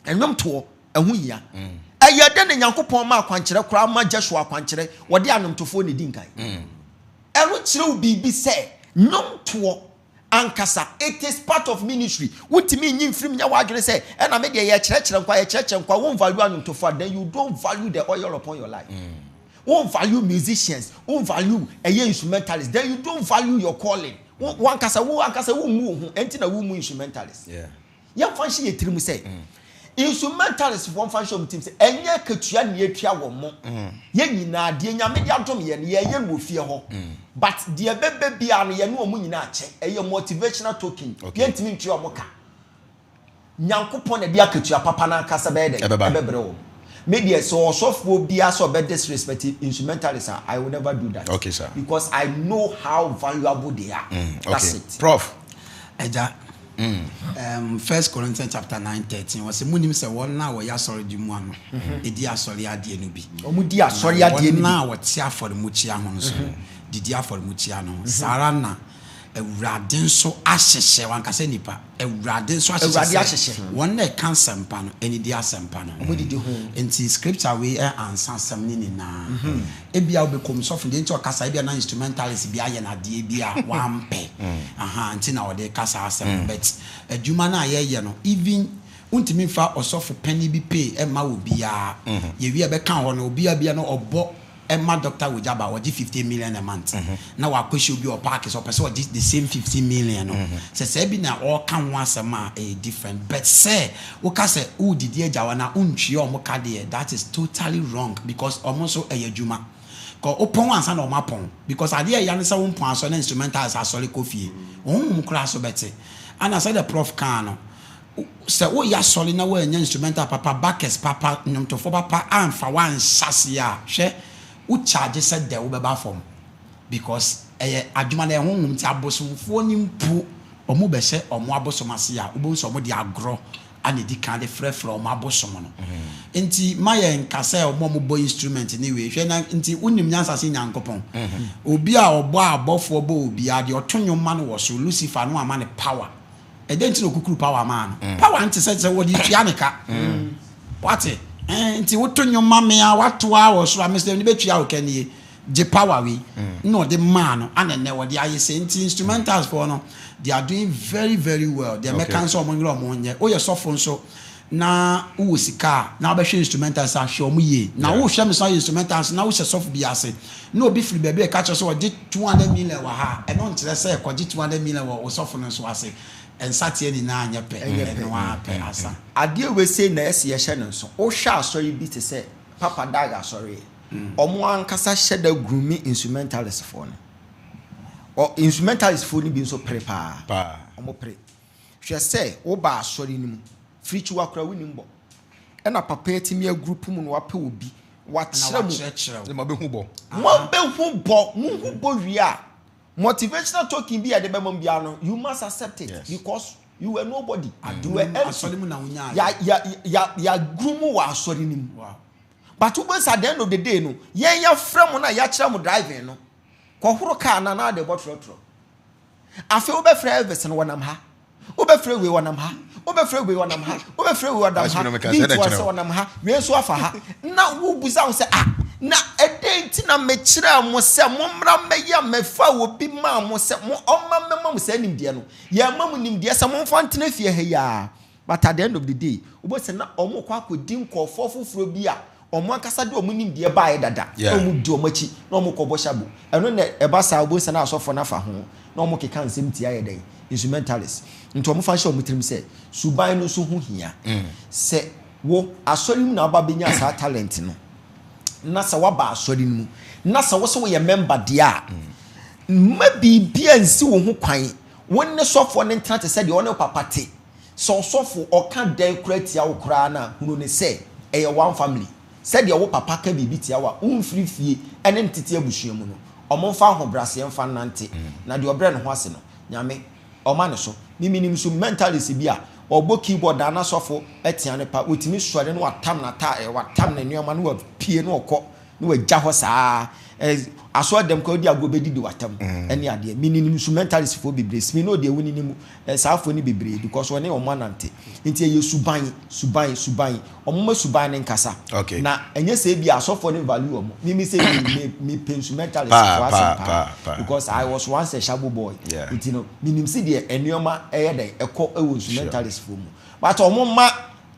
nnwomtoɔ ɛho hia mm. Ɛyɛ dɛ na Nyankopɔn ma akwankyerɛ koraa ma Joshua akwankyerɛ wɔde anwomtofoɔ na ɛdi nkan mm. Ɛno kyerɛ wo biribi sɛ nnwomtoɔ ankasa it is part of ministry wontumi nyi mfiri mu nyɛ w'adwene sɛ ɛna me deɛ yɛkyerɛkyerɛ nkwa yɛkyerɛkyerɛ nkwa won value anwomtofoɔ a then you don't value the oil upon your life mm. Won value musicians won value ɛyɛ instrumentalist then you don't value your calling wo ankasa wo ankasa wo mmu wo ho ɛnti na wo mu instrumentalist yeah. Yɛmfa nhyɛ yɛn tirim sɛ instrumentalist foɔ mfa nhyɛ wɔn tirim sɛ ɛnyɛ akatua na yɛtua wɔn mo. Yɛn nyinaa deɛ Nyame de adom yɛn no yɛyɛ no wɔ fie hɔ. But deɛ ɛbɛba biara no yɛne wɔn nyinaa kyɛ. Ɛyɛ motivational token. Yɛntumi ntua wɔn ka. Nyankopɔn na ɛde akatua papa no ankasa bɛyɛ dɛn? Ɛbɛbrɛ wɔn. Me deɛ sɛ ɔsɔfoɔ biara sɛ ɔbɛ disrespect instrumentalist a, I will never do that. Okay, sir. Because I know how valuable they are. That's it. Prof. Agya, um, First Corinthians chapter 9 13, wɔsɛ munim sɛ wɔn a wɔyɛ asɔre di mu ano di asɔre adeɛ no bi. Wɔn di asɔre adeɛ no bi. Wɔn a wɔte afɔremukyia ho nso didi afɔremukyia no ho. Saa ara na Awurade nso ahyehyɛ, wanka sɛ nipa, Awurade nso ahyehyɛ sɛ wɔn a ɛka nsɛmpa no ani di asɛmpa no ho. Nti scripture wei ansa asɛm no nyinaa. Ebia wobɛkɔ mu, sɔfo deɛ nti ɔkasa, ebia na instrumentalist bi ayɛ no adeɛ bi a wampɛ, aha, nti na ɔde ka saa asɛm no. But adwuma no a yɛyɛ no, even wontumi mfa ɔsɔfo panin bi pay mma obiara. Yɛwie a ɛbɛka hɔ no, obiara bia no ɔbɔ ma Doctor Wojaba ɔgye 50 million a month na wakɔhyia obi wɔ park sɛ ɔpɛ sɛ ɔgye the same 50 million no, sɛ saa bi na ɔreka ho asɛm a ɛyɛ different, but sɛ woka sɛ woredidi agya wɔn a wontua wɔn ka deɛ, that is totally wrong because wɔn nso ɛyɛ adwuma kɔ wopɔn ansa na wɔn apɔn because adeɛ a ɛya ne sɛ wompɔn asɔre na instrumentalist asɔre kɔ fie wɔn honhom koraa so bɛte ana sɛdeɛ prof kaa no. Sɛ woyɛ asɔre na woannya instrumental papa, backers papa, nnwomtofoɔ papa amfa wo anhyɛ aseɛ a, hwɛ, wo charge sɛ dɛ wobɛba fam because ɛyɛ adwuma no ɛyɛ honhom nti abosomfoɔ no mpo wɔn bɛhyɛ wɔn abosom ase a wobɛhu sɛ wɔn de agorɔ ana ɛdi kan de frɛfrɛ wɔn abosom no nti ma yɛ nka sɛ wɔn a wɔbɔ instrument ne wei hwɛ na nti wonim nyansa sɛ Nyankopɔn obi a ɔbɔ abɔfoɔ bɔ obiara deɛ ɔto nnwom ma no wɔ soro Lucifer no ama no power Ɛdɛn nti na okukuru power maa no? Power nte sɛ sɛ wɔde tua ne ka. Wate? Eh, nti woto nnwom ma me a, wato a wɔ soro a, mesɛ ne bɛtua wo ka nie. Gye power wei. Na ɔde maa no, ana ɛnɛ wɔde ayɛ sɛ. Nti instrumentals foɔ no, they are doing very very well. Deɛ mɛka nso wɔn nyerɛ wɔn nyɛ. Woyɛ sɔfo nso na wowɔ sika a, na wobɛhwɛ instrumentals a, hwɛ wɔn yie. Na wohwɛ me so ayɛ instrumentals na wohyɛ sɔfo bi ase, na obi firi baabi a ɛka kyerɛ sɛ ɔgye 200 million wɔ ha a, ɛno nkyerɛ sɛ kɔgye 200 million wɔ wo sɔfo no nso ase. Nsateɛ nyinaa nyɛ pɛ, ɛno ara pɛ asa. Adeɛ wei sei na ɛsɛ yɛhyɛ no nso. Wohwɛ asɔre bi te sɛ Papa Dag asɔre, wɔn ankasa hyɛ da grooming instrumentalist foɔ no. Ɔ instrumentalist foɔ no bi nso pere paa. Wɔn pere. Hwɛ sɛ woba asɔre no mu, firikyiwa koraa wonim bɔ. Ɛna papa yi atumi agrupu mu na wapɛ obi, wakyerɛ mo. Wakyerɛkyerɛ wo. Moabɛhu bɔ. Moabɛhu bɔ, mohu bɔ wie a, motivational token bi a yɛde bɛma mo biara no, you must accept it Yes. because you were nobody, you Adom were mu, empty. asɔre mu na wonyaeɛ. Ya, ya, ya, yɛaguru mo wɔ asɔre no mu. Wow. But wobɛhu sɛ at the end of the day no, yɛn yɛafrɛ mo no a yɛakyerɛ mo driving no, kɔhoro car no anaa de bɔ trɔtrɔ. Afei wobɛfrɛ Elvis no wɔnam ha, wobɛfrɛ wei wɔnam ha, wobɛfrɛ wei wɔnam ha, wobɛfrɛ wei wɔnam ha, beat wɔ sɛ wɔnam ha, wei nso afa ha. Na wobisa wo sɛ ah, na ɛdɛn nti na mekyerɛɛ mo sɛ mommra mmɛyɛ mɛfa obi maa mo sɛ mo ɔmma mmɛma mo saa nimdeɛ no. Yɛmma mo nimdeɛ sɛ momfa ntena fie ha yi ara. But at the end of the day, wobɛhu sɛ na wɔrekɔ akɔdi nkurɔfoɔ foforɔ bi a wɔn ankasa de wɔn nimdeɛ baeɛ dada, na wɔdi wɔn akyi, na wɔkɔbɔ hyabo. Ɛno na ɛba saa a, wobɛhu sɛ na asɔfoɔ no afa ho, na wɔkeka nsɛm tia yɛ dɛn? Instrumentalists. Nti wɔfa nhyɛ wɔn tirim sɛ, suban no nso ho hia. Sɛ wo, asɔre mu na woba bɛnya saa talent no, na sɛ woaba asɔre no mu, na sɛ wo sɛ woyɛ member deɛ a, Mma biribiara nsi wo ho kwan. Wo ne sɔfoɔ no ntena te sɛ deɛ ɔne wo papa te. Sɛ ɔsɔfo ɔka dɛn koraa tia wo koraa no a, hunu no sɛ ɛyɛ one family. Sɛdeɛ wo papa ka biribi tia wo a, womfiri fie ne no tete abusua mu no, wɔmfa ahobrɛaseɛ mfa nnante. Na deɛ ɔbrɛ ne ho ase no, Nyame, ɔma ne so. Me menim nso mentalist bi a, ɔbɔ keyboard a na sɔfo tea no pa, ɔtumi sɔre na watam n'ataaɛ, watam ne nneɛma na wapue na ɔkɔ. na wagya hɔ saa asɔre dɛm koraa wodi agorɔ bɛdidi w'atam ɛne adeɛ menim instrumentalist foɔ bebree smino deɛ wonim saa foɔ no bebree because ɔne wɔn anante nti ɛyɛ suban suban suban wɔn ma suban ne nkasa okay. Na ɛnyɛ sɛ ebi asɔfoɔ no value wɔn mimi sɛ mi mi pɛ instrumentalist foɔ asɛm paa because I was once a shabo boy yeah. Nti no menim si deɛ nneɛma ɛyɛ dɛ ɛkɔ ɛwɔ instrumentalist foɔ mu but wɔn ma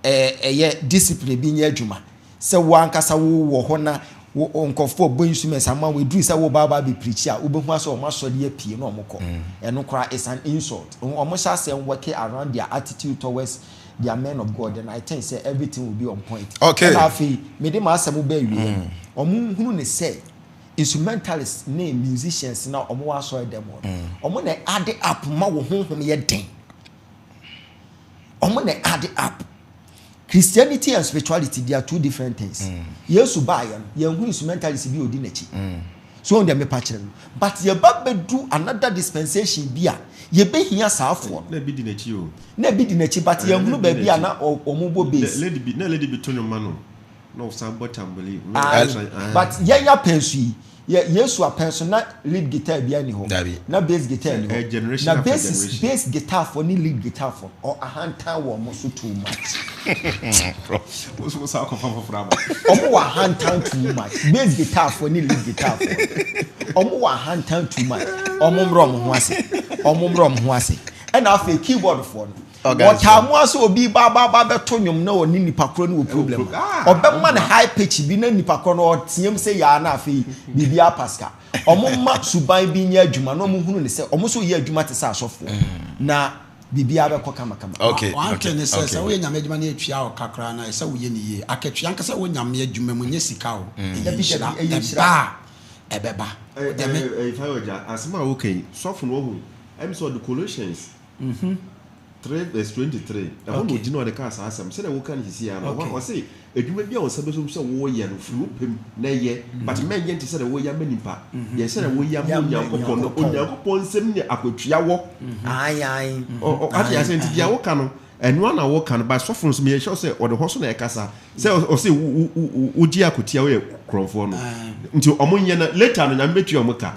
ɛyɛ discipline bi nyɛ adwuma Sɛ wo ankasa wo wɔ hɔ na wo nkorɔfoɔ bɔ instruments ama wo, ɛduru sɛ wo ba aba abɛ preachi a, wo bɛhu ara sɛ wɔn asɔre apue na wɔn kɔ. Ɛno koraa it's an insult. Wɔn hyɛ aseɛ worke around their attitude towards their men of God then I think sɛ everything will be on point. Okay. Ɛna afei, mede m'asɛm ba awieɛ no, wɔn nhunu no sɛ instrumentalists ne musicians no a wɔn wɔ asɔre dɛm hɔ no, wɔn na add up ma wo honhom yɛ den. Wɔn na add up. Christianity and spirituality they are two different things. Mm. Yesu baayɛ no, yɛn hu instrumentalist bi odi n'akyi. Mm. So wɔn deɛ mepa kyerɛ no. But yɛba bɛdu another dispensation bi a yɛbɛhia saa afoɔ no. Na ebi di n'akyi o. Na ebi di n'akyi but yɛn hunu baabi a na wɔn bɔ bass. Lady bi na lady bi to nnwom ma no na ɔsan bɔ tamboli. But yɛn apɛnso yi Yɛ Yesu apɛn so na lead guitar biara nni hɔ. Dabi. Na bass guitar nni hɔ. Generation Na after bass generation. bass guitar foɔ ne lead guitar foɔ no, ɔ ahantan wɔ wɔn so too much. Bro, wo nso wo san akɔfa foforɔ aba. Wɔn wɔ ahantan too much. Bass guitar foɔ ne lead guitar foɔ no, wɔn wɔ ahantan too much. Wɔn mmrɛ wɔn ho ase. Wɔn mmrɛ wɔn ho ase. Ɛna afei keyboard foɔ no, Wɔtaa mu ara sɛ obi ba ba ba bɛto nnwom na ɔne nipa korɔ no wɔ problem a, ɔbɛma no high pitch bi na nipa korɔ no ɔteam sɛ yaa na afei biribi apaska. Wɔn ma suban bi nyɛ adwuma na wɔn hunu no sɛ wɔn nso yɛ adwuma te sɛ asɔfoɔ na biribiara bɛkɔ kamakama. Okay, One okay, thing ne sɛ, okay. sɛ woyɛ Nyame adwuma na yɛtua wo ka koraa no a, ɛsɛ sɛ woyɛ no yie. Akatua ankasa wɔ Nyame adwuma mu nyɛ sika o, ɛyɛ Dabi, dabi, nhyira. ɛyɛ nhyira. Ɛba a, ɛbɛba. Deɛ me. Ɛɛ, Fayo Agya, asɛm a woka yi, sɔfo no wahu, ɛm sɛ ɔde Colossians 3 vs 23, ɛhɔ na ogyina ɔde kaa saa asɛm, sɛdeɛ woka no sisi ara no, ɛhɔ ɔse, adwuma bi a wo nsa bɛsɔ mu sɛ woreyɛ no, firi wo pɛ mu na yɛ, but mɛnyɛ nte sɛdeɛ woreyɛ ama nipa, yɛ sɛdeɛ woreyɛ ama Onyankopɔn, na Onyankopɔn nsam ne akwatua wɔ. Ate aseɛ, nti deɛ woka no, ɛno ara na woka no, but sɔfo no nso meyɛ sure sɛ ɔde hɔ so na ɛkasa, Sɛ ɔse wogye akotia woyɛ korɔmfoɔ no nti ɔmo nyɛ na later no Nyame bɛtua ɔmo ka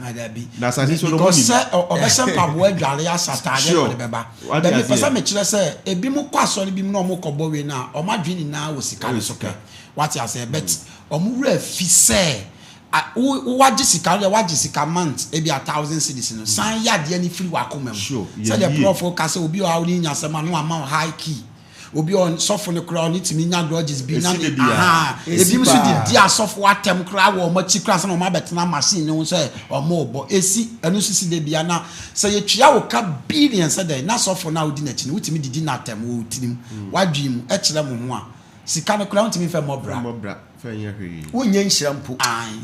na asase so no ɔmo Because nim. sɛ ɔbɛhyɛ mpaboa adware ahyɛ ataadeɛ na ɔde bɛba. Wate But mepɛ sɛ aseɛ. mekyerɛ sɛ ebi mo kɔ asɔre bi mu na ɔmo kɔ bɔ wei no a ɔmo adwene nyinaa wɔ sika no so pɛ. Wate aseɛ but ɔmo werɛ afi sɛ wo wagye sika no deɛ wagye sika month ebi a thousand cedis no san yɛ adeɛ no firi w'akoma mu. Sɛdeɛ prof ka sɛ obi wɔ hɔ a wo ne no nya asɛm a na wama wo high key. Obi ɔ sɔfo no koraa ɔne tumi nya grudges bi na Esi ne da biara. ahaa Esi ebinom nso de paa. di asɔfo atɛm koraa wɔ wɔn akyi koraa ansa na wɔn abɛtena machine no ho sɛ wɔrebɔ. Esi, ɛno nso si da biara. Na sɛ yɛtua wo ka billion sɛ dɛn na sɔfo no a wodi n'akyi no wotumi didi no atɛm wɔ wo tirim, w'adwene mu kyerɛ mo ho a, sika no koraa wontumi mfa mmɔ bra. Mmɔ bra, fa nyɛ hwee. Wonnya nhyira mpo. Ae.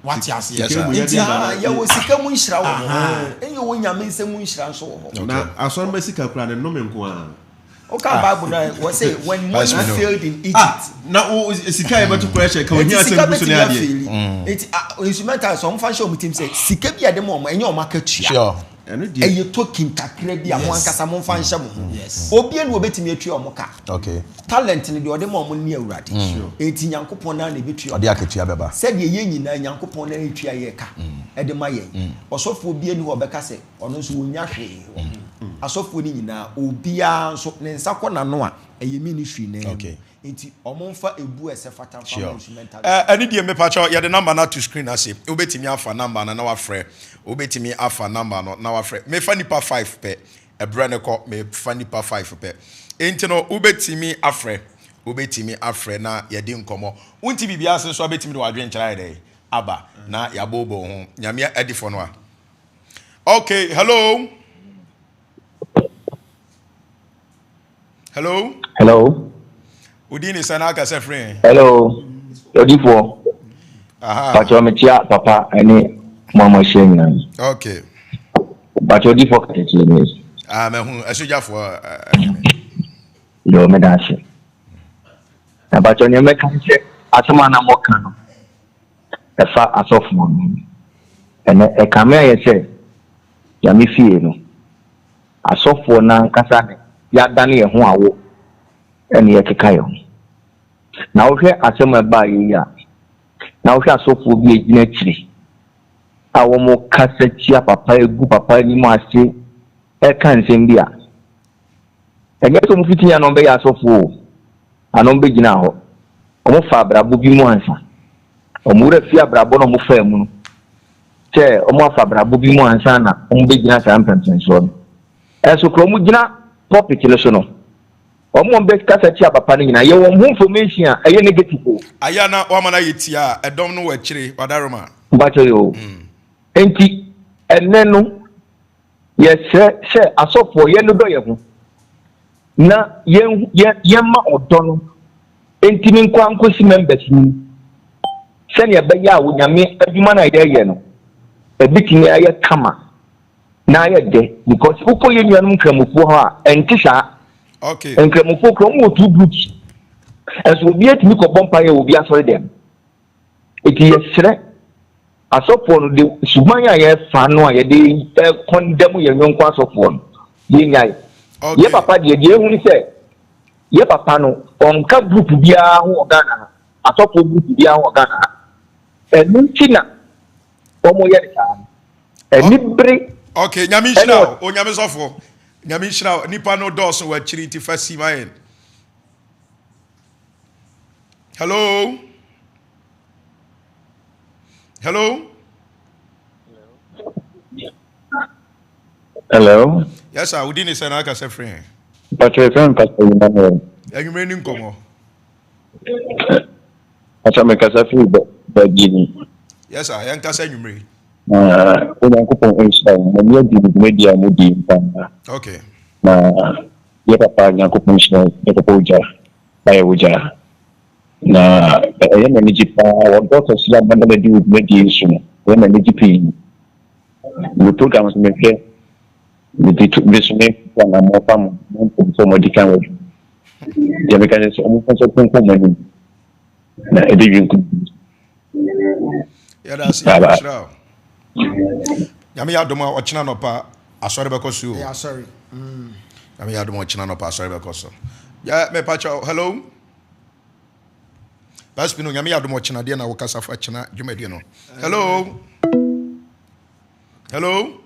Wate aseɛ? Yes, sir. Nti Ah, yɛwɔ sika mu nhyira wɔ hɔ. Aha. Ɛnyɛ wɔ Nyame nsam mu nhyira nso wɔ hɔ. Na asɔremma sika kura ne nnome nko ara. Woka Bible no a, wɔ se when money As we know. failed in Egypt. Ah, na wo sika a yɛbɛto kora hyɛ ka Enti ohia sika asɛm gu so ne bɛtumi adeɛ. afeeli. Enti ah, instrumentals wɔn fa nhyɛ wɔn tirim sɛ sika bi a yɛde ma wɔn ɛnyɛ wɔn akatua. Sure. Ɛno deɛ. Ɛyɛ token kakra bi a mo ankasa momfa nhyɛ mo ho. Yes. Obia ni obetumi atua wɔn ka. Okay. Talent no deɛ ɔde ma wɔn ne Awurade. Enti Nyankopɔn naa na ebetua Ɔde wɔn ka. akatua bɛba. Sɛdeɛ yɛn nyinaa Nyankopɔn naa etua yɛn ka ɛde ma yɛn. Ɔsɔfoɔ bia ni hɔ a ɔbɛka sɛ ɔno nso ɔnya hwee wɔ ho. Asɔfoɔ no nyinaa obiara nso ne nsa kɔ n'ano a ɛyɛ ministry naa mu. Okay. Nti ɔmo nfa ebu a ɛsɛ fata nfa ma instrumentalist. Eh, ɛne deɛ mepakyɛw yɛde number no ato screen ase. Wobɛtumi afa number no na wafrɛ. Wobɛtumi afa number no na wafrɛ. Mefa nipa five pɛ. Ɛberɛ no kɔ, mefa nipa five pɛ. Enti no, wobɛtumi afrɛ. Wobɛtumi afrɛ na yɛadi nkɔmmɔ. Wonte biribiara ase nso a, wobɛtumi de w'adwenkyerɛ ayɛ dɛn? Aba na yɛabobɔ ho. Nyame adifɔ no a. Okay, hello. Hello. Hello. Odi ne sɛ n'akasa firi yɛn. Hello. Odifoɔ. Aha. Pàtó mekyia papa ɛne Mo a moahyia nyinaa. Okay. Mpakyɛ odifoɔ katakyi ni. Ah, mahu asogyafoɔ ahene. Yoo, meda ase. Na mpakyɛ nea mɛka ne sɛ asɛm a na moka no ɛfa asɔfoɔ no ho. Ɛnɛ ɛkame ayɛ sɛ Nyame fie no asɔfoɔ no ankasa na yɛadane yɛn ho awo ɛne yɛkeka yɛn ho. Na wohwɛ asɛm a ɛbaeɛ yi a, na wohwɛ asɔfoɔ bi a ɛgyina akyire a wɔkasa tia papa, gu papa anim ase, ɛka nsɛm bi a, ɛnyɛ sɛ wɔfiti yɛn na wɔbɛyɛ asɔfoɔ o, anaa wɔbɛgyina hɔ. Wɔfa abrabɔ bi mu ansa. Wɔn werɛ fi abrabɔ na wɔfaa mu no, sɛ wɔafa abrabɔ bi mu ansa na wɔbɛgyina saa mpɛmpɛnsoɔ no. Ɛnso kora wɔgyina pulpit no so no, Wɔn a wɔbɛkasa tia papa no nyinaa, yɛ wɔn ho information a ɛyɛ negative o. Ayɛ a na wama no ayɛ tia a ɛdɔm no wɔ akyire, Wadaroma. Mpakyɛ yɛ o. Enti ɛnnɛ no, yɛsrɛ sɛ asɔfoɔ yɛnnodɔ yɛn ho na yɛn yɛn yɛmma ɔdɔ no ntumi nkɔ ankɔsi members no mu sɛnea ɛbɛyɛ a Onyame adwuma no a yɛreyɛ no ɛbɛtumi ayɛ kama. Na ayɛ dɛ because wokɔ yɛn nuanom nkramofoɔ hɔ a ɛnte saa. Okay. Nkramofoɔ kura wɔn wɔ two groups. Ɛnso obi atumi kɔ bɔ mpaeɛ wɔ obi asɔre dɛm. Eti yɛsrɛ asɔfoɔ no de suban a yɛfa no a yɛde kɔndɛm yɛn yɔnko asɔfoɔ no yɛnyae. Okay. Yɛ papa deɛ deɛ ehu ne sɛ yɛ papa no ɔnka group biara ho wɔ Ghana ha asɔfoɔ group biara ho wɔ Ghana ha. Ɛno nti na wɔn yɛ no saa no. Anibere. Okay, nyame nhyira o, onyame sɔfo. Nyame nhyira o. Nipa no dɔɔso wɔ akyiri nti fa si ma yɛn. Hello. Hello. Hello. Yes sir, wodi ne sɛ na aka sɛ frɛ. Patrick fɛn Pastor Emmanuel. Anwummerɛ ni nkɔmmɔ. Pastor mekasa firi Bagini. Yes sir, yɛnkasa anwummerɛ yi. Na Onyankopɔn nhyira wo. M'ani agye ne dwumadi a mudi yi paa. Okay. Na yɛ papa Nyankopɔn nhyira wo. Yɛ papa ogya. Wayɛ wogya. Na ɛyɛ m'anigye paa. Ɔdɔ kɛse a moada no adi wɔ dwumadi yi so no, ɛyɛ m'anigye pii. Me program nso mehwɛ. Mede to me so me fa na mo fa mo mo mpanyinfoɔ mo adi kan wɔ adwuma. Deɛ meka ne sɛ ɔmo fa nso konko mo anim na ɛde wi nkunim. Yɛda ase Nyame nhyira wo. Nyame yɛ adom a ɔkyena nɔpa asɔre bɛkɔ so o. Ɛyɛ asɔre. Mm. Nyame yɛ adom a ɔkyena nɔpa asɔre bɛkɔ so. Yɛ mepa kyɛw hello. Pastor Pino Nyame yɛ adom ɔkyena deɛ na wokasa fa kyena dwumadie no. Hello. Hello.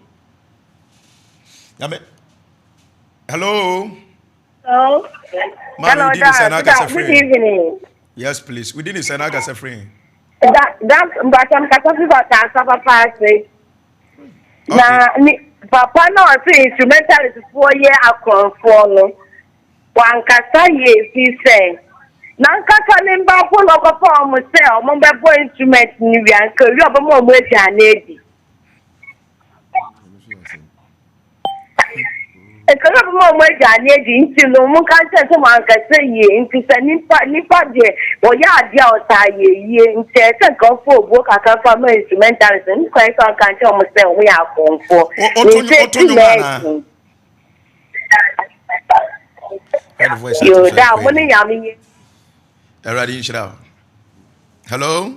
Nyame. Hello. Hello. Maame Hello, wodi ne sɛ Dad. na akasa Good free. evening. Yes please. Wodi ne sɛ na akasa free. Da, da, mpakyɛ mkasa fi Batansa papa ase. Na ni papa na ɔse instrumentalist foɔ yɛ akorɔmfoɔ no, wankasa yie fi sɛ nankasa ne mba mpo na ɔkɔfa wɔn sɛ wɔn bɛbɔ instrument no wie anka wie ɔbɛma wɔn aduane adi. Ɛsɛ sɛ ɔbɛma wɔn aduane adi nti no monka nkyerɛ sɛ moankasa yie nti sɛ nipa nipa deɛ ɔyɛ adeɛ a ɔtaa yɛ yie nti ɛsɛ sɛ nka ɔfa obuo kakra fa ma instrumentalist no kwan sɛ ɔnka nkyerɛ wɔn sɛ wɔn yɛ akɔmfoɔ ne nsa ti na ɛɛden yoo daa mo ne nyame yɛ. Awurade nhyira wo. Hello.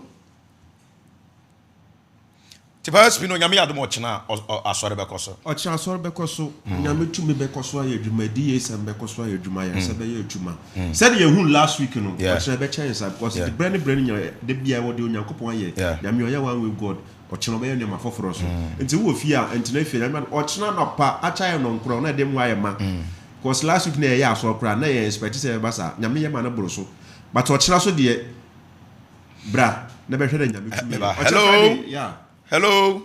Nti Papa Spino, Nyame yɛ adom a ɔkyena asɔre bɛkɔ so. Ɔkyena asɔre bɛkɔ so, Nyame tumi bɛkɔ so ayɛ adwuma, adiyisɛm bɛkɔ so ayɛ adwuma, ayaresa bɛyɛ adwuma. Sɛdeɛ yɛhunu last week no, ɔkyena ɛbɛkyɛn saa because berɛ ne berɛ no nyinaa, da biara wɔde Onyankopɔn ayɛ, Nyame ɔyɛ one way God, ɔkyena ɔbɛyɛ nneɛma foforɔ so. Nti wowɔ fie a, ntena fie, Nyame adom, ɔkyena anɔpa akyɛ ayɛ nnɔnkorɔ na ɛde mu ayɛ ma. Because last week na yɛyɛ asɔre koraa, na yɛn expect sɛ ɛbɛba saa, Nyame yɛ ma no boro so. But ɔkyena so deɛ, Bra na bɛhwɛ dɛ Nyame tumi yɛ. Ɔkyena Friday, yeah. Hello.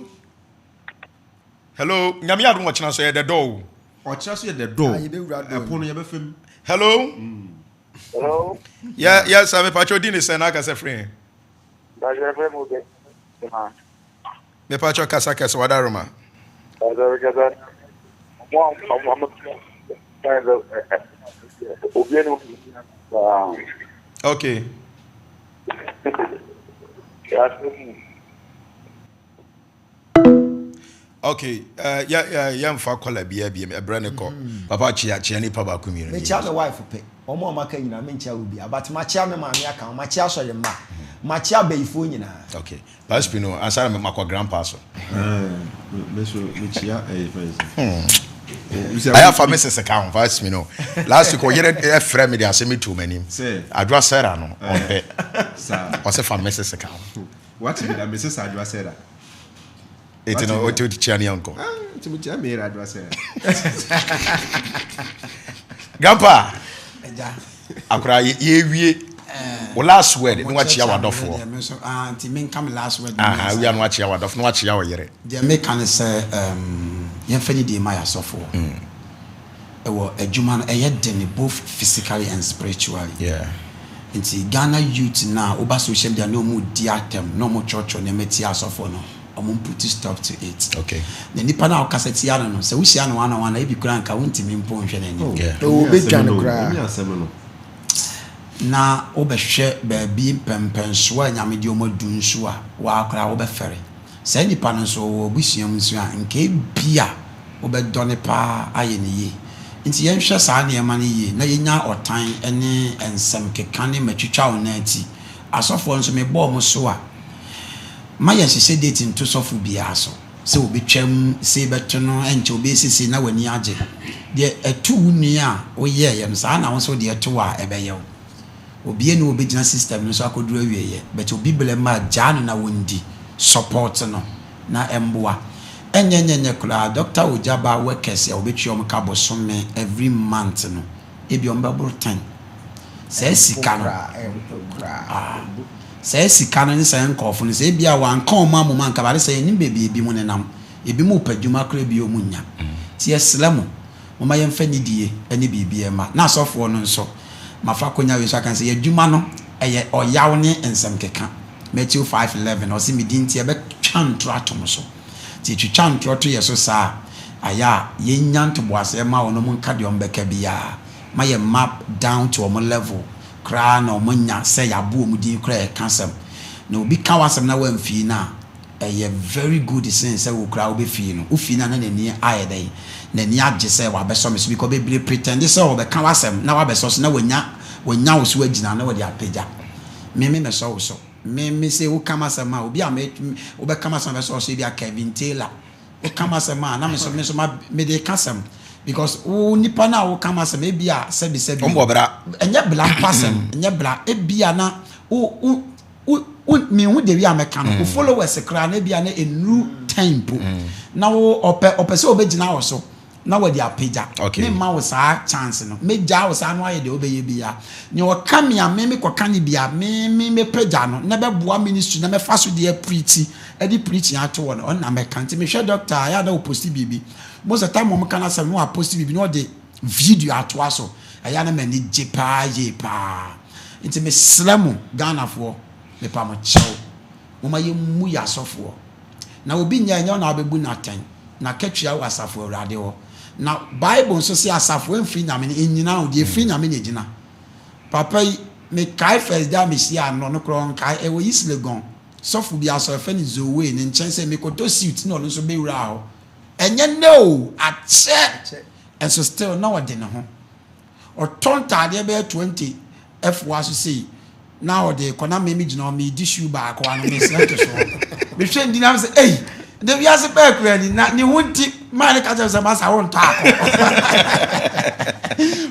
Hello. Nyame adom ɔkyena so yɛ the door o. Ɔkyena so yɛ the door. Ɛpono no yɛbɛfa mu. Hello. Hello. Yeah, yes, sir. Me pacho di ne sɛ na akasa firi. Pacho fɛ mu bɛ. Me pacho kasa kɛse wadaroma. Pacho kasa. Mo mo mo. Obi ani. Okay. Okay, eh, yɛ yɛ yɛmfa kɔla biara biem, ɛbrɛ ne kɔ. Mm. Papa kyea kyea nipa baako mmienu. Mekyea me wife pɛ. Wɔn a wɔaka nyinaa menkyea obiara. But makyea me maame aka ho, makyea asɔre mma, makyea abayifoɔ nyinaa. Okay. Pastor no, ansa na makɔ grandpa so. Me so mekyia ɛyɛ fɛn sɛ. Ayɛ afa me sese ka ho Pastor no. Last week ɔyere ɛfrɛ me de asɛm to m'anim. Adwoa Sarah no ɔmpɛ. Ɔsɛ fa me sese ka ho. Wate bi da me sese Adwoa Sarah. Eti no ote ote kyia ne yɛnkɔ. Nti me kyia me yere Adwoa Sarah. Grandpa. Akora yɛwie wo last word ne wakyia w'adɔfoɔ. Ah, nti menka me last word. Aha, wia no wakyia w'adɔfo na wakyia wo yere. Deɛ meka ne sɛ yɛmfa nidie ma yɛn asɔfoɔ. Ɛwɔ adwuma no ɛyɛ den both physically and spiritually. Yeah. Nti Ghana youth no a woba social media na wɔn di atɛm na wɔn twerɛtwerɛ nneɛma tia asɔfoɔ no, wɔn put stop to it. Okay. Na nipa no a wokasa tia no no, sɛ wohyia no one on one a, ebi koraa nka wontumi mpo nhwɛ n'anim. Oh, Yeah. Oh, obedwane koraa. Ɛnyɛ asɛm no. Na wobɛhwɛ baabi mpɛnpɛnsoɔ a Nyame de wɔn adu nso a, waa koraa wobɛfɛre. Saa nipa no nso ɔwɔ abusua mu nso a, nka ebia wobɛdɔ no paa ayɛ no yie. Nti yɛnhwɛ saa nneɛma no yie na yɛnya ɔtan ne nsɛm keka ne matwitwa wo nan ti. Asɔfoɔ nso mebɔ wɔn so a, ma yɛnhyehyɛ date nto sɔfo biara so sɛ ɔbɛtwam, sei bɛto no, ɛnkyɛ ɔbɛyɛ sei na w'ani agye. Deɛ ɛto wo nua a woyɛeɛ no, saa na wo nso deɛ ɛto wo a ɛbɛyɛ wo. Obia ni hɔ obɛgyina system no so akɔduru awieɛ but obi blɛ ma gyaa no na wɔndi, support no na ɛmboa. Ɛnyɛ nyɛ nyɛ koraa Doctor Ogyaba workers a wɔbɛtua wɔn ka bosome every month no ebia wɔn bɛboro ten. Saa sika no ah saa sika no ne saa nkorɔfo no sɛ ebia wɔanka wɔn ammom anka but sɛ yɛnim baabi a ebinom nenam, ebinom repɛ adwuma koraa ebia wɔn nnya. Nti yɛsrɛ mo Momma yɛmfa nidie ne biribiara mma. Na asɔfoɔ no nso, mafa akonya wei so aka sɛ, yɛn adwuma no, ɛyɛ ɔyaw ne nsɛm keka. Matthew 5:11, ɔse, Me din nti yɛbɛtwa ntorɔ ato mo so. Nti yɛtwitwa ntorɔ to yɛn so saa a, ayɛ a yɛnnya ntoboaseɛ mma wɔn na wɔnka deɛ wɔbɛka biara. Ma yɛn mma down to wɔn level koraa na wɔanya sɛ yɛabo wɔn din koraa a yɛka asɛm. Na obi ka w'asɛm na woamfii no a, Ɛyɛ very good sen sɛ wo koraa wobɛ fii no. Wo fii no a na n'ani ayɛ dɛn? N'ani agye sɛ wabɛsɔ me so because bebree pretend sɛ ɔbɛka w'asɛm na wabɛsɔ so na wanya wanya wo so agyina na wɔde apagya. Me me mɛsɔ wo so. Me me se woka m'asɛm a obi a me wobɛka m'asɛm abɛsɔ wo so ebia Kevin Taylor. Woka m'asɛm a na me nso me nso ma mede ka asɛm because wo nipa no a woka m'asɛm ebia sɛbi sɛbi. Ɔmbɔ bra. Ɛnyɛ bra mpo asɛm ɛnyɛ bra ebia na wo wo wo wo minhu the way a mɛka no wo followers koraa no ebia na ennuru ten mpo na wo ɔpɛ ɔpɛ sɛ ɔbɛgyina wo so na wɔde apagya Okay. memma wo saa chance no mɛgyaa wo saa na wayɛ deɛ wobɛyɛ biara nea ɔka me a me mekɔka ne bi a me me mɛpagya no na bɛboa ministry na mɛfa so de aprikyi de preaching ato hɔ no ɔno na mɛka nti mehwɛ doctor a ɛyɛ a na ɔposti biribi most of the time wɔn ka no asɛm na waposti biribi na ɔde video atoa so ɛyɛ a na m'ani gye paa yie paa. Nti mesrɛ mo Ghanafoɔ, mepa mo kyɛw, momma yɛmmu yɛn asɔfoɔ. Na obi nyɛ a, ɛnyɛ wo na wobɛbu no atɛn, n'akatua wɔ Asafo Awurade hɔ. Na Bible nso se asafo ɛmfiri Nyame no, ɛnnyina o, deɛ ɛfiri Nyame na ɛgyina. Papa yi, mekae first day a mehyiaa no, ɔno koraa ɔnkae, ɛwɔ East Legon, sɔfo bi asɔre, yɛfrɛ no Zoe, ne nkyɛn sɛ mekɔtɔ suit na ɔno nso bɛwuraa hɔ. Ɛnyɛ nnɛ o, akyɛ! Nso still na ɔde ne ho. Ɔtɔ ntaadeɛ bɛyɛ 20 foa so sei na ɔde rekɔ na me megyina hɔ meredi shoe baako ano mesrɛ to soɔ. Mehwɛ ndi na mesɛ ei de wiase bɛɛ kura ni na ne ho nti maa ne ka kyerɛ sɛ masa wontɔ akɔ.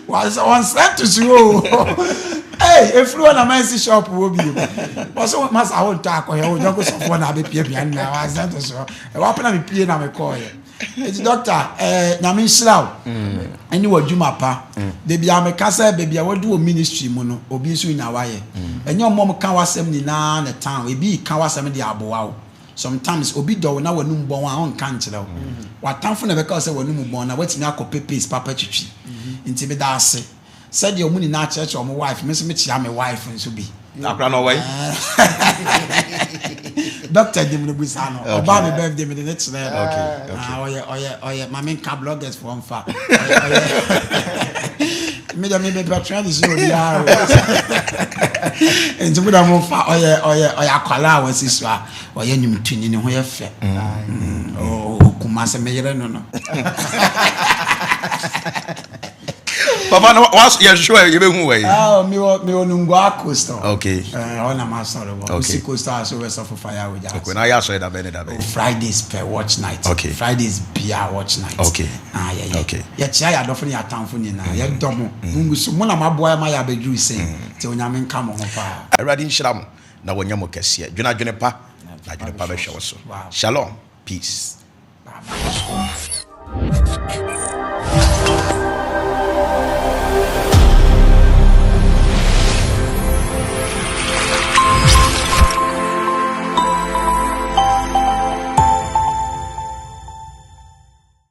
Wɔsɛ ɔnsrɛ to so o. Ei efiri hɔ na mansi shop wɔ bio. Wɔsɛ masa wontɔ akɔ yɛ wo yɔnko sɔfoɔ na abɛpiapia no na wɔasrɛ to soɔ. Ɛwɔ apɛ na mepie na mekɔɔyɛ. Eti doctor eh, nyame nhyira wo ɛne w'adwuma pa. Dabi a meka sɛ baabi a wadu wɔ ministry mu no obi nso nya wayɛ. Ɛnyɛ ɔmo a ɔmo ka w'asɛm nyinaa na ɛtan wo. Ebi ka w'asɛm de aboa wo. Sometimes obi dɔ wo na w'anum bɔn a ɔnka nkyerɛ wo. W'atamfo na ɛbɛka wo sɛ w'anum bɔn na watumi akɔ pɛ pace papa twitwi. Nti meda ase. Sɛdeɛ ɔmo nyinaa kyerɛkyerɛ ɔmo wife, me nso me kyea me wife nso bi. Akora no ɔwɔ yi. Doctor nim no busa no. Ɔbaa me birthday me de ne kyerɛ no. Okay, okay. Ah, ɔyɛ ɔyɛ ɔyɛ maame nka bloggers fo nfa. Ɔyɛ me de me me pɛ trend si obiara o. Nti mo da mo fa ɔyɛ ɔyɛ ɔyɛ akwalaa a wasi so a ɔyɛ nnwomtoni ne ho yɛ fɛ. Mm. Oh, kuma. Kumase me yere no no. Papa no wa yɛhwehwɛ wa yɛbɛhu wɔ yi. Ah, mewɔ mewɔ Nungua coastal. Okay. Eh, hɔ na m'asɔre wɔ. Okay. Wosi coastal so wɛ sɔfo fire wɔ gya. Okay, na ayɛ asɔre dabɛn ne dabɛn? Oh, Fridays pɛ watch night. Okay. Fridays bia watch night. Okay. Ah, yɛyɛ. Okay. Yɛkyea yɛ adɔfo ne yɛ atamfo nyinaa. Yɛdɔ mo. Mungu so. Mo na moaboa yɛ ma yɛ abɛduru sei. Nti Onyame nka mo ho paa. Awurade nhyira mo na wɔnyɛ mo kɛseɛ. Dwene adwene pa na adwene pa bɛhwɛ wo so. Shalom. Peace. Bye bye.